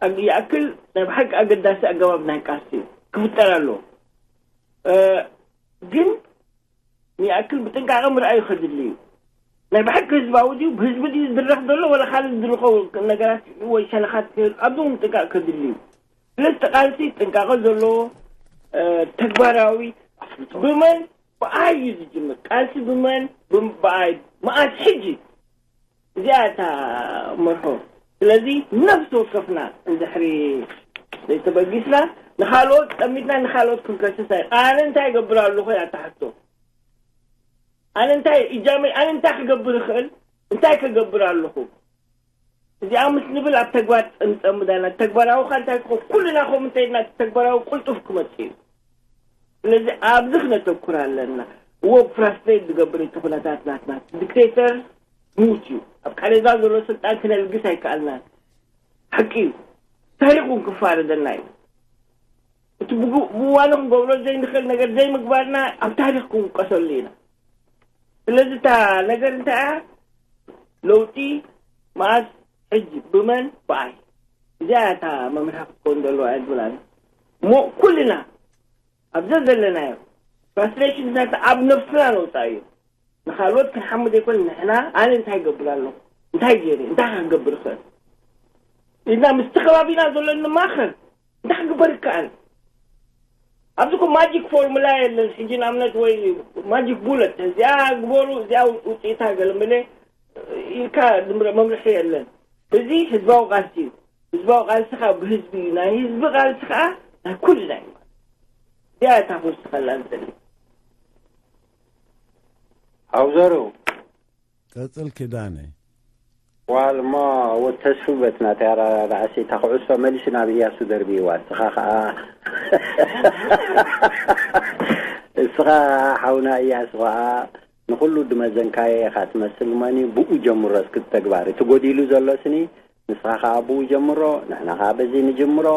እዩ። ይኣክል ናይ ብሓቂ ኣገዳሲ ኣገባብ ናይ ቃልሲ ክፍጠር ኣለዎ። ግን ንይኣክል ብጥንቃቐ ምርኣዩ ከድሊ እዩ። ናይ ብሓቂ ህዝባዊ ድዩ ብህዝቢ ድዩ ዝድረኽ ዘሎ ወላ ካልእ ዝድርኸው ነገራት ወይ ሸነኻት ኣብዚ እውን ጥንቃቕ ከድሊ እዩ። ስለዚ ቃልሲ ጥንቃቐ ዘለዎ ተግባራዊ ብመን ብኣይ እዩ ዝጅምር። ቃልሲ ብመን ብኣይ መኣስ ሕጂ እዚኣ እታ መርሖ። ስለዚ ነፍሲ ወከፍና እንድሕሪ ዘይተበጊስና ንኻልኦት ጠሚትና ንኻልኦት ክንከስስ ኣይ ኣነ እንታይ ይገብር ኣለኹ እያ እታ ሕቶ። ኣነ እንታይ እጃመይ ኣነ እንታይ ክገብር ይኽእል እንታይ ክገብር ኣለኹ። እዚኣ ምስ ንብል ኣብ ተግባር ንፀምዳና ተግባራዊ ካ እንታይ ክኾ ኩልና ከም እንተይድና ተግባራዊ ቁልጡፍ ክመፅእ እዩ። ስለዚ ኣብዚ ክነተኩር ኣለና። እዎ ፍራስትሬት ዝገብር እቲ ኩነታት ናትና። ዲክቴተር ሙት እዩ። ኣብ ቃሬዛ ዘሎ ስልጣን ክነልግስ ኣይከኣልናን። ሓቂ እዩ። ታሪኽ እውን ክፋረደና እዩ። እቲ ብዋኑ ክንገብሮ ዘይንኽእል ነገር ዘይምግባርና ኣብ ታሪኽ ክንውቀሰሉ ኢና። ስለዚ እታ ነገር እንታይ እያ? ለውጢ መዓስ? ሕጂ። ብመን? ብኣይ። እዚኣ እታ መምርሒ ክትከውን ዘለዋ እያ ዝብል ኣነ። እሞ ኩልና ኣብዘ ዘለናዮ ፍራስትሬሽን ኣብ ነብስና ነውፃእ እዩ። ንካልኦት ክንሓምድ ኣይኮን። ንሕና ኣነ እንታይ ይገብር ኣለኹ? እንታይ ገይረ? እንታይ ክገብር ይኽእል? ኢልና ምስቲ ከባቢና ዘሎ ንማኸር። እንታይ ክግበር ይከኣል? ኣብዚ እኮ ማጂክ ፎርሙላ የለን። ሕጂ ንኣብነት ወይ ማጂክ ቡለት እዚኣ ግበሩ፣ እዚኣ ውፅኢታ ገለ መለ ኢልካ መምርሒ የለን። እዚ ህዝባዊ ቃልሲ እዩ። ህዝባዊ ቃልሲ ከዓ ብህዝቢ እዩ። ናይ ህዝቢ ቃልሲ ከዓ ናይ ኩልና እዩ። እዚኣ እታ ክውስኸላ ንደሊ። ኣብዘሩ ቀጽል ኪዳነ። ዋል እሞ ወተስፉ በትና ተያራራዕሲ እታ ኩዕሶ መሊሱ ናብ እያሱ ደርብይዋ። እስኻ ከዓ እስኻ ሓውና እያሱ ከዓ ንኹሉ ድመዘንካየ ኢኻ ትመስል። መኒ ብኡ ጀምሮ እስኪ ተግባር እቲ ጎዲሉ ዘሎ ስኒ ንስኻ ከዓ ብኡ ጀምሮ፣ ንሕና ከዓ በዚ ንጅምሮ።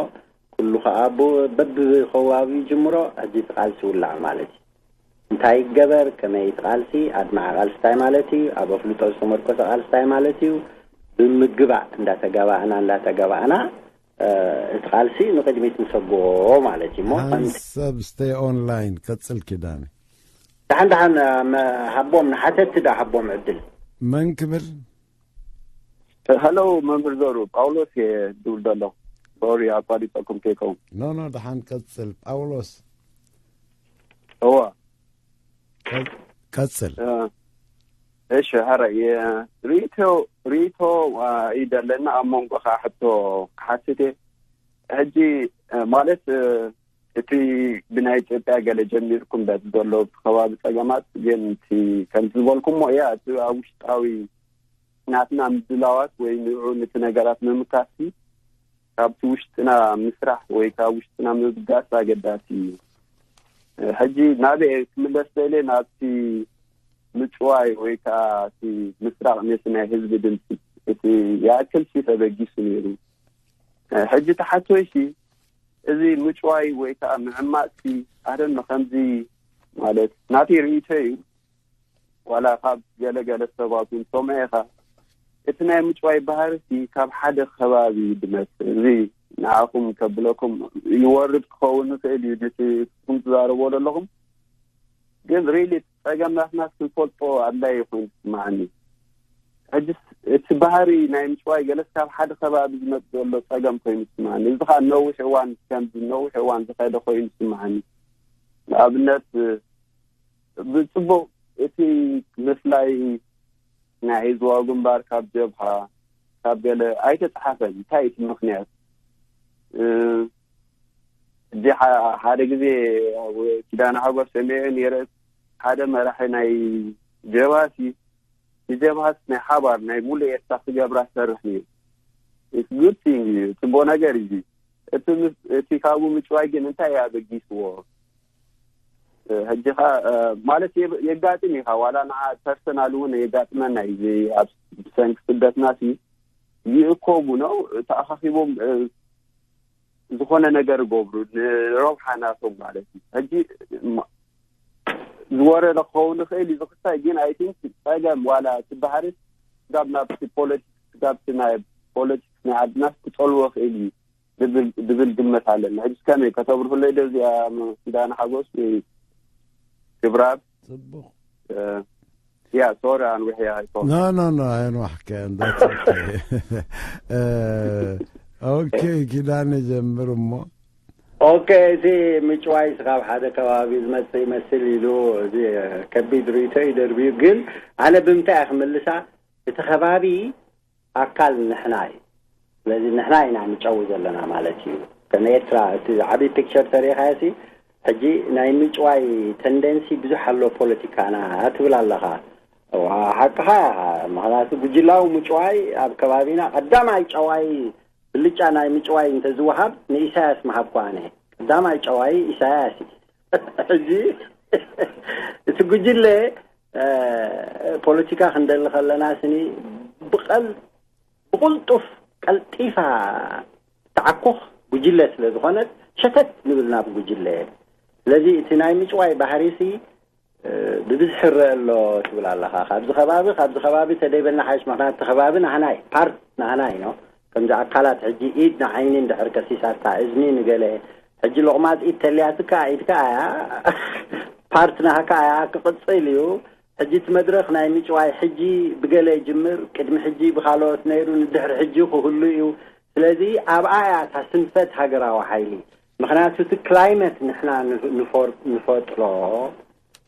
ኩሉ ከዓ ብ- በብኸባቢኡ ጅምሮ። ሕጂ እቲ ቃልሲ ውላዕ ማለት እዩ። እንታይ ይገበር፣ ከመይ እቲ ቃልሲ፣ ኣድማዒ ቃልሲ እንታይ ማለት እዩ፣ ኣብ ኣፍልጦ ዝተመርኮሰ ቃልሲ እንታይ ማለት እዩ፣ ብምግባእ እንዳተጋባእና እንዳተጋባእና እ፣ እቲ ቃልሲ ንቕድሚት ንሰጎ ማለት እዩ። እሞ ከምቲ ሓንሳብ stay online ቀጽል ኪዳነ። ደሓን ደሓን እ፣ መ- ሃቦም ንሓተቲ ዳ ሃቦም ዕድል መን ክብል? ሀሎ መምህር ዘሩ ጳውሎስ እየ ዝብል ዘለኹ። ሶሪ ኣቋሪፀኩም ከይከውን። ኖ ኖ፣ ደሓን ቀጽል ጳውሎስ። እዋ ቀጽል። እሺ፣ ሀረ ርኢቶ ርኢቶ እዩ ዘለና። ኣብ መንጎኻ ሕቶ ክሓትት እየ። ሕጂ ማለት እቲ ብናይ ኢትዮጵያ ገለ ጀሚርኩም በቲ ዘሎ እቲ ከባቢ ጸገማት ግን እቲ ከምቲ ዝበልኩሞ እያ እቲ ኣብ ውሽጣዊ ናትና ምድላዋት ወይ ንዑ ነቲ ነገራት ምምካትሲ ካብቲ ውሽጥና ምስራሕ ወይ ካብ ውሽጥና ምብጋስ ኣገዳሲ እዩ። ሕጂ ናበይ ክምለስ ደልየ ናብቲ ምጭዋይ ወይ ከዓ እቲ ምስራቕ ነቲ ናይ ህዝቢ ድምፂ እቲ ይኣክል ሲ ተበጊሱ ነይሩ። ሕጂ ተሓቶይ ሲ እዚ ምጭዋይ ወይ ከዓ ምዕማፅ ሲ ኣደን ከምዚ ማለት ናተይ ርእይቶ እዩ። ዋላ ካብ ገለገለ ሰባት እውን ትሰምዖ ኢኻ። እቲ ናይ ምጭዋይ ባህርሲ ካብ ሓደ ከባቢ እዩ ዝመፅእ። እዚ ንዓኹም ከብለኩም ይወርድ ክኸውን ይኽእል እዩ። ነቲ ንስኹም ትዛረብዎ ዘለኹም ግን ሪሊ እቲ ፀገም ናትና ክንፈልጦ ኣድላዪ ኮይኑ ዝስምዓኒ። ሕጅስ እቲ ባህሪ ናይ ምጭዋይ ገለስ ካብ ሓደ ከባቢ ዝመፅእ ዘሎ ፀገም ኮይኑ ዝስምዓኒ። እዚ ከዓ ነዊሕ እዋን ከምዚ ነዊሕ እዋን ዝኸደ ኮይኑ ይስምዓኒ። ንኣብነት ብፅቡቕ እቲ ምፍላይ ናይ ህዝባዊ ግንባር ካብ ጀብሃ ካብ ገለ ኣይተፅሓፈን። እንታይ እቲ ምኽንያት? ሕጂ ሓደ ግዜ ኣብ ኪዳነ ሓጎስ ሰሚዐ ነይረ። ሓደ መራሒ ናይ ጀብሃ ሲ ንጀብሃስ ናይ ሓባር ናይ ሙሉእ ኤርትራ ክገብራ ትሰርሕ ነይሩ። It's good thing እዩ፣ ፅቡቅ ነገር እዩ። እቲ ምስ- እቲ ካብኡ ምጭዋይ ግን እንታይ እዩ ኣበጊስዎ? ሕጂ ኸ ማለት የብ- የጋጥም እዩ። ዋላ ንዓ ፐርሰናል እውን የጋጥመና እዩ። እዚ ኣብ ብሰንኪ ስደትና ሲ ይእከቡ ነው ተኣኻኺቦም ዝኾነ ነገር ይገብሩ ንረብሓ ናቶም ማለት እዩ። ሕጂ ዝወረደ ክኸውን ይኽእል እዩ ዝኽሳይ ግን ኣይ ቲንክ ጸገም ዋላ እቲ ባህሪ ስጋብ ናብቲ ፖለቲክስ ስጋብቲ ናይ ፖለቲክስ ናይ ዓድናስ ክጸልዎ ይኽእል እዩ ዝብል ግምት ኣለኒ። ሕጂ ከመይ ከተብርሁለይ ዶ እዚኣ ኪዳነ ሓጎስ ወይ ክብራብ? ጽቡቕ። ያ ሶሪ ኣንውሕያ ኣይኮ No, no, no, ኣይንዋሕከ እንዳትልከ። ኦኬ፣ ኪዳነ ጀምር እሞ። ኦኬ፣ እዚ ምጭዋይ ካብ ሓደ ከባቢ ዝመጽእ ይመስል ኢሉ እዚ ከቢድ ርእይቶ እዩ ደርብዩ። ግን ኣነ ብምንታይ እየ ክምልሳ፣ እቲ ከባቢ ኣካል ንሕና እዩ። ስለዚ ንሕና ኢና ንጨዊ ዘለና ማለት እዩ። ከም ኤርትራ እቲ ዓብዪ ፒክቸር ተሪኢኻዮ ሲ ሕጂ ናይ ምጭዋይ ተንደንሲ ብዙሕ ኣሎ ፖለቲካና ትብል ኣለኻ። ሓቅኻ ኢኻ። ምኽንያቱ ጉጅላዊ ምጭዋይ ኣብ ከባቢና ቀዳማይ ጨዋይ ብልጫ ናይ ምጭዋይ እንተዝወሃብ ንኢሳያስ ምሃብኩ ኣነ። ቀዳማይ ጨዋይ ኢሳያስ እዩ። ሕጂ እቲ ጉጅለ ፖለቲካ ክንደሊ ከለና ስኒ ብቐል ብቕልጡፍ ቀልጢፋ ተዓኩኽ ጉጅለ ስለ ዝኾነት ሸተት ንብል ናብ ጉጅለ። ስለዚ እቲ ናይ ምጭዋይ ባህሪሲ ብብዝሒ ይረአ ኣሎ ትብል ኣለኻ። ካብዚ ከባቢ ካብዚ ከባቢ ተደይበልና ሓይሽ፣ ምክንያቱ እቲ ከባቢ ናህናይ ፓርት ናህናይ ነው። ከምዚ ኣካላት ሕጂ ኢድ ንዓይኒ እንድሕር ከሲሳታ፣ እዝኒ ንገለ፣ ሕጂ ሎቕማፅ ኢድ ተልያትካ ኢድካ ኣያ ፓርት ናህካ ኣያ ክቕፅል እዩ። ሕጂ እቲ መድረኽ ናይ ምጭዋይ ሕጂ ብገለ ይጅምር፣ ቅድሚ ሕጂ ብካልኦት ነይሩ፣ ንድሕሪ ሕጂ ክህሉ እዩ። ስለዚ ኣብኣ እያ እታ ስንፈት ሃገራዊ ሓይሊ። ምክንያቱ እቲ ክላይመት ንሕና ንፈጥሮ፣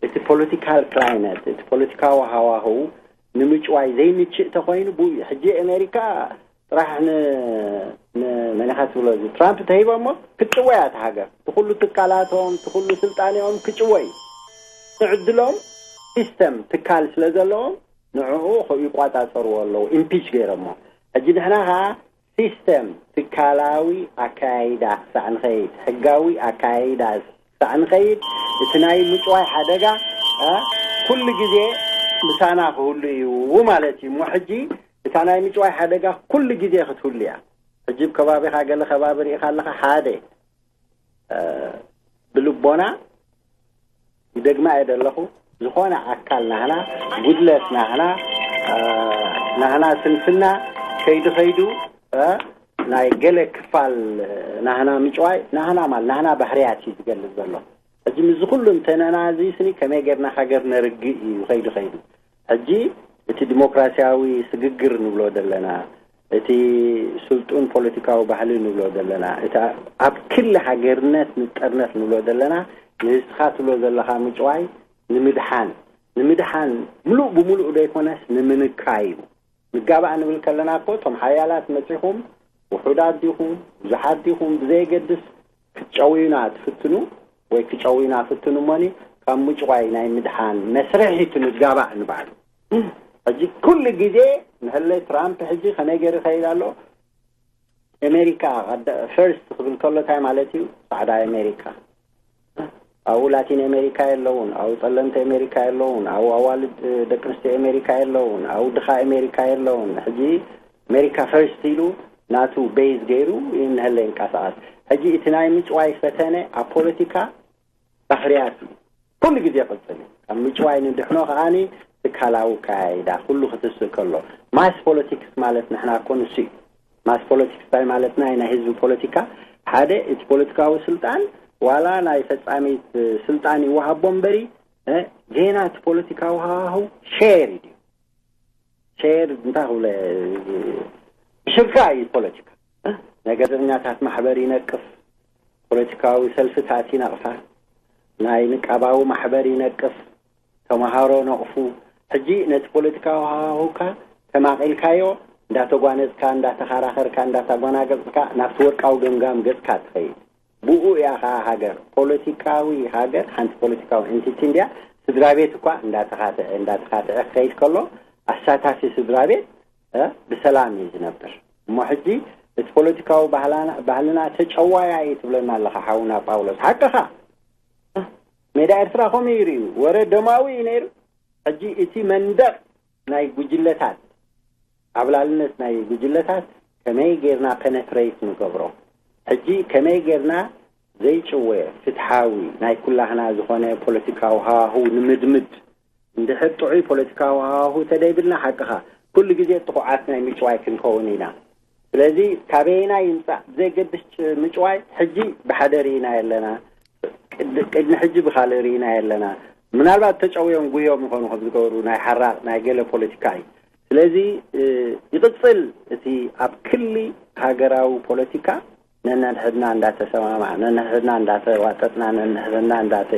እቲ ፖለቲካል ክላይመት፣ እቲ ፖለቲካዊ ሃዋህው ንምጭዋይ ዘይምችእ ተኮይኑ ብኡ እዩ። ሕጂ ኣሜሪካ ጥራሕ ንመኒኻ ትብሎ እዚ ትራምፕ ተሂቦሞ ክትጭወያ እቲ ሃገር፣ እቲ ኩሉ ትካላቶም፣ እቲ ኩሉ ስልጣኔኦም ክጭወ እዩ። ንዕድሎም ሲስተም ትካል ስለ ዘለዎም ንዕኡ ይቋጻጸርዎ ኣለዉ፣ ኢምፒች ገይሮሞ። ሕጂ ንሕና ኸዓ ሲስተም ትካላዊ ኣካያይዳ ክሳዕ ንኸይድ፣ ሕጋዊ ኣካያይዳ ክሳዕ ንኸይድ፣ እቲ ናይ ምጭዋይ ሓደጋ ኩሉ ግዜ ምሳና ክህሉ እዩ ማለት እዩ። እሞ ሕጂ እታ ናይ ምጭዋይ ሓደጋ ኩሉ ግዜ ክትህሉ እያ። ሕጂ ብ ከባቢኻ ገለ ከባቢ ርኢኻ ኣለኻ፣ ሓደ ብልቦና ይደግማ እየ ደለኹ፣ ዝኾነ ኣካል ናህና፣ ጉድለት ናህና፣ ናህና ስንፍና ከይዱ ከይዱ ናይ ገለ ክፋል ናህና ምጭዋይ፣ ናህና ማለት ናህና ባህርያት እዩ ዝገልጽ ዘሎ። ሕጂ ምስዚ ኩሉ እንተነና እዚ ስኒ ከመይ ጌርና ሃገር ነርግእ እዩ ከይዱ ከይዱ። ሕጂ እቲ ዲሞክራሲያዊ ስግግር ንብሎ ዘለና፣ እቲ ስልጡን ፖለቲካዊ ባህሊ ንብሎ ዘለና፣ እቲ ኣብ ክሊ ሃገርነት ንጠርነፍ ንብሎ ዘለና፣ ንህዝትኻ ትብሎ ዘለኻ ምጭዋይ ንምድሓን፣ ንምድሓን ምሉእ ብምሉእ ዘይኮነስ ንምንካይ እዩ። ንጋባእ ንብል ከለና እኮ እቶም ሓያላት መጺኹም ውሑዳት ዲኹም ብዙሓት ዲኹም ብዘየገድስ ክትጨውዩና ትፍትኑ ወይ ክጨውዩና ፍትኑ እሞኒ ካብ ምጭዋይ ናይ ምድሓን መስርሕ እዩ እቲ ንጋባእ ንባዕሉ። ሕጂ ኩሉ ግዜ ንህለ ትራምፕ ሕጂ ከመይ ገይሩ ይኸይድ ኣሎ? ኣሜሪካ ፈርስት ክብል ከሎ እንታይ ማለት እዩ? ጻዕዳ ኣሜሪካ። ኣብኡ ላቲን ኣሜሪካ የለውን፣ ኣብኡ ጸለምቲ ኣሜሪካ የለውን፣ ኣብኡ ኣዋልድ ደቂ ኣንስትዮ ኣሜሪካ የለውን፣ ኣብኡ ድኻ ኣሜሪካ የለውን። ሕጂ ኣሜሪካ ፈርስት ኢሉ ናቱ ቤዝ ገይሩ ይንህለ ይንቀሳቐስ። ሕጂ እቲ ናይ ምጭዋይ ፈተነ ኣብ ፖለቲካ ባህርያት እዩ። ኩሉ ግዜ ይቕጽል እዩ። ካብ ምጭዋይ ንድሕኖ ከዓኒ ትካላዊ ካያይዳ ኩሉ ክትስእ ከሎ። ማስ ፖለቲክስ ማለት ንሕና እኮ ንሱ እዩ። ማስ ፖለቲክስ እንታይ ማለትና እዩ? ናይ ህዝቢ ፖለቲካ ሓደ እቲ ፖለቲካዊ ስልጣን ዋላ ናይ ፈጻሚት ስልጣን ይወሃቦ እምበሪ እ፣ ጌና እቲ ፖለቲካዊ ሃዋህው ሼር እዩ። ሼር እንታይ ክብለ፣ ብሽርካ እዩ ፖለቲካ። እ፣ ናይ ጋዜጠኛታት ማሕበር ይነቅፍ፣ ፖለቲካዊ ሰልፍታት ይነቕፋ፣ ናይ ንቃባዊ ማሕበር ይነቅፍ፣ ተምሃሮ ነቕፉ። ሕጂ ነቲ ፖለቲካዊ ሃዋህውካ ተማቒልካዮ እንዳተጓነጽካ፣ እንዳተኻራኸርካ፣ እንዳተጓናገጽካ ናብቲ ወርቃዊ ገምጋም ገጽካ ትኸይድ። ብኡ እያ ኸዓ ሃገር። ፖለቲካዊ ሃገር፣ ሓንቲ ፖለቲካዊ ኤንቲቲ እንድያ። ስድራ ቤት እኳ እንዳተኻትዐ እንዳተኻትዐ ክኸይድ ከሎ ኣሳታፊ ስድራ ቤት እ፣ ብሰላም እዩ ዝነብር። እሞ ሕጂ እቲ ፖለቲካዊ ባህላና ባህልና ተጨዋያ እዩ ትብለና ኣለኻ ሓውና ጳውሎስ። ሓቅኻ። እ፣ ሜዳ ኤርትራ ከምኡ እዩ ይርእዩ። ወረ ደማዊ እዩ ነይሩ። ሕጂ እቲ መንደቕ ናይ ጉጅለታት፣ ዓብላልነት ናይ ጉጅለታት ከመይ ጌርና ፐነትሬት ንገብሮ? ሕጂ ከመይ ጌርና ዘይጭወ ፍትሓዊ ናይ ኩላህና ዝኾነ ፖለቲካዊ ሃዋህው ንምድምድ? እንድሕር ጥዑይ ፖለቲካዊ ሃዋህው ተደይብልና ሓቅኻ ኩሉ ግዜ ጥቑዓት ናይ ምጭዋይ ክንከውን ኢና። ስለዚ ካበየና ይምጻእ ብዘየገድስ ምጭዋይ ሕጂ ብሓደ ርኢና የለና። ቅድ-፣ ቅድሚ ሕጂ ብኻልእ ርኢና የለና። ምናልባት ተጨውዮም ጉዮም ይኾኑ ከም ዝገበሩ ናይ ሓራቕ ናይ ገለ ፖለቲካ እዩ። ስለዚ፣ እ፣ ይቕጽል እቲ ኣብ ክሊ ሃገራዊ ፖለቲካ ነንሕድና እንዳተሰማማዕ፣ ነንሕድና እንዳተዋጠጥና፣ ነንሕድና እንዳተ-፣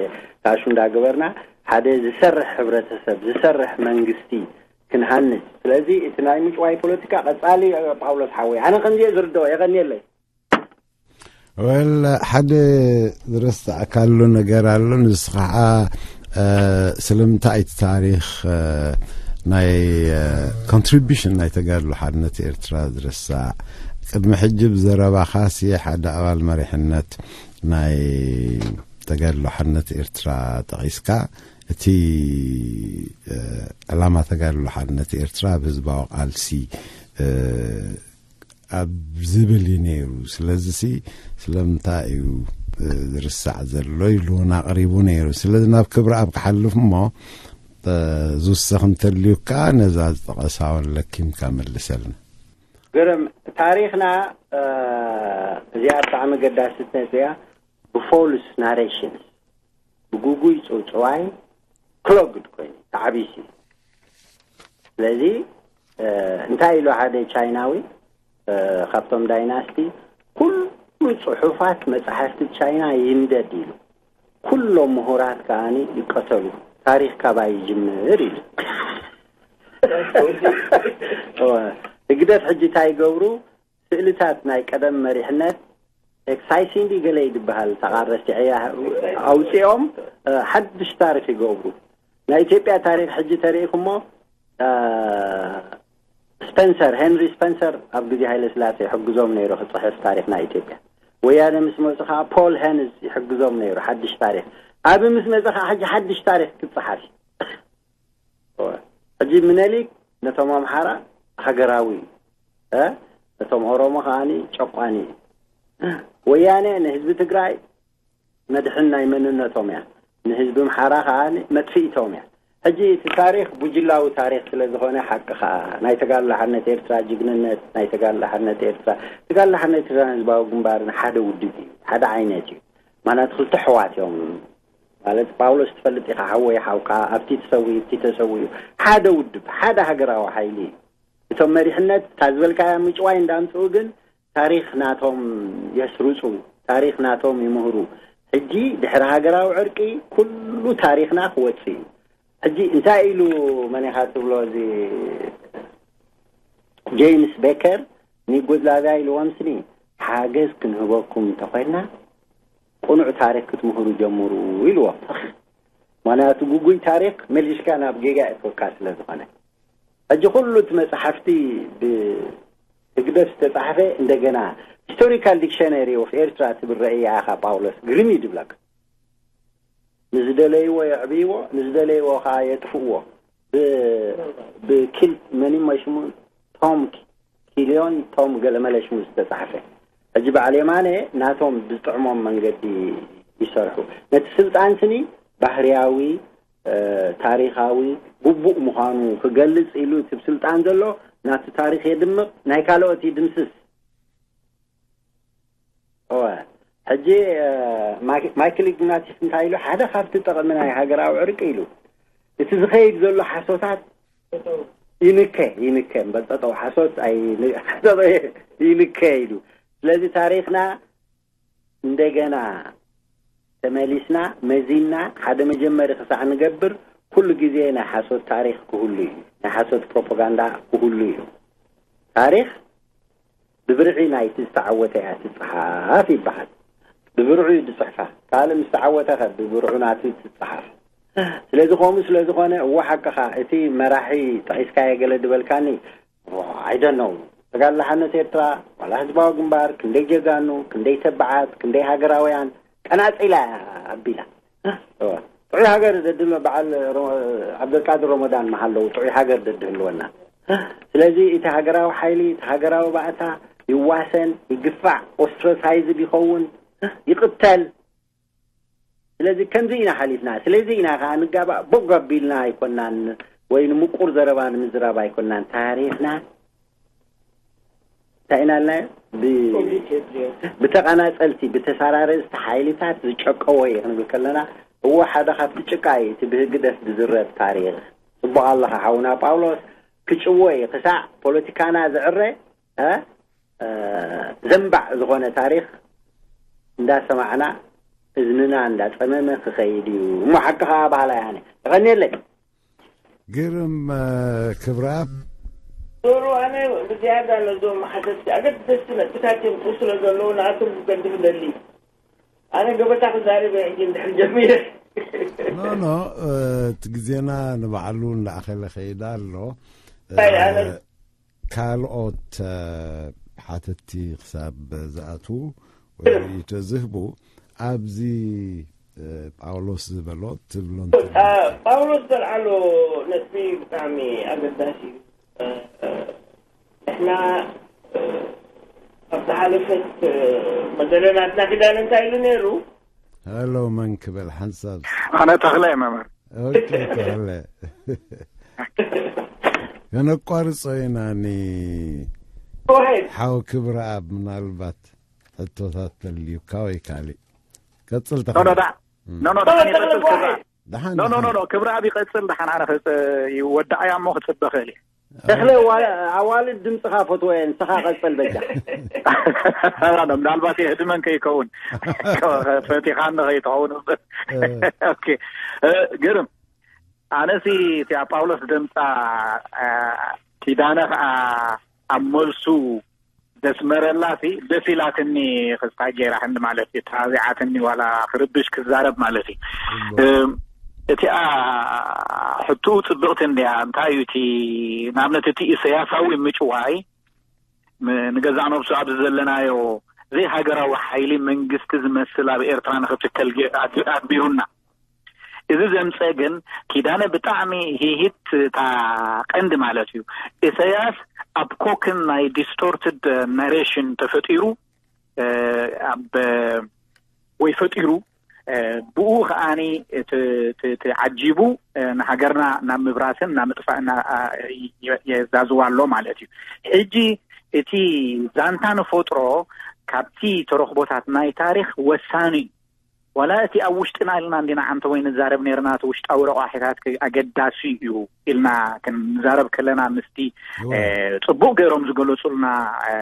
ካሹ እንዳገበርና ሓደ ዝሰርሕ ሕብረተሰብ፣ ዝሰርሕ መንግስቲ ክንሃንጽ። ስለዚ እቲ ናይ ምጭዋይ ፖለቲካ ቀጻሊ፣ እ፣ ጳውሎስ ሓወይ፣ ኣነ ከምዚ እየ ዝርድኦ፣ የቐንየለይ። ወል ሓደ ዝረሳዕካሉ ነገር ኣሎ፣ ንሱ ከዓ፣ እ፣ ስለምንታይ እቲ ታሪኽ፣ እ፣ ናይ፣ እ፣ ኮንትሪቢሽን ናይ ተጋድሎ ሓርነት ኤርትራ ዝረሳዕ? ቅድሚ ሕጂ ብዘረባኻሲ ሓደ ኣባል መሪሕነት ናይ ተጋድሎ ሓርነት ኤርትራ ጠቒስካ፣ እቲ ዕላማ ተጋድሎ ሓርነት ኤርትራ ኣብ ህዝባዊ ቃልሲ ኣብ ዝብል እዩ ነይሩ። ስለዚሲ ስለምንታይ እዩ ዝርሳዕ ዘሎ ኢሉ እውን ኣቕሪቡ ነይሩ። ስለዚ ናብ ክብረኣብ ክሓልፍ እሞ፣ ዝውሰኽ እንተልዩካ ነዛ ዝጠቐሳውን ለኪምካ መልሰልና። ግርም። ታሪኽና እዚኣ ብጣዕሚ ገዳሲት ነጥቢ እያ። ብፎልስ ናሬሽንስ፣ ብጉጉይ ጽውጽዋይ ክሎግድ ኮይኑ ተዓቢሱ እዩ። ስለዚ እንታይ ኢሉ ሓደ ቻይናዊ ካብቶም ዳይናስቲ፣ ኩሉ ጽሑፋት መጻሕፍቲ ቻይና ይንደድ ኢሉ፣ ኩሎም ምሁራት ከኣ ይቀተሉ፣ ታሪኽ ካባይ ይጅምር ኢሉ። ህግደፍ ሕጂ እንታይ ይገብሩ? ስእልታት ናይ ቀደም መሪሕነት ኤክሳይሲንዲ ገለ ይድበሃል፣ ተቓረስቲ ዕያ ኣውፂኦም ሓድሽ ታሪክ ይገብሩ። ናይ ኢትዮጵያ ታሪክ ሕጂ ተሪኢኹሞ፣ ስፐንሰር፣ ሄንሪ ስፐንሰር ኣብ ግዜ ሃይለ ስላሴ ይሕግዞም ነይሩ ክፅሕፍ ታሪክ ናይ ኢትዮጵያ። ወያነ ምስ መፁ ከዓ ፖል ሄንዝ ይሕግዞም ነይሩ ሓድሽ ታሪክ። ኣብ ምስ መፀ ከዓ ሕጂ ሓድሽ ታሪክ ክፅሓፍ እዩ። ሕጂ ምነሊክ ነቶም ኣምሓራ ሃገራዊ እዩ፣ ነቶም ኦሮሞ ከዓኒ ጨቋኒ እዩ። ወያነ ንህዝቢ ትግራይ መድሕን ናይ መንነቶም እያ፣ ንህዝቢ ኣምሓራ ከዓኒ መጥፍኢቶም እያ። ሕጂ እቲ ታሪክ ጉጅላዊ ታሪክ ስለ ዝኾነ ሓቂ ከዓ ናይ ተጋድሎ ሓርነት ኤርትራ ጅግንነት፣ ናይ ተጋድሎ ሓርነት ኤርትራ፣ ተጋድሎ ሓርነት ኤርትራ ህዝባዊ ግንባርን ሓደ ውድብ እዩ፣ ሓደ ዓይነት እዩ። ማናት ክልተ ሕዋት እዮም። ማለት ጳውሎስ ትፈልጥ ኢኻ፣ ሓወይ ሓውካ ኣብቲ ተሰዊኡ፣ ኣብቲ ተሰዊኡ፣ ሓደ ውድብ፣ ሓደ ሃገራዊ ሓይሊ እዩ። እቶም መሪሕነት እታ ዝበልካያ ምጭዋይ እንዳምፅኡ ግን ታሪክ ናቶም የስርፁ፣ ታሪክ ናቶም ይምህሩ። ሕጂ ድሕሪ ሃገራዊ ዕርቂ ኩሉ ታሪክና ክወፅእ እዩ። ሕጂ እንታይ ኢሉ መን ኢኻ ትብሎ እዚ ጄምስ ቤከር ንዩጎዝላቪያ ኢልዎም ስኒ ሓገዝ ክንህበኩም እንተኾይና ቅኑዕ ታሪክ ክትምህሩ ጀምሩ ኢልዎም። ምክንያቱ ግጉይ ታሪክ መሊሽካ ናብ ጌጋ እትወካ ስለ ዝኾነ። ሕጂ ኩሉ እቲ መፅሓፍቲ ብህግደፍ ዝተፃሕፈ እንደገና ሂስቶሪካል ዲክሸነሪ ኦፍ ኤርትራ ትብል ረእያ ኢኻ ጳውሎስ፣ ግርም እዩ ድብለካ። ንዝደለይዎ የዕብይዎ፣ ንዝደለይዎ ከዓ የጥፍእዎ። ብኪል መኒማ ሽሙ ቶም ኪልዮን ቶም ገለመለ ሽሙ ዝተፃሕፈ። ሕጂ በዓል የማነ ናቶም ብዝጥዕሞም መንገዲ ይሰርሑ። ነቲ ስልጣን ስኒ ባህርያዊ፣ ታሪኻዊ፣ ግቡእ ምዃኑ ክገልጽ ኢሉ እቲ ስልጣን ዘሎ ናቲ ታሪኽ የድምቕ፣ ናይ ካልኦት ይድምስስ። እወ፣ ሕጂ ማይክል ኢግናቲስ እንታይ ኢሉ? ሓደ ካብቲ ጠቕሚ ናይ ሃገራዊ ዕርቂ ኢሉ፣ እቲ ዝኸይድ ዘሎ ሓሶታት ይንከ፣ ይንከ እምበር ጠጠው ሓሶት ኣይ-፣ ይንከ ኢሉ። ስለዚ ታሪኽና እንደገና ተመሊስና መዚንና ሓደ መጀመሪ ክሳዕ ንገብር ኩሉ ግዜ ናይ ሓሶት ታሪኽ ክህሉ እዩ። ናይ ሓሶት ፕሮፓጋንዳ ክህሉ እዩ። ታሪኽ ብብርዒ ናይቲ ዝተዓወተ እያ ትጽሓፍ ይበሃል። ብብርዑ እዩ ዝጽሕፋ። ካልእ ምስ ተዓወተ ኸ ብብርዑ ናቱ ትጽሓፍ። ስለዚ ከምኡ ስለ ዝኾነ እዎ ሓቅኻ እቲ መራሒ ጠቒስካዮ ገለ ዝበልካኒ I don't know። ተጋድሎ ሓርነት ኤርትራ ዋላ ህዝባዊ ግንባር ክንደይ ጀጋኑ፣ ክንደይ ተባዓት፣ ክንደይ ሃገራውያን ቀናጺላ እያ ኣቢላ። እወ። ጥዑይ ሃገር ደድህልዎ በዓል ሮ-፣ ዓብደልቃድር ሮሞዳን መሃለዉ ጥዑይ ሃገር ደድህልወና። ስለዚ እቲ ሃገራዊ ሓይሊ፣ እቲ ሃገራዊ ባእታ ይዋሰን፣ ይግፋዕ፣ ኦስትራሳይዝድ ይኸውን፣ ይቕተል። ስለዚ ከምዚ ኢና ሓሊፍና። ስለዚ ኢና ከዓ ንጋባእ ቦግ ኣቢልና ኣይኮናን፣ ወይ ንምቁር ዘረባ ንምዝራብ ኣይኮናን። ታሪኽና እንታይ ኢና ኢልናዮ? ብ-፣ ብተቐናጸልቲ፣ ብተሰራረዝቲ ሓይልታት ዝጨቀዎ እዩ ክንብል ከለና፣ እዎ ሓደ ካብቲ ጭቃ እዩ እቲ ብህግደፍ ዝዝረብ ታሪኽ። ጽቡቕ ኣለኻ ሓውና ጳውሎስ፣ ክጭዎ እዩ ክሳዕ ፖለቲካና ዝዕረ፣ እ፣ እ፣ ዘንባዕ ዝኾነ ታሪኽ እንዳሰማዕና እዝንና እንዳጸመመ ክኸይድ እዩ። እሞ ሓቅኻ በሃላይ ኣነ። የቐንየለይ። ግርም፣ እ፣ ክብረኣብ። ዞሩ ኣነ ብዝያዳ ነዞም ሓተትቲ ኣገደስቲ ነጥብታት የምፅኡ ስለ ዘለዉ ንኣቶም ክገድፍ ደሊ። ኣነ ገበታ ክዛረብ እየ ሕጂ እንድሕር ጀሚረ። ኖ፣ ኖ፣ እ፣ እቲ ግዜና ንባዕሉ እንዳኣኸለ ኸይዳ ኣሎ። እንታይ ኣነ ካልኦት፣ እ፣ ሓተትቲ ክሳብ ዝኣትዉ ወይ ርእይቶ ዝህቡ ኣብዚ እ፣ ጳውሎስ ዝበሎ ትብሎ እንተ- እ፣ ጳውሎስ ዘልዓሎ ነጥቢ ብጣዕሚ ኣገዳሲ እዩ። እ፣ እ፣ ንሕና፣ እ፣ ኣብ ዝሓለፈት፣ እ፣ መደረ ናትና ኪዳነ እንታይ ኢሉ ነይሩ? ሃሎ፣ መን ክበል ሓንሳብ? ኣነ ተኽለ እየ መምህር። ኦኬ፣ ተኽለ። ከነቋርጾ ኢና ኒ ጎሄድ። ሓው ክብረኣብ፣ ምናልባት ሕቶታት ተልዩካ ወይ ካሊእ። ቀጽል ኖ፣ ኖ፣ ተኽለ። ዳ-፣ እም። ኖ፣ ኖ፣ ኖ፣ ደሓን ተኽለ ይቐጽል፣ ጎሄድ። ደሓን፣ ኖ፣ ኖ፣ ኖ፣ ደሓን። ኖ፣ ክብረኣብ ይቐጽል፣ ደሓን ኣነ ክጽ-፣ ይወድኣያ እሞ ክጽበ ክእል እየ። ተኽለ፣ ዋ-፣ ኣዋልድ ድምፅኻ ፈትወ እየ፣ ንስኻ ቀጽል በጃ። ምናልባት የህድመን ከይከውን። ፈቲኻኒ ከይትኸውን እምበር። እ። ኦኬ። እ፣ ግርም። ኣነሲ እቲኣ ጳውሎስ ደምጻ፣ እ፣ ኪዳነ ኸኣ ኣብ መልሱ ደስመረላሲ ደስ ኢላትኒ፣ ክስታይ ገይራትኒ ማለት እዩ። ተባዚዓትኒ ዋላ ክርብሽ ክዛረብ ማለት እዩ። እሞ። እም፣ እቲኣ ሕትኡ ጽብቕቲ እንድያ። እንታይ እዩ እቲ፣ ንኣብነት እቲ ኢሰያሳዊ ምጭዋይ፣ ም-፣ ንገዛእ ነብሱ ኣብዚ ዘለናዮ ዘይሃገራዊ ሓይሊ መንግስቲ ዝመስል ኣብ ኤርትራ ንኽትከል ገ-፣ ኣድ-፣ ኣግቢሩና። እዚ ዘምጸ ግን ኪዳነ ብጣዕሚ ሂሂት እታ ቀንዲ ማለት እዩ። ኢሳያስ ኣብ ኮክን ናይ ዲስቶርትድ ናሬሽን ተፈጢሩ፣ እ፣ ኣብ፣ ወይ ፈጢሩ፣ እ፣ ብኡ ከኣኒ እቲ፣ እቲ፣ እቲ ዓጂቡ፣ እ፣ ንሃገርና ናብ ምብራስን ናብ ምጥፋእና፣ እ፣ የ-፣ የዛዝዋ ኣሎ ማለት እዩ። ሕጂ እቲ ዛንታ ንፈጥሮ ካብቲ ተረኽቦታት ናይ ታሪኽ ወሳኒ እዩ። ዋላ እቲ ኣብ ውሽጥና ኢልና እንዲና ዓንተ ወይ ንዛረብ ነርና፣ እቲ ውሽጣዊ ረቋሒታት ከ-፣ ኣገዳሲ እዩ ኢልና ክንዛረብ ከለና ምስቲ፣ እወ። እ፣ ጽቡቕ ገይሮም ዝገለጹልና፣ እ፣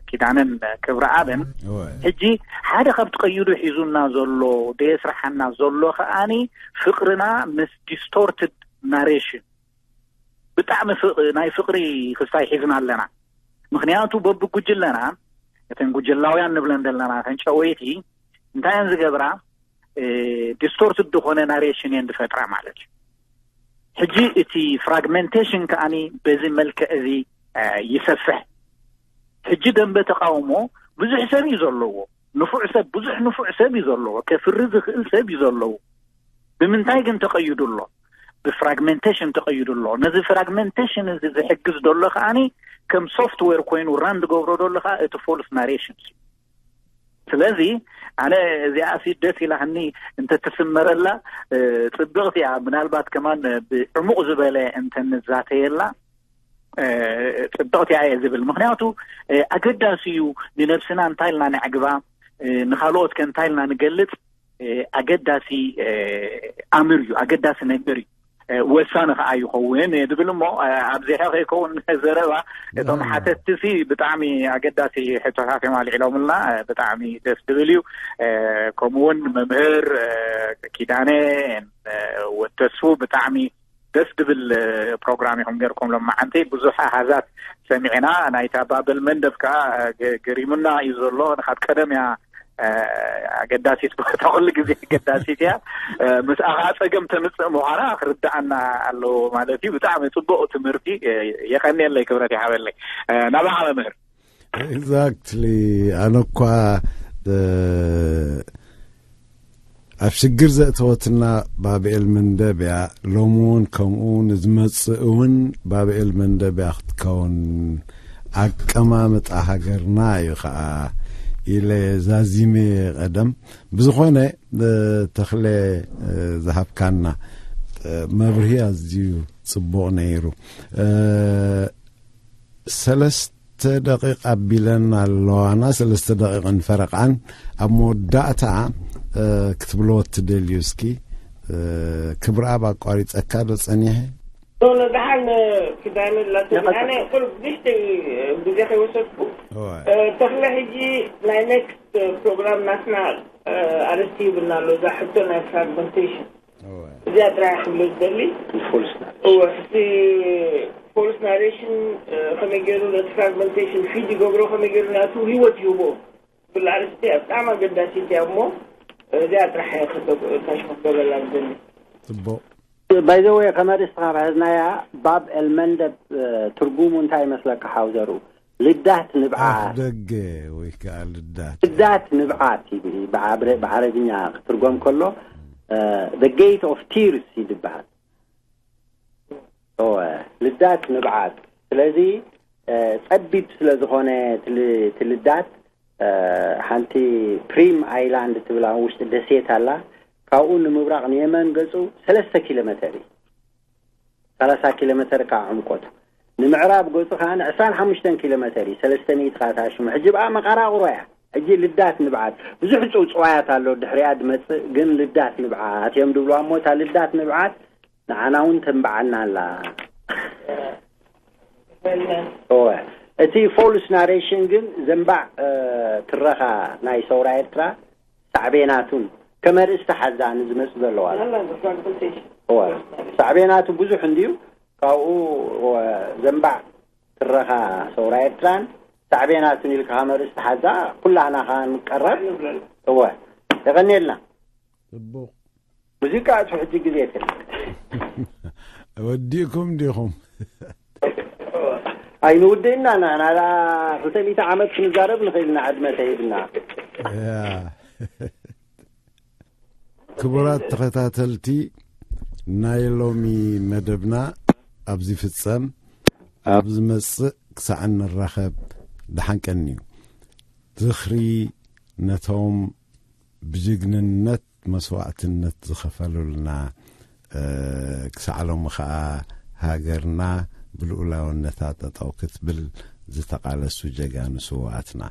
ኪዳነን ክብረኣብን፣ እወ። ሕጂ ሓደ ካብቲ ቀይዱ ሒዙና ዘሎ፣ ደየስርሓና ዘሎ ከኣኒ ፍቕርና ምስ ዲስቶርትድ ናሬሽን፣ ብጣዕሚ ፍቕ-፣ ናይ ፍቕሪ ክስታይ ሒዝና ኣለና። ምኽንያቱ በብጉጅለና፣ እተን ጉጅላውያን ንብለን ዘለና፣ እተን ጨወይቲ እንታይ እየን ዝገብራ? እ፣ ዲስቶርትድ ዝኾነ ናሬሽን እየን ዝፈጥራ ማለት እዩ። ሕጂ እቲ ፍራግመንቴሽን ከኣኒ በዚ መልክዕ እዚ፣ እ፣ ይሰፍሕ። ሕጂ ደንበ ተቃውሞ ብዙሕ ሰብ እዩ ዘለዎ። ንፉዕ ሰብ፣ ብዙሕ ንፉዕ ሰብ እዩ ዘለዎ። ከፍሪ ዝኽእል ሰብ እዩ ዘለዎ። ብምንታይ ግን ተቐይዱ ኣሎ? ብፍራግመንቴሽን ተቐይዱ ኣሎ። ነዚ ፍራግመንቴሽን እዚ ዝሕግዝ ዘሎ ከኣኒ ከም ሶፍትዌር ኮይኑ ራን ዝገብሮ ዘሎ ከኣ እቲ ፎልስ ናሬሽን እዩ። ስለዚ ኣነ እዚኣ ሲ ደስ ኢላኒ እንተትስመረላ፣ እ፣ ጽብቕቲ እያ። ምናልባት ከማን ብዕሙቕ ዝበለ እንተንዛተየላ፣ እ፣ ጽብቕቲ እያ እየ ዝብል። ምኽንያቱ፣ እ፣ ኣገዳሲ እዩ። ንነብስና እንታይ ኢልና ነዕግባ፣ እ፣ ንኻልኦት ከ እንታይ ኢልና ንገልጽ፣ እ፣ ኣገዳሲ፣ እ፣ ኣምር እዩ፣ ኣገዳሲ ነገር እዩ። እ፣ ወሳኒ ከኣ ይኸውን እየ ዝብል እሞ፣ እ፣ ኣብዚሐ ከይከውን ዘረባ፣ እቶም እ። ሓተትቲ ሲ ብጣዕሚ ኣገዳሲ ሕቶታት እዮም ኣልዒሎምልና። እ፣ ብጣዕሚ ደስ ዝብል እዩ። እ፣ ከምኡ እውን መምህር፣ እ፣ ኪዳነ፣ እ፣ ወተስፉ ብጣዕሚ ደስ ዝብል፣ እ፣ ፕሮግራም ኢኹም ገይርኩም ሎማዓንቲ። ብዙሕ ኣሃዛት ሰሚዕና። ናይታ ባብል መንደብ ከኣ፣ እ፣ ገ-፣ ገሪሙና እዩ ዘሎ። ካብ ቀደም እያ፣ እ፣ ኣገዳሲት ቦታ፣ ኩሉ ግዜ ኣገዳሲት እያ። እ፣ ምስኣ ከኣ ጸገም ተምጽእ ምዃና ክርድኣና ኣለዎ ማለት እዩ። ብጣዕሚ ጽቡቕ ትምህርቲ፣ እ፣ የቐንየለይ፣ ክብረት ይሃበለይ። እ፣ ናባኻ መምህር። ኤግዛክትሊ። ኣነ እኳ፣ እ፣ ኣብ ሽግር ዘእተወትና ባብኤል መንደብ እያ። ሎሚ እውን ከምኡ፣ ንዝመጽእ እውን ባብኤል መንደብ እያ ክትከውን። ኣቀማምጣ ሃገርና እዩ ኸዓ ኢለ ዛዚመ ቀደም። ብዝኾነ፣ እ፣ ተኽለ፣ እ፣ ዝሃብካና፣ እ፣ መብርሂ ኣዝዩ ጽቡቕ ነይሩ። እ፣ ሰለስተ ደቂቕ ኣቢለን ኣለዋና፣ ሰለስተ ደቂቕን ፈረቓን። ኣብ መወዳእታ፣ እ፣ ክትብልዎ እትደልዩ እስኪ፣ እ፣ ክብረኣብ ኣቋሪጸካ ዶ ጸኒሐ? ኖ፣ ኖ፣ ደሓን፣ እ፣ ኪዳነ ኣላትኒ። ይቐጽል። ኣነ ቁሩብ ንእሽተይ፣ እ፣ ግዜ ከይወሰድኩ፣ እወ። እ፣ ተኽለ፣ ሕጂ ናይ ኔክስት ፕሮግራም ናትና፣ እ፣ ኣርእስቲ ይብልና ኣሎ፣ እዛ ሕቶ ናይ ፍራግመንቴሽን። እወ። እዚኣ ጥራይ ክብሎ ዝደሊ። ፎልስ ናሬሽን። እወ፣ እቲ ፎልስ ናሬሽን፣ እ፣ ከመይ ገይሩ ነቲ ፍራግመንቴሽን ፊድ ይገብሮ፣ ከመይ ገይሩ ናቱ ህይወት ይህቦ፣ ዝብል ኣርእስቲ እያ። ብጣዕሚ ኣገዳሲት እያ እሞ፣ እዚኣ ጥራሕ እየ ክተ-፣ ታሽሙ ክገበላ ዝደሊ። ጽቡቕ። ባይ ዘ ወይ፣ ከም ኣርእስቲ ካብ ሒዝናያ፣ ባብ ኤልመንደብ፣ እ፣ ትርጉሙ እንታይ ይመስለካ ሓውዘሩ? ልዳት ንብዓት። ኣፍ ደገ ወይ ከዓ ልዳት። ልዳት ንብዓት ይብል። ብዓብረ-፣ ብዓረብኛ ክትርጎም ከሎ፣ the gate of tears ይድበሃል። ልዳት ንብዓት። ስለዚ ጸቢብ ስለ ዝኾነ ትልዳት፣ ሓንቲ ፕሪም ኣይላንድ ትብላ ውሽጢ ደሴት ኣላ። ካብኡ ንምብራቕ ንየመን ገጹ ሰለስተ ኪሎ ሜተር እዩ። ሰላሳ ኪሎ ሜተር ካብ ዕምቆቱ፣ ንምዕራብ ገጹ ከዓ ዕስራን ሓሙሽተን ኪሎ ሜተር እዩ። ሰለስተ ሚእቲ ካታ ሽሙ። ሕጂ ብኣ መቃራቕሮ እያ። ሕጂ ልዳት ንብዓት ብዙሕ ጽውጽዋያት ኣሎ ድሕሪያ ድመጽእ፣ ግን ልዳት ንብዓት እዮም ድብልዋ እሞ እታ ልዳት ንብዓት ንዓና እውን ተንብዓና ኣላ። እወ፣ እቲ ፎልስ ናሬሽን ግን ዘንባዕ ትረኻ ናይ ሰውራ ኤርትራ ሳዕቤናቱን ከመርእስቲ ሓዛ ንዝመጽእ ዘለዋ። እወ፣ ሳዕቤናቱ ብዙሕ እንድዩ። ካብኡ ዘንባዕ ትረኻ ሰውራ ኤርትራን ሳዕቤናቱን ኢልካ ከመርእስቲ ሓዛ ኩላህና ከዓ ንቀረብ። እወ፣ የቐንየልና። ጽቡቕ። ሙዚቃ እቱ ሕጂ ግዜ የትል ወዲእኩም ዲኹም? ኣይንውድእና ንሕና ደኣ ክልተ ሚእቲ ዓመት ክንዛረብ ንኽእል ኢና ዕድመ ተሂብና። ክቡራት ተኸታተልቲ፣ ናይ ሎሚ መደብና ኣብዚ ፍጸም። ኣብ ዝመጽእ ክሳዕ እንራኸብ ደሓን ቀንዩ። ዝኽሪ ነቶም ብጅግንነት መስዋእትነት ዝኸፈሉልና፣ ክሳዕ ሎሚ ኸኣ ሃገርና ብልኡላውነታ ጠጠው ክትብል ዝተቓለሱ ጀጋኑ ስውኣትና።